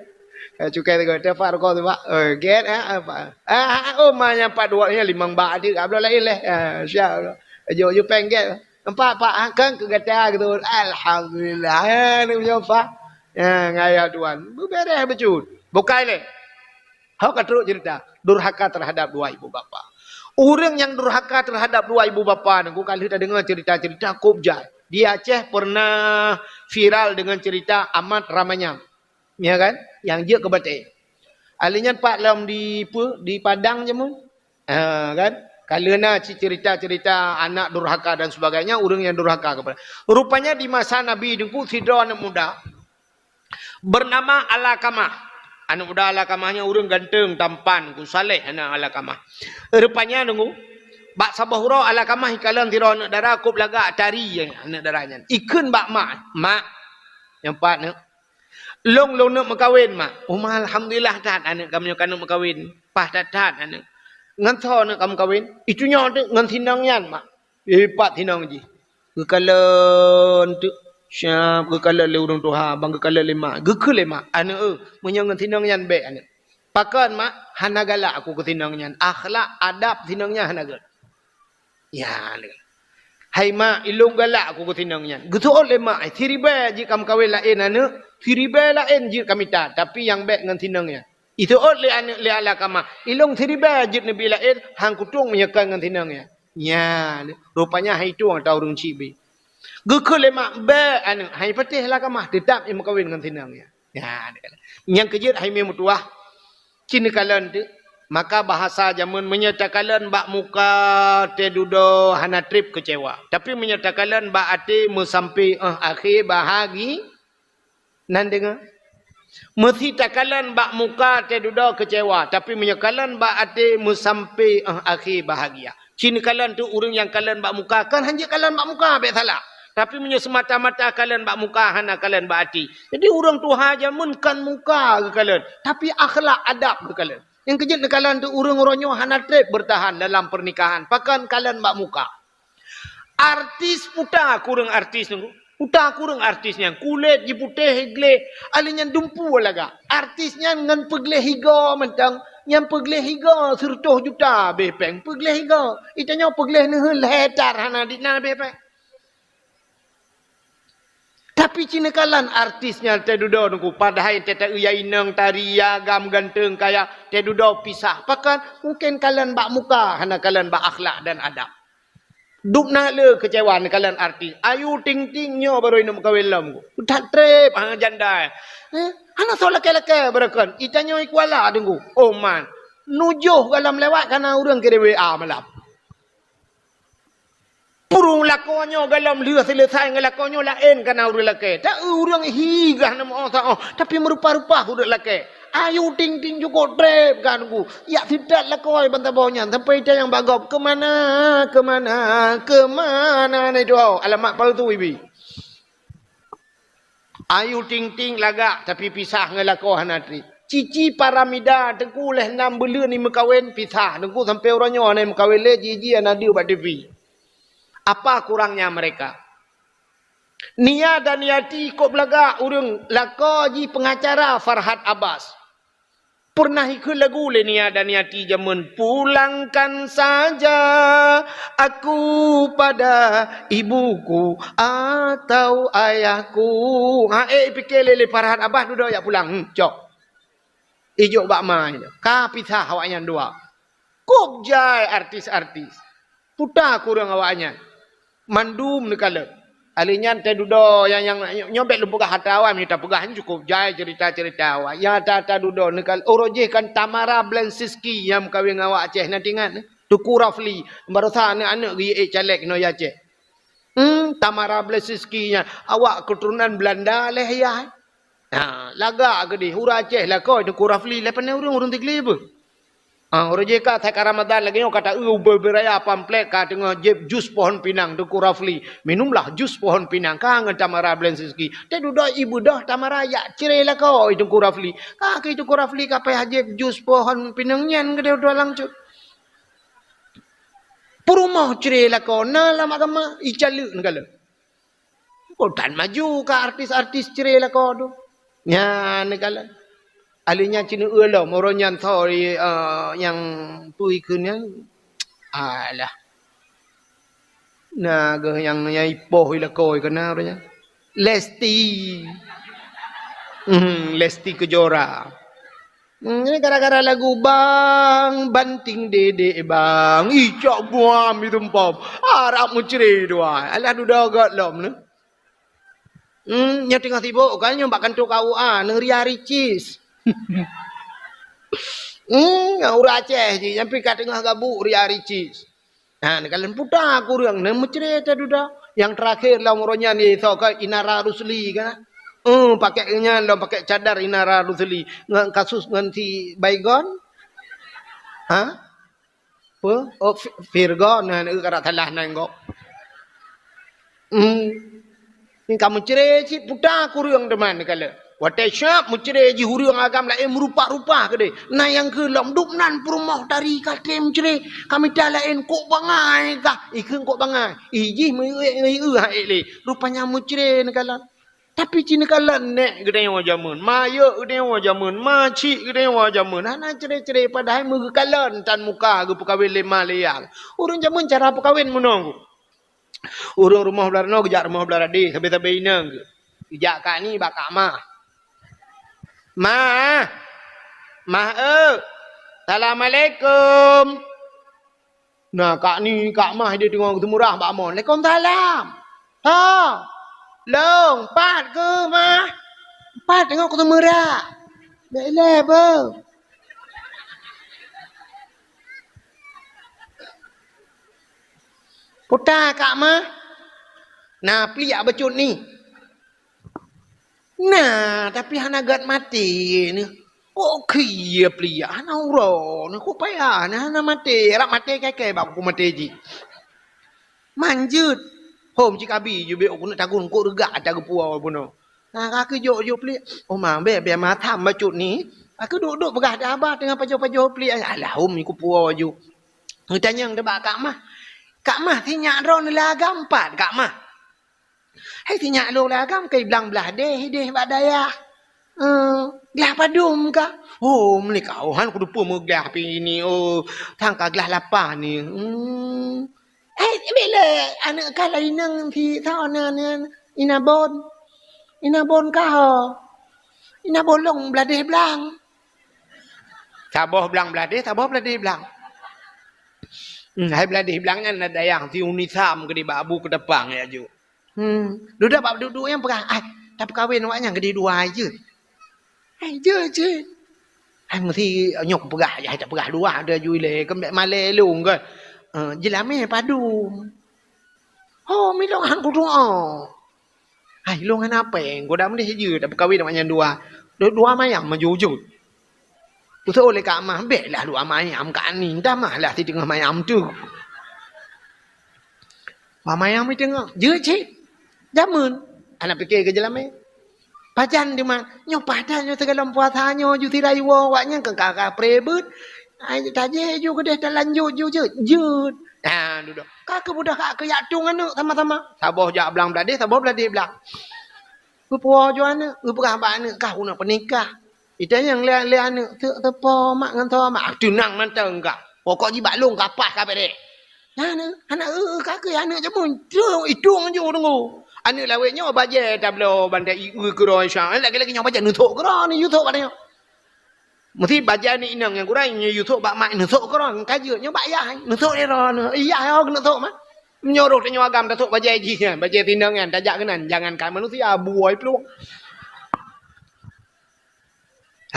Eh, cukai tu kata, "Pak, rukok tu, Pak." "Eh, get, eh, apa?" "Ah, ah, oh, ma nyang pat dua ni limong bak adik, abloh lain leh." Ah, siap. Jok, jok pengget. "Empat, Pak, ah, kan ke gata gitu." Alhamdulillah. Eh, ni punya, Pak. Ya, ngaya tuan. Beberes becut. Bukai leh. Hok ka trok cerita, durhaka terhadap dua ibu bapa. Ureueng nyang durhaka terhadap dua ibu bapa nyan, ka lheueh tadeungoe cerita-cerita kôb jai. Di Aceh pernah viral dengan cerita Amat Ramanyang. Ya kan? Nyang jeuet keu batèe. Ahli nyan pat lom di, peue, di Padang jameun. Ha, kan? Ka lheueh na cerita-cerita anak durhaka dan sebagainya, ureueng nyang durhaka kepada. Rupanya di masa Nabi Teungku sidroe aneuk muda, bernama Alakamah. Aneuk muda Alkamah nyan ureuëng ganteng, tampan, ku saleh aneuk Alkamah. Rupanya deungoe, bak saboh uroe Alkamah ikalon sidroe aneuk dara kôb lagak tari aneuk dara nyan. Ikheun bak mak, "Mak, nyoe pat neuk. Lôn, lôn neuk meukawen, Mak." "Oh, Ma, alhamdulillah that aneuk kamoe nyoe ka neuk meukawen. Paih that-that aneuk. Ngon soe neuk ka meukawen?" "Itu nyoe teuk ngon sinong nyan, Mak." "Eh, pat sinong jih?" "Geukalon teuk, siap geukalon lé ureuëng tuha, ban geukalon lé mak." Geukheun lé mak, "Aneuk, eh, meunyoe ngon sinong nyan bék aneuk." "Pakon, Mak?" "Hana galak aku keu sinong nyan. Akhlak, adab sinong nyan hana gét." Ya, hai mak, ilôn galak aku keu sinong nyan. Geuseuôt lé mak, "Siribée jeuet ka meukawen laén aneuk, siribée laén jeuet ka mita, tapi nyang bék ngon sinong nyan." Iseuôt lé aneuk lé Alkamah, "Ilôn siribée jeuet neubi laén, han kutueng meunyoe kon ngon sinong nyan." Nyan, rupanya hai tueng ata ureuëng chik bi. Geukheun lé mak, "Bék aneuk, hai patéh Alkamah, teutab imeukawen ngon sinong nyan." Nyan, nyang keujeuet hai mé meutuwah. Ci neukalon teuk. Maka bahasa jameun, meunyoe takalon bak muka teududoe hana treb keucewa. Tapi meunyoe takalon bak até meusampé, eh, akhé bahagi-, nan deungoe. Meusi takalon bak muka teududoe keucewa, tapi meunyoe kalon bak até meusampé, eh, akhé bahagia. Ci neukalon teuk ureuëng nyang kalon bak muka, kan hanjeuet kalon bak muka bék salah. Tapi meunyoe seumata-mata kalon bak muka, hana kalon bak até. Jadi ureuëng tuha jameun kan muka geukalon, tapi akhlak adab geukalon. Nyang keujeuet neukalon teuk ureuëng uroe nyoe hana treb beurtahan dalam peurnikahan, pakon kalon bak muka. Artis puta kureueng artis nunggu. Puta kureueng artis nyan, kulét jiputéh gleh, ahli nyan dumpu lagak. Artis nyan ngon peugleh higa mantong, nyang peugleh higa sireutoh juta beh péng peugleh higa. Itanyoe peugleh neuheun lhèe tar hana dina beh péng. Tapi ci neukalon artis nyan teududoe nunggu, padahai teuta ya inong tari ya agam ganteng kaya teududoe pisah. Pakon? Mungken kalon bak muka, hana kalon bak akhlak dan adab. Dub na le keucewa neukalon artis. Ayu Ting Ting nyoe barô inong meukawen lom. That treb, ha, janda. Eh, hana soe lakée-lakée barokon. Itanyoe i Kuala deunggu. Oh man. Nujoh galom lewat kana ureuëng kirim W A malam. Purung lakoe nyoe galom lheueh seuleusai ngon lakoe nyoe laén kana ureuëng lakée. Tak ureuëng hi gah na meuoh saoh, tapi meurupa-rupa ureuëng lakée. Ayu Ting Ting jukôk treb gah nunggu. Yak sitat lakoe ban saboh nyan sampai ita nyang bak gob, "Keumana, keumana, keumana na itu alamat palsu ibi." Ayu Ting Ting lagak, tapi pisah ngon lakoe hana treb. Cici Paramida teungku lheueh nam buleuen imeukawen pisah. Teungku sampai uroe nyoe hana imeukawen lé, jiji hana deuh bak T V. Apa kurangnya mereka? Nia Daniati kôb lagak ureuëng lakoe jih pengacara Farhad Abbas. Pernah ikheun lagu lé Nia Daniati jameun, "Pulangkan saja aku pada ibuku atau ayahku." Ha, eh, pike lé, lé Farhad Abbas dudoe jak pulang. Hmm, cok. Ijok bak ma nyoe. Ka pisah awaknyan dua. Kôb jai artis-artis. Puta kureueng awaknyan. Mandum neukalon. Ahli nyan teududoe nyang, nyang nyoe bék lôn peugah atra awai, meunyoe tapeugah nyan cukôp jai cerita-cerita awai. Nyang ata-ata dudoe neukalon. Uroe jih kan Tamara Blensinski nyang meukawen ngon awak Aceh na teuingat. Teungku Rafli, barosa aneuk-aneuk geuék caleg nyoe Aceh. Hmm, Tamara Blensinski nyan awak keuturonan Belanda lé ayah. Ha, lagak keudeh ureuëng Aceh lakoe Teungku Rafli lé pane ureuëng, ureuëng Tigli beuh. Ha, uroe jih ka that ka Ramadan lagée nyoe ka ta-eu ubé-ubé raya pamflet ka teungoh jieb jus pohon pinang Teungku Rafli. "Minumlah jus pohon pinang," ka ngon Tamara Blensinski. Teududoe ibeudôh Tamara yak cre lakoe Teungku Rafli. Ka keu Teungku Rafli ka payah jieb jus pohon pinang nyan keudeh dua langcut. Peurumoh cre lakoe na lam agama, icaleuek neukalon. Oh, tan maju ka artis-artis cre lakoe tu. Nyan neukalon. Ahli nyan ci neueu lom, uroe nyan soe, eh, nyang peue ikheun nyan. Alah. Na geuh nyang, nyang ipoh i lakoe keunan uroe nyan. Lesti. Hmm, Lesti Kejora. Hmm, ini gara-gara lagu Bang Banting Dedek Bang. Ih, cok buam itu empom. Harap meucre dua. Alah dudoe göt lom ni. Hmm, nyoe teungoh sibuk kan nyoe bak kantor K U A, nang Ria Ricis. Hmm, ureuëng Aceh jih, nyang pi ka teungoh gabuk Ria Ricis. Ha, neukalon puta kureueng, nang meucre teududoe. Nyang terakhir lam uroe nyan, isoe ka Inara Rusli kan. Eh, pakai nyan lom, pakai cadar Inara Rusli. Ngon kasus ngon si Baygon? Ha? Apa? Oh, Fi-, Virgon. Nah, nak kata salah nan kok. Hmm. Ni kamu cre cit puta kureueng teuma kala. Watée syap meucre jih ureuëng agam laén meurupa-rupa keudeh. Na nyang keu lom dub nan peurumoh tari ka treb meucre. Ka mita laén kok bangai kah? Ikheun kok bangai. Ih jih meuék-ék hai ék lé. Rupanya meucre neukalon. Tapi ci neukalon nèk geutanyoe jameun, ma yôk geutanyoe jameun, ma chik geutanyoe jameun. Hana cre-cre padahai meugeukalon tan muka geupeukawén lé ma lé yah. Ureuëng jameun cara peukawén meunoe. Ureuëng rumoh blah ranoe geujak rumoh blah radeh, sabe-sabe inong geuh. Geujak kak ni bak kak mah. Mah! Mah eu! Assalamualaikum! Nah, kak ni, kak mah ideh teungoh geuteumurah bak mon. Waalaikumsalam! Ha! Long, pat keuh, mah? Pat teungoh geuteumurah. Bèk ilèe beuh. Puta kak mah. Na pliek bacut ni. Na, tapi hana gèt maté ni. Kok khie pliek, hana uroe ni. Kok payah ni, hana maté. Rab maté kèe-kèe bak kuku maté jih. Manjeuet. Hom cit kabi jubek keuneuk tagun kok reugak ata geupuwoe bunoe. Nah, ka keu jok-jok pliek. Oh, ma, bèk, bèk ma tham bacut ni. Ka keu duek-duek peugah dah haba teungoh pajoh-pajoh pliek. Alah, hom kupuwoe ju. Geutanyong teuh bak kak mah. Kak mah, si nyak droeneuh lagam pat kak mah? Hai si nyak lôn lagam keu blang blah deh, deh bak dayah. Eh, glah padum kah? Oh, meunikah. Oh, han kuteupeu meuglah pi ni. Oh, thang ka glah lapan ni. Hmm. Eh, bèk lé aneuk kah laineng si sa na, na, Inabon. Inabon kah ho? Inabon lôn blah deh blang. Saboh blang blah deh, saboh blah deh blang. Hmm, hai blah deh blang nyan na dayah si Unisam keudeh bak Abu Keutapang ya ju. Hmm, dudoe bak dudoe nyang peugah, "Ai, tapeukawen awak nyan keudeh dua jeuet." Hai, jeuet, jeuet. Hai, meusi nyoe kupeugah, hai tapeugah dua, ada ju ilèe, kan bèk malèe lôn kan. Eh, jeulamé padum. Oh, milong han kudoa. Hai, lôn hana péng, goda meudeh jeuet, tapeukawen awak nyan dua. Dua, dua mayam meujujut. Usô lé kak mah, bèk lah dua mayam kak ni, damah lah si teungoh mayam tu. Dua mayam i teungoh, jeuet cit. Jameun, aneuk pike keu jeulamé. Pajan teuma, nyoe pajan nyoe sigohlom puasa nyoe ju sira iwoe awak nyan keu ka-ka pré beuet. Ai tajé ju keudeh talanjut ju jeuet, jeuet. Ha, dudoe. Ka keu budoh ka keu yak tueng aneuk sama-sama. Saboh jak blang blah deh, saboh blah deh blang. Geupuwoe ju aneuk, geupeugah bak aneuk, "Kah uneuk peunikah." Itanyong lé, lé aneuk, "Teuk teupo mak ngon tho mak?" "Ah, teunang mantong kah. Pokok jih bak lôn ka paih ka bèrèh." Nah, nah, hana eu-eu ka keu aneuk jameun. Trok itueng ju deungoe. Aneuk lawét nyoe bajèe tabloe bandai i eu keudroe Isya. Lagèe-lagèe nyoe bajèe neusok keudroe ni, yusok bak nyoe. Meusi bajèe ni inong nyang gurèe nyoe yusok bak mak neusok keudroe. Ka jeuet nyoe bak yah, neusok lé droe nyoe. Yah nyoe neusok mah. Nyoe roh tanyoe agam tasok bajèe jih nyan, bajèe tinong nyan tajak keunan. Jangankan manusia, buôi plueng.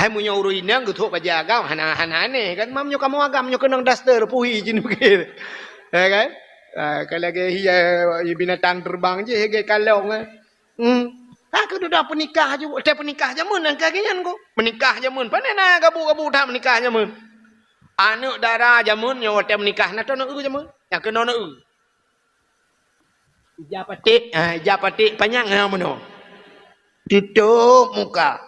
Hai meunyoe ureueng inong geuthok bajèe agam, hana, hana aneh kan? Mam nyoe kamoe agam nyoe keunong daster puhi jih nibukét. Ya kan? Ah, ka lagèe hiya binatang terbang jih lagèe kalong, eh. Hmm. Ka keududoe peunikah ju, watèe peunikah jameun nyang ka geuh nyan ko. Peunikah jameun, pane na gabu-gabu that peunikah jameun. Aneuk dara jameun nyoe watèe peunikah na tô neu jameun. Nyang keunoe neu. Ija paték, ha, ija paték panyang, ha, meunoe. Tutôp muka.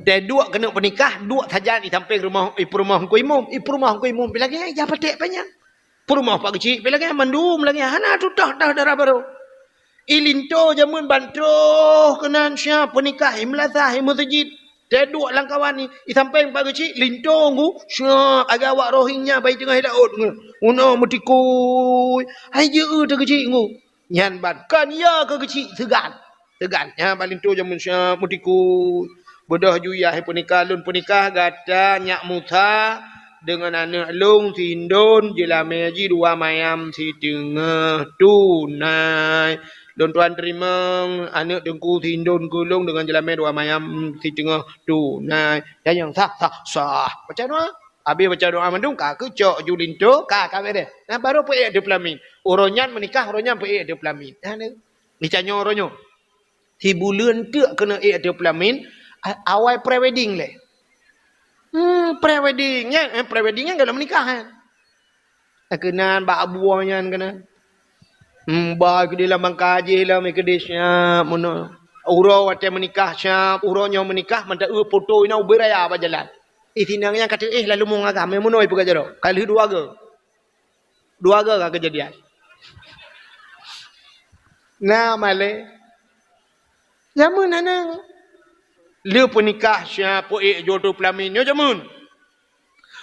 Teuduek keuneuk peunikah, duek sajan i sampéng rumoh, i peurumoh Teungku Imum, i peurumoh Teungku Imum pi lagèe ija paték panyang. Peurumoh Pak Geuchik pi lagèe, mandum lagèe, hana tutoh-toh dara barô. I linto jameun ban troh keunan siap peunikah, i meulasah, i meuseujid. Teuduek lam kawan ni, i sampéng Pak Geuchik, linto ngu, siap, agak awak roh nyan bai teungoh laôt ngu. Unoe meutikui, hai jeuet teuh Geuchik ngu. Nyan ban, kon ya keu Geuchik seugan. Seugan, nyan ban linto jameun siap meutikui. Beudôh ju yah peunikah, lôn peunikah gata nyak Musa deungon aneuk lôn si Indon, jeulamé jih dua mayam siteungoh tunai. Lôn tuan teurimong aneuk teungku si Indon keu lôn deungon jeulamé dua mayam siteungoh tunai. Nyan nyang sah, sah, sah. Baca doa. Abéh baca doa mandum, ka keucok ju linto, ka, ka bèrèh. Nah, baru peuék ateueh peulamin. Uroe nyan meunikah, uroe nyan peuék ateueh peulamin. Nah, ni. Ni tanyoe uroe nyoe. Sibuleuen teuk keuneuk ék ateueh peulamin, a-, awai pre-wedding lé. Hmm, pre-wedding nyan, eh, pre-wedding nyan gohlom meunikah, eh. Keunan bak abue nyan keunan. Hmm, ba keudeh lam bangka jih lam keudeh siap meunoe. Uroe watée meunikah siap, uroe nyoe meunikah mantong eu foto inoe ubé raya bak jalan. Ih, sinang nyan ka teuéh lalu meuagam, meunoe peugah jaroe. Ka lheueh dua goe. Dua goe ka keujadian. Na malée. Jameun hana. Lheueh peunikah siap peuék jeuet ateueh peulamin nyoe jameun.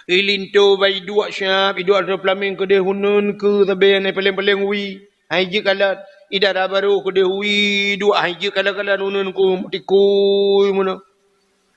Ilinto bak iduek siap, iduek ateueh peulamin keudeh uneun keu sabe nyang paleng-paleng wie. Hai jeuet kalon, idara barô keudeh wie duek hai jeuet kalon-kalon uneun keu meutikui meunoe.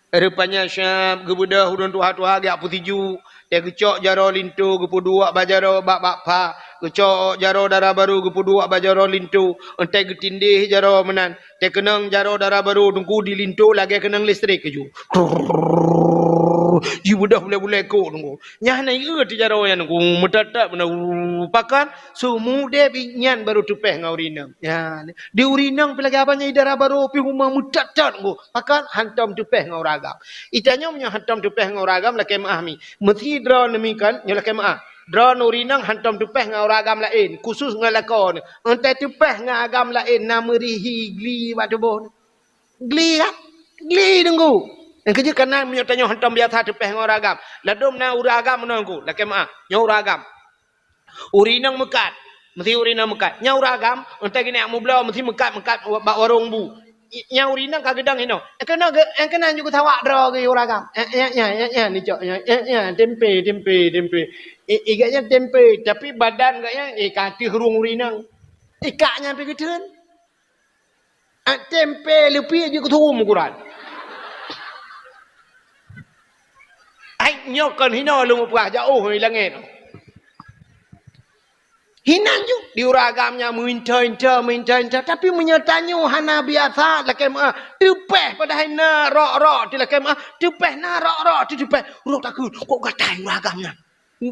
Rupanya siap geubeudôh ureuëng tuha-tuha geujak peusijuek, teuh geucok jaroe linto geupeuduek bak jaroe bak, bak pha, geucok jaroe dara barô geupeuduek bak jaroe linto, entée geutindéh jaroe meunan, teuh keunong jaroe dara barô teungku di linto lagée keunong listrik keujeuet. Krrrr, jibeudôh bulée-bulée kok teungku. Nyan na ié teuh jaroe nyan teungku, meutat-tat meunan, pakon seumudeb nyan barô teupéh ngon ureuëng inong. Nyan. Di ureuëng inong pih lagée haba nyan idara barô pih huma meutat-tat teungku. Pakon hantom teupéh ngon ureuëng agam. Itanyoe meunyoe hantom teupéh ngon ureuëng agam lakée meuáh mi. Meusi droeneuh mi kon nyoe lakée meuáh. Droeneuh ureuëng inong hantom teupéh ngon ureuëng agam laén, khusus ngon lakoe neuh. Entée teupéh ngon agam laén na meurihi gli bak tuboh neuh. Gli kan? Gli teungku. Nyang keujeuet kana meunyoe tanyoe hantom biasa teupéh ngon ureuëng agam. Ladôm na ureuëng agam meunoe teungku, lakée meuáh. Nyoe ureuëng agam. Ureuëng inong meukat. Meusi ureuëng inong meukat. Nyan ureuëng agam, entée geuneuk mubloe meusi meukat-meukat bak warong bu. I-, nyan ureuëng inong ka geudong hinoe. Nyang keunan ge-, nyang keunan ju geusawak droe geuh ureuëng agam. Eh, nyan, nyan, nyan, nyan, dicok, nyan, nyan, nyan, tempe, tempe, tempe. I-, i gobnyan tempe, tapi badan gobnyan, eh, ka ateueh rhueng ureuëng inong. Ikak nyan pih geutheun. Ah, tempe leupie jeuet keu tuwom ukuran. Ai, nyoe kon hinoe lôn peugah jaoh di langét. Hinan ju di ureuëng agam nyan meuinta-inta, meuinta-inta. Tapi meunyoe tanyoe hana biasa lakée meuáh, teupéh padahai na rok-rok teuh lakée meuáh, teupéh na rok-rok teuh teupéh. Uroe takheun, kok gatai ureuëng agam nyan.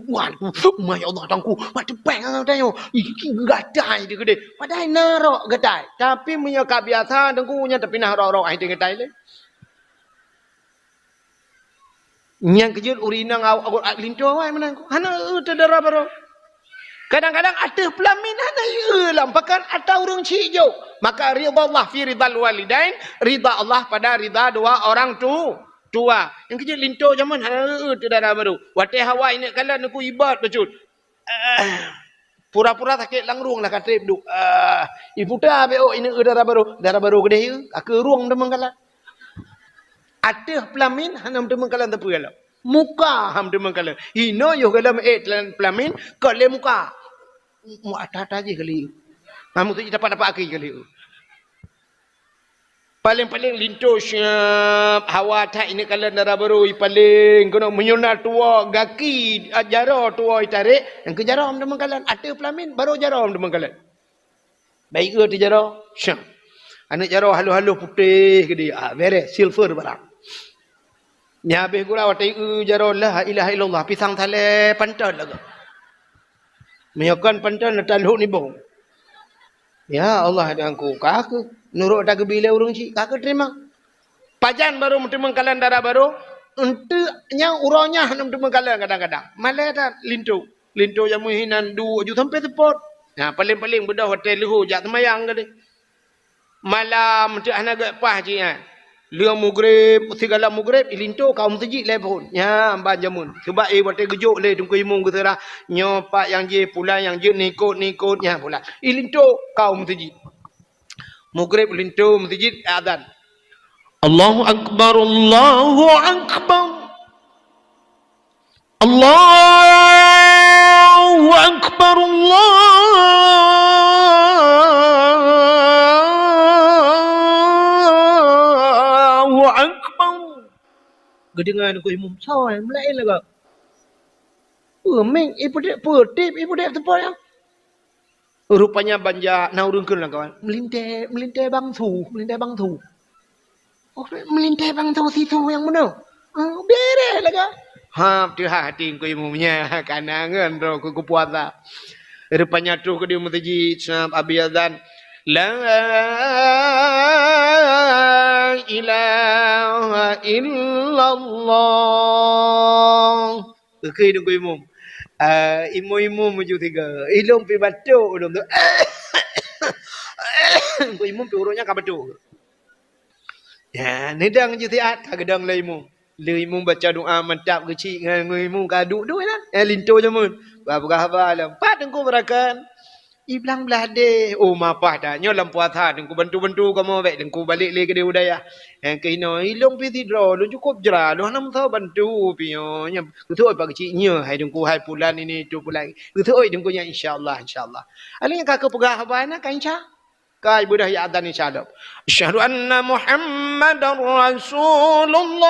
Wan, masya Allah, teungku, mak teupéh ngon tanyoe. Ih, gatai di keudeh. Padahai na rok gatai. Tapi meunyoe ka biasa, teungku, nyan tapi na rok-rok, ai, gatai lé. Nyang keujeuet ureuëng inong aw-, aw-, linto awai meunan. Hana eu teuh dara barô. Kadang-kadang ateueh peulamin hana eu lam pakan atau ureuëng chik jok. Maka ridha Allah fi ridhal walidain, ridha Allah pada ridha dua orang tu. Tua. Nyang keujeuet linto jameun hana eu teuh dara barô. Watée hawa ineuk kalon teungku ibat bacut. Ah, pura-pura sakét lam rhueng lah ka trép duek. Ah, iputa bék ineuk eu dara barô. Dara barô keudeh eu, ka keu rhueng teumeukalon. Ateueh peulamin hana teumeukalon teupeu lom. Muka ham teumeukalon. Inoe yoh galom ék peulamin, ka lé muka. Mu ata-ata jih kali. Kamu tu dapat-dapat aki kali. Paléng-paléng linto siap, hawa that ineuk kalon dara barô, i paléng keunoe meunyoe na tuwoe gaki, a, jaroe tuwoe itarék, nyang keu jaroe teumeukalon, ateueh peulamin barô jaroe teumeukalon. Baik eu teuh jaroe, siap. Aneuk jaroe haloh-haloh putéh keudeh, ah, bereh, silver barang. Nyan habéh gura watée eu jaroe la ilaha illallah, pisang salée panton lagoe. Meunyoe kon panton na talhok nibong. Ya Allah, dan ku ka keuh nurot ata geubi lé ureuëng chik, ka keuh teurimong. Pajan barô meuteumeukalon dara barô, eunteuk nyang uroe nyan hana meuteumeukalon kadang-kadang. Malée that linto. Linto nyang meuhinan duek ju sampoe seupôt. Nah, paléng-paléng beudôh watée leuhô jak seumayang keudeh. Malam teuh hana gét paih jih nyan. Lheueh mugreb, sigohlom mugreb, ilinto ka u meuseujid lhée phon. Nyan ban jameun. Sabab, eh, watée geujok lé teungku imum geuseurah, nyoe pat nyang jih, pulan nyang jeuet, nikot, nikot, nyan pulan. Ilinto ka u meuseujid. Mugreb linto meuseujid, azan. Allahu Akbar, Allahu Akbar. Allahu Akbar, Allahu Akbar. Geudeungoe teungku imum, soe meulaén lagoe. Peue mik, ipeudép, peue tép, ipeudép teupôt nyan. Rupanya ban jak na ureuëng kheun lagoe, meulintée, meulintée bang su, meulintée bang su. Oh, meulintée bang su si su nyang meunoe. Ah, bereh lagoe. Ha, teuhah hati teungku imum nyan, kana ngon droe keu geupuasa. Rupanya troh keudeh meuseujid, sab abéh azan. La ilaha illallah. Oke, Teungku Imum. Ah, imum-imum meujeuet tiga. Ilôn pi batuk ulôn tu. Teungku Imum pi ureueng nyan ka batuk. Ya, neudong jih siat ka geudong lé imum. Lé imum baca doa mantap geuchik ngon imum ka duek-duek lah. Eh, linto jameun. Bah peugah haba lom. Pat Teungku beurakan. Iblang blah deh. Oh, mapah dah. Nyoe lam puasa Teungku bantu-bantu kamoe bèk Teungku balek lé keudeh u dayah. Eh, keunoe ilôn pi sidroe, lôn cukôp jra, lôn hana meusoe bantu pi nyoe. Nyan geuseuôt bak geuchik nyoe, hai Teungku, hai pulan ini, itu pulan. Geuseuôt Teungku nyan, insya Allah, insya Allah. Alèh nyan ka keupeugah haba na ka insya. Kai beudah ya adzan insya Allah. Asyhadu anna Muhammadar Rasulullah.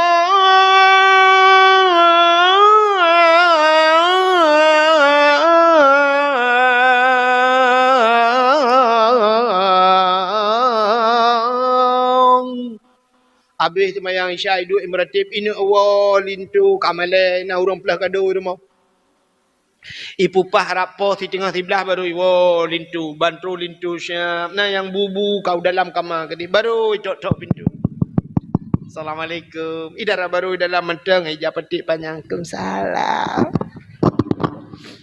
Abéh seumayang Isya, iduek imeuratéb, ineuk woe linto ka malèe, na ureueng peuleueh kado i rumoh. Ipupah rab poh siteungoh siblaih baru iwoe linto, ban troh linto siap. Na nyang bu-bu ka u dalam kama keudeh, baru itok-tok pintoe. "Assalamualaikum." I dara baru i dalam mantong, ija paték panyang. "Waalaikumsalam."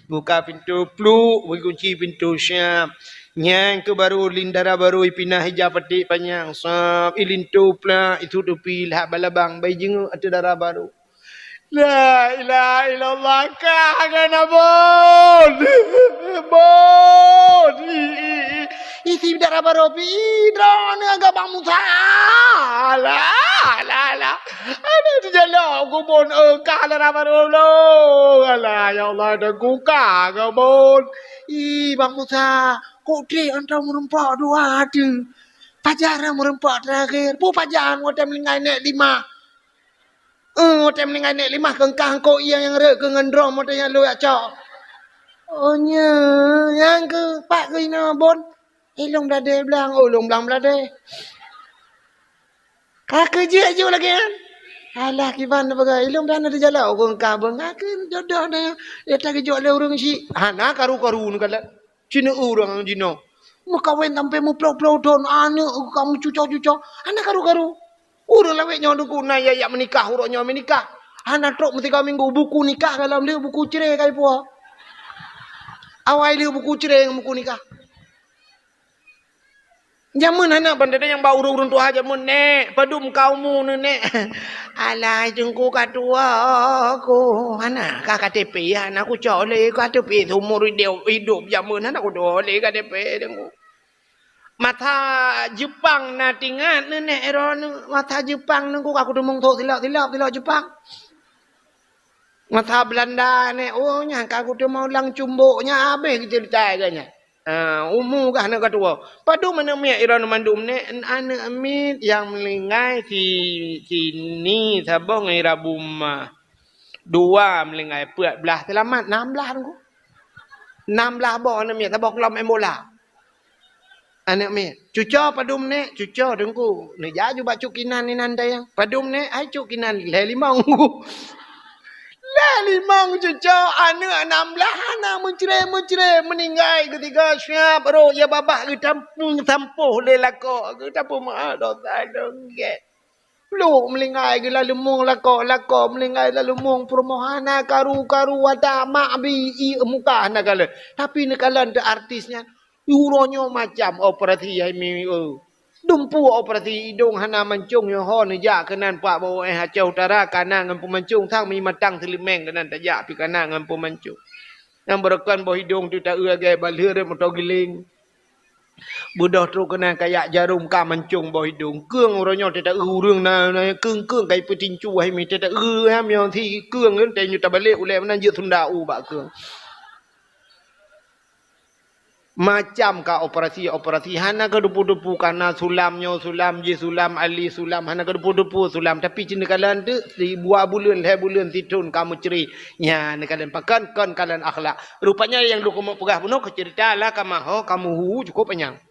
Buka pintoe, pluk, bri kunci pintoe siap. Nyan keuh baru lin dara baru ipinah ija paték panyang, sab, ilinto plak, itutupi lhak balabang, bai jingeuk ateueh dara baru. La ilaha illallah, ka gana bon. Bon. I, i, i. Isi dara baru pi, i, droeneuh agak Bang Musa. Alah, alah, alah. Aduh, teujalok ku bon, eh, ka dara baru lo. Alah, ya Allah, dah ku ka ke bon. I, Bang Musa, kok trek anta meureumpok dua tu. Pajan meureumpok terakhir. Pu pajan watèe meuninggai nèk lima. Eh, watèe meuninggai nèk limah keungkah eungkôt ié nyang rhot keu ngon drom watèe nyan lôn jak cok. Oh, nyo, nyang keu pat keu inoe bon. Ilôn bladé blang, oh, lôn blang bladé. Ka keu jeuet ju lagèe nyan. Alah, kiban na peugah, ilôn blang na teujalok keu keungkah bon. Ka keu jodoh na, ya ta geujok lé ureueng syiek. Hana karu-karu neukalon. Cina ureueng jinoe. Meukawen sampai meuploh-ploh thon, aneuk ka meucuco-cuco, hana karu-karu. Ureueng lawét nyoe Teungku na ya, ya meunikah, uroe nyoe meunikah. Hana trok meusigoe minggu, buku nikah ka lom lheueh, buku cre ka ipuwoe. Awai lheueh buku cre ngon buku nikah. Jameun hana ban teudeung nyang ba ureueng-ureueng tuha jameun, "Nèk, padum ka umu neuh, Nèk?" "Alah, Teungku ka tuwo ku." "Hana ka K T P, hana kucok lé K T P seumur idop, idop jameun hana kucok lé K T P, Teungku." Masa Jeupang na tingat neuh, Nèk, droeneuh. Masa Jeupang neuh ku ka kuteumong sôk silop-silop, silop Jeupang. Masa Beulanda, Nèk, oh, nyan ka kuteumong lam cumbok, nyan habéh geuceurita lagèe nyan. Ah, umu gah na ka tuwo. Padum aneuk miet droeneuh mandum, Nèk? Aneuk miet nyang meuninggai si, si Ni saboh ngon i Rabu Mah. Dua meuninggai, peuet blah seulamat, nam blah Teungku. Nam blah boh aneuk miet, saboh klub main bola. Aneuk miet, "Cuco padum, Nèk?" "Cuco, Teungku." "Neujak ju bak Cut Kinan inan dayang. "Padum, Nèk?" "Hai Cut Kinan, lhèe limong." Lhèe limong cuco, aneuk nam blah hana meucre-meucre, meuninggai geusigoe siap, rhot ya babah geutampu-, tampoh lé lakoe, geutampu meu'ah dosa dong gèt. Plôk meuninggai geulaleumoeng lakoe, lakoe meuninggai laleumoeng peurumoh, hana karu-karu ata mak bi ié muka hana kalon. Tapi neukalon teuh artis nyan, uroe nyoe macam operasi hai mi, eh. Dumpeue operasi idong hana mancong nyoe ho neujak keunan pak B O S Aceh Utara kana ngon peumancong sang mi matang seuleumeng keunan tajak pi kana ngon peumancong. Nyang beureukan boh idong teuh taeu lagèe balheueh rot moto giléng. Beudôh trok keunan kayak jarôm ka mancong boh idong. Keueng uroe nyoe teuh taeu ureueng na, na keueng-keueng kai peutincu hai mi teuh taeu ham nyoe si keueng nyoe teuh nyoe tabalek ulèe meunan jeuet sunda u bak keueng. Macam ka operasi-operasi, hana ka dupu-dupu, kana sulam nyoe sulam, jih sulam, ali sulam, hana ka dupu-dupu sulam. Tapi cit neukalon teuh, sibuah buleuen, lhèe buleuen, sithon ka meucre. Nyan neukalon pakon, kon kalon akhlak. Rupanya nyang lôn keumeung peugah bunoe keu ceurita ala kamah ho, kamoe hu cukôp panyang.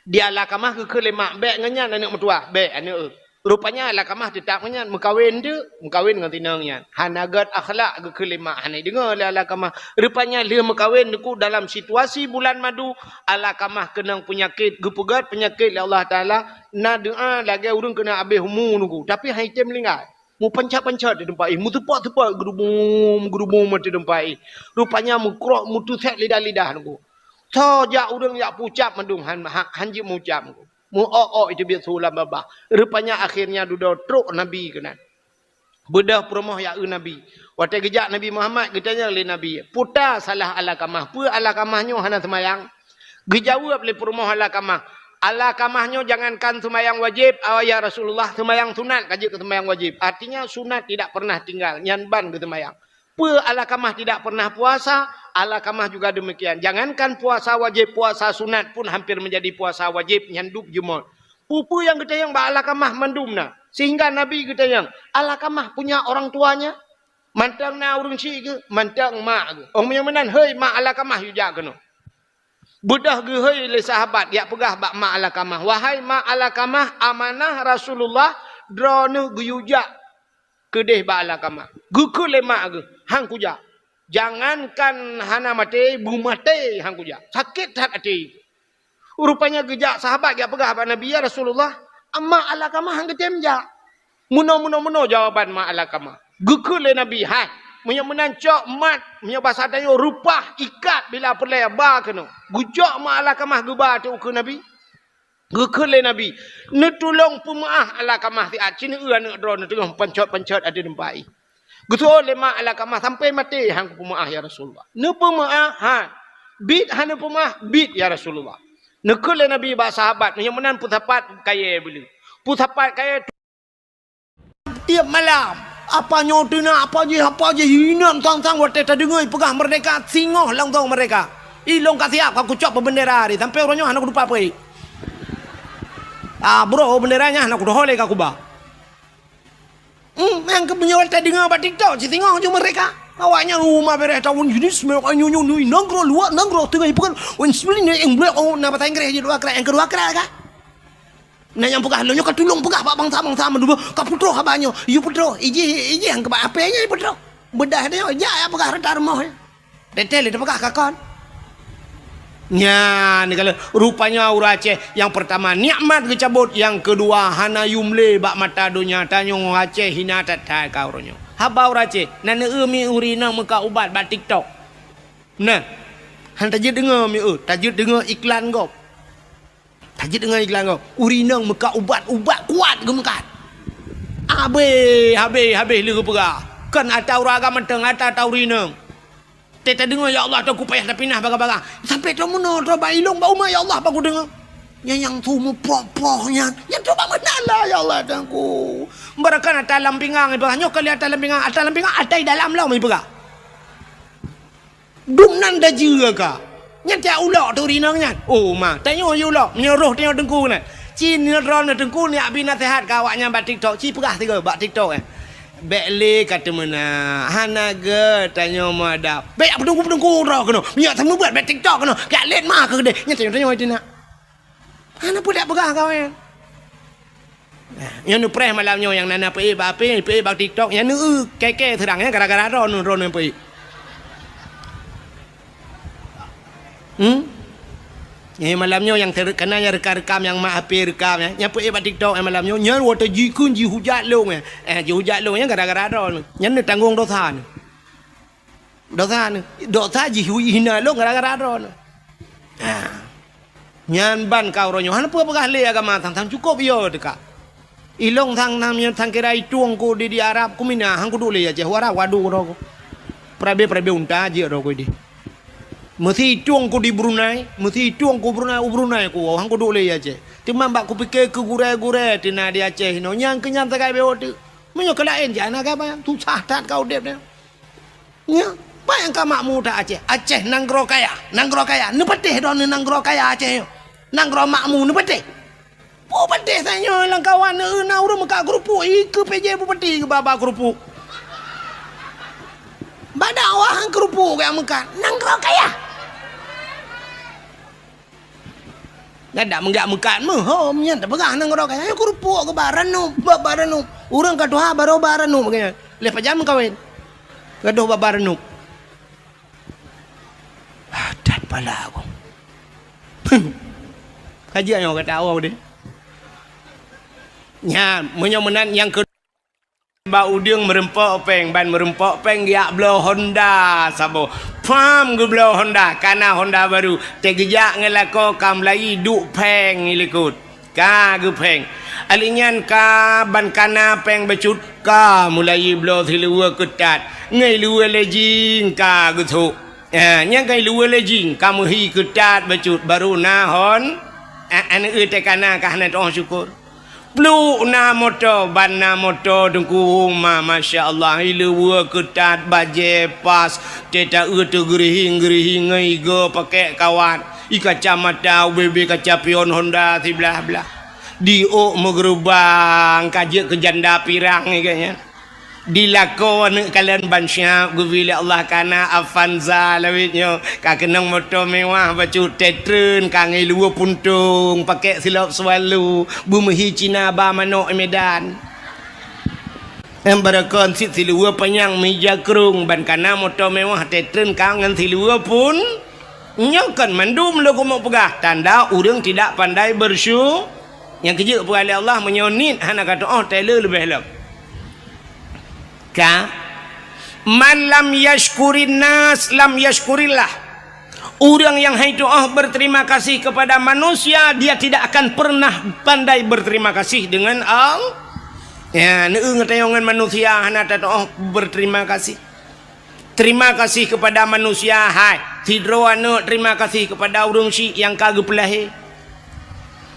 Di ala kamah geukheun lé mak, "Bèk ngon nyan aneuk meutuwah, bèk aneuk." Rupanya Alkamah teutap ngon nyan, meukawen teuk, meukawen ngon inong nyan. Hana gét akhlak, geukheun lé mak, hana deungoe lé Alkamah. Rupanya lheueh meukawen, neuku dalam situasi bulan madu, Alkamah keunong peunyakét, geupeugét peunyakét lé Allah Taala, na doa lagée ureuëng keuneuk habéh umu neuku, tapi han item meuninggai. Meupancet-pancet di teumpat jih, meuteupot-teupot, geurubum, geurubum di teumpat jih. Rupanya meukrok, meuteusek lidah-lidah neuku. Soe jak ureuëng jak peucab mandum, han, han, han jeuet meucab neuku. Meu-ok-ok iteubiet su lam babah. Rupanya akhirnya dudoe trok Nabi keunan. Beudôh peurumoh jak eu Nabi. Watée geujak Nabi Muhammad, geutanyong lé Nabi, "Peue salah Alkamah? Peue Alkamah nyoe hana seumayang?" Geujaweueb lé peurumoh Alkamah, "Alkamah nyoe jangankan seumayang wajéb, ya Rasulullah, seumayang sunat ka jeuet keu seumayang wajéb." Artinya sunat tidak pernah tinggal, nyan ban geuseumayang. Peue Alkamah tidak pernah puasa, Alkamah juga demikian. Jangankan puasa wajéb, puasa sunat pun hampir menjadi puasa wajéb, nyan dub jeumot. Peue-peue nyang geutanyong bak Alkamah mandum na. Sehingga Nabi geutanyong, "Alkamah punya orang tuanya?" Mantong na ureuëng syiek geuh, mantong mak geuh. Oh, meunyoe meunan, "Hei mak Alkamah, yue jak keunoe." Beudôh geuhôi lé sahabat, jak peugah bak mak Alkamah, "Wahai mak Alkamah, amanah Rasulullah, droeneueh geuyue jak keudeh bak Alkamah." Geukheun lé mak geuh, "Han kujak. Jangankan hana maté, beumaté han kujak. Sakét that até." Rupanya geujak sahabat jak peugah bak Nabi, "Ya Rasulullah, mak Alkamah han geutem jak." Meunoe, meunoe, meunoe jawaban mak Alkamah. Geukheun lé Nabi, "Hai, meunyoe meunan cok mat, meunyoe basa tanyoe reupah ikat bila peureulée ba keunoe." Geucok mak Alkamah geuba ateueh ukeue Nabi. Geukheun lé Nabi, "Neutulông peumeuáh Alkamah siat, ci neueu aneuëk droeneueh teungoh pancot-pancot ateueh teumpat jih." Geuseuôt lé mak Alkamah, "Sampai maté han kupeumeuáh, ya Rasulullah." "Neupeumeuáh?" "Han." "Biet han neupeumeuáh?" "Biet, ya Rasulullah." Neukheun lé Nabi bak sahabat, "Meunyoe meunan peusapat kayée beuleu. Peusapat kayée tiep malam. Apa nyoe teunak, apa jih, apa jih, inong sang-sang watée tadeungoe peugah merdeka, singoh langsong merdeka. Ilong ka siap, ka kucok peubendera hari, sampai uroe nyoe hana kutupa peue." Ah, bro, bendera nyan hana kudoho lé ka kuba. Hmm, nyang keu meunyoe tadeungoe bak TikTok, ci singoh ju merdeka. Awaknyan uma bereh tahun jenis, nyoe, nyoe, nyoe, nanggroe luwa, nanggroe teungoh ipeugah, wan sibling, nyang blok, oh, na bahasa Inggris jih dua krak, nyang keudua krak ka. Nah, nyang peugah lôn nyoe ka tulông peugah bak bansa-bansa mandum, ka peutroh haba nyoe. Yue peutroh, ijih, ijih nyang keubah apé nyoe peutroh. Beudah nyoe, jak ya peugah rata rumoh nyoe. Teuntèe lé teupeugah ka kon. Nyan, kalau rupanya ureueng Aceh nyang peurtama nikmat geucabot, nyang keudua hana yum lé bak mata donya. Tanyoe Aceh hina that-that ka uroe nyoe. Haba ureueng Aceh, na neueu mi ureueng inong meukat ubat bak TikTok. Nah, han tajeuet deungoe mi eu, tajeuet deungoe iklan gob. Tajeuet deungon iklan gob, ureueng inong meukat ubat, ubat kuat geumeukat. Habéh, habéh, habéh lé geupeugah. Kon ata ureueng agam mantong, ata-ata ureueng inong. Teuh tadeungoe, ya Allah, Teungku payah tapinah bagah-bagah. Sampoe troh meunoe, troh bak ilong, bak umat, ya Allah, bak kudeungoe. Nyan nyang su meupoh-poh nyan. Nyan troh bak meunan lah, ya Allah, Teungku. Barakan ata lam pingang ipeugah. Nyoe kali ata lam pingang, ata lam pingang, ata i dalam lom ipeugah. Dum nan dajeue ka. Nyan tiak ulok tu rinong nyan. Oh, ma, tanyoe yue ulok. Meunyoe roh tanyoe teungku nyan. Ci nyoe droeneuh teungku nyak bi naseuhat keu awaknyan bak TikTok. Ci peugah sigoe bak TikTok, eh. Bèk lé ka teumeunak. Hana gèt tanyoe meuadab. Bèk jak peuteungku-peuteungku droe keunoe. Meunyoe seumeubeuet bèk TikTok keunoe. Kajak lét ma keu keudeh. Nyan tanyoe-tanyoe teunak. Hana peue dak peugah kawén. Nah, nyoe neupreh malam nyoe nyang na, na peuék bak H P, peuék bak TikTok, nyan neueu kèe-kèe seurang nyan gara-gara droeneuh, droeneuh peuék. Hmm? Nyoe malam nyoe nyang ter-, kana nyang rekam-rekam nyang mak H P rekam nyan, nyan peuék bak TikTok nyan malam nyoe, nyan watèe jikheun jihujat lôn nyan. Eh, jihujat lôn nyan gara-gara droeneuh. Nyan neutanggong dosa neuh. Dosa neuh, dosa jih hina lôn gara-gara droeneuh. Ha. Nyan ban ka uroe nyoe, hana peue peugah lé agama sang-sang cukôp yo teuka. Ilong sang nam nyan sang kira itueng ku di, di Arab, ku mina, han kuduek lé Aceh, u Arab, waduh droe ku. Perabe-perabe unta jeuet droe ku di. Meusi itueng ku di Brunei, meusi itueng ku Brunei, u Brunei ku, han kuduek lé Aceh. Teuma bak kupike keu gurèe-gurèe teuh na di Aceh inoe, nyang keu nyan sagai beuh teuh. Meunyoe keu laén jih hana gaba, susah that ka udép nyoe. Nyoe, peue nyang ka makmu that Aceh? Aceh nanggroe kaya, nanggroe kaya. Neupatéh droeneuh nanggroe kaya Aceh nyoe? Nanggroe makmu neupatéh? Beupatéh tanyoe lam kawan neueu na ureueng meukat keurupuk, ikeue P J Bupati geuba-ba keurupuk. Bak dakwah han keurupuk geuh meukat. Nanggroe kaya. Tadak meugak meukat meuhom nyan, tapeugah nanggroe ka nyan, "Ayo keurupuk keu bak Ranub, bak, bak Ranub." Ureueng ka tuha barô bak Ranub ka nyan. Lheueh pajan meukawen. Gadôh bak, bak Ranub. Ah, that pala aku. Ka jeuet nyoe gata awai deh. Nyan, meunyoe meunan nyang keu Bak udeueng meureumpok péng, ban meureumpok péng geujak bloe Honda saboh. Pham geubloe Honda, ka na Honda barô. Teugeujak ngon lakoe ka meulayeue duek pheng i likot. Ka geupeng. Alèh nyan ka ban ka na péng bacut, ka meulayeue bloe siluweue keutat. Ngon luweue lejing ka geusok. Ha, nyang ka luweue lejing, ka meuhi keutat bacut, barô na Hon-, a-, aneuk teuh ka na ka hana teu'oh syukur. Pluek na moto, ban na moto Teungku, ma-, masya Allah, i luweue keutat, bajèe pas, teuta eu teugeurihing-geurihing ngon igoe pakèk kawat, i kacamata, ubé-bé kaca pion Honda siblah-blah. Di ôk meugeurubang, ka jeuet keu janda pirang, i geuh nyan. Di lakoe aneuk kalon ban siap geubri lé Allah ka na Avanza lawét nyoe, ka keunong moto mewah bacut, teuh treun ka ngon luweue puntông, pakèk silop swallow, beumeuhi Cina ba manok i Medan. Em, barokon cit siluweue panyang meuija krông ban ka na moto mewah, teuh treun ka ngon siluweue pun. Nyoe kon mandum lôn keumeung peugah, tanda ureueng tidak pandai bersyu-, Nyang keujeuet peugah lé Allah, meunyoe niet hana ka teu'oh, teuh leubeh lom. Ka, "Man lam yashkurin nas lam yashkurillah." Ureueng nyang hai teu'oh berterima kasih kepada manusia, dia tidak akan pernah pandai berterima kasih dengan Allah. Ya, neueu ngon tanyoe ngon manusia hana tateu'oh berterima kasih. Terima kasih kepada manusia, hai. Sidroe aneuk terima kasih kepada ureueng chik nyang ka geupeulahé.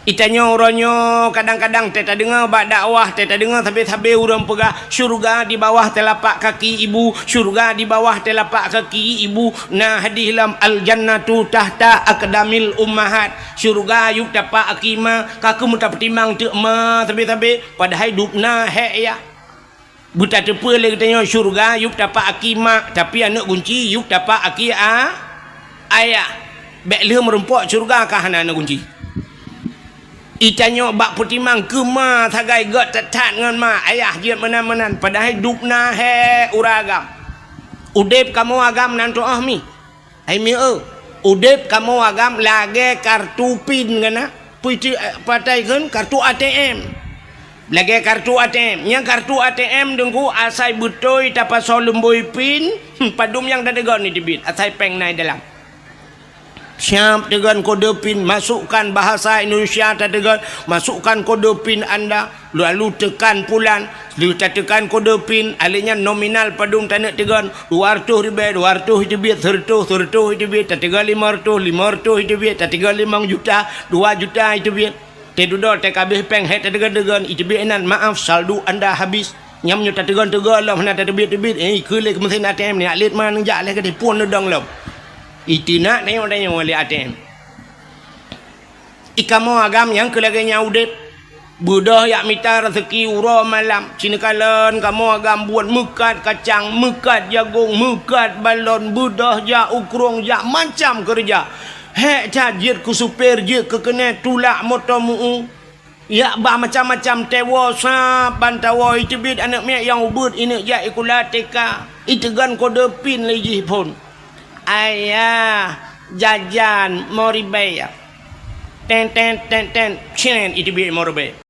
Itanyoe uroe nyoe kadang-kadang teuh tadeungoe bak dakwah, teuh tadeungoe sabe-sabe ureueng peugah, "Syurga di bawah telapak kaki ibu, syurga di bawah telapak kaki ibu." Na hadih lam, "Al-jannatu tahta aqdamil ummahat." Syurga yup tapak aki ma, ka keuh meutapeutimang teuk ma sabe-sabe, padahai dubna hék yah. Beutateupeue lé geutanyoe syeuruga yup tapak aki mak, tapi aneuk gunci yup tapak aki a-, ayah. Bèk lheueh meurumpok syeuruga ka hana aneuk gunci. Itanyoe bak peutimang keu ma sagai gèt that-that ngon ma, ayah jeuet meunan-meunan, padahai dubna hék uroe agam. Udeb kamoe agam nan tu'oh mi. Hai mieu, udeb kamoe agam lagèe kartu pin geuh na. Peue ti-, eh, patai kheun kartu A T M. Lagèe kartu A T M. Nyang kartu A T M Teungku asai beutôi tapasoe lumbôi pin, hmm, padum nyang tateugon iteubiet, asai péng na i dalam. Siap teugon kode pin, masukkan bahasa Indonesia tateugon, masukkan kode pin anda. Lalu tekan pulan, lheueh tateukan kode pin, alèh nyan nominal padum taneuk teugon, dua reutôh ribèe, dua reutôh iteubiet, seureutôh, seureutôh iteubiet, tateugon limong reutôh, limong reutôh iteubiet, tateugon limong juta, dua juta iteubiet. Teududoe teuh ka abéh péng hék tateugon-teugon, iteubiet inan, "Maaf, saldo Anda habis." Nyang meunyoe tateugon-teugon lom hana tateubiet-teubiet, eh, ikheun lé keu meusén A T M nyan, lét ma neujak lé, ka dipun neudong lom. Iteunak tanyoe-tanyoe lé A T M. I kamoe agam nyang keu lagèe nyan udeb. Beudôh jak mita raseuki uroe malam. Cineukalon kamoe agam buet meukat kacang, meukat jagông, meukat balon, beudôh jak u krueng, jak macam keureuja. Hék that jeuet keu supir, jeuet keu keuneuk, tulak moto meu-u. Jak ba macam-macam, teuwoe sab ban tawoe, iteubiet aneuk miet nyang ubeut, ineuk jak sikula T K, iteugon kode pin lé jih phôn. Ayah, jajan, lima ribèe. Ten, ten, ten, ten, cen, iteubiet lima ribèe.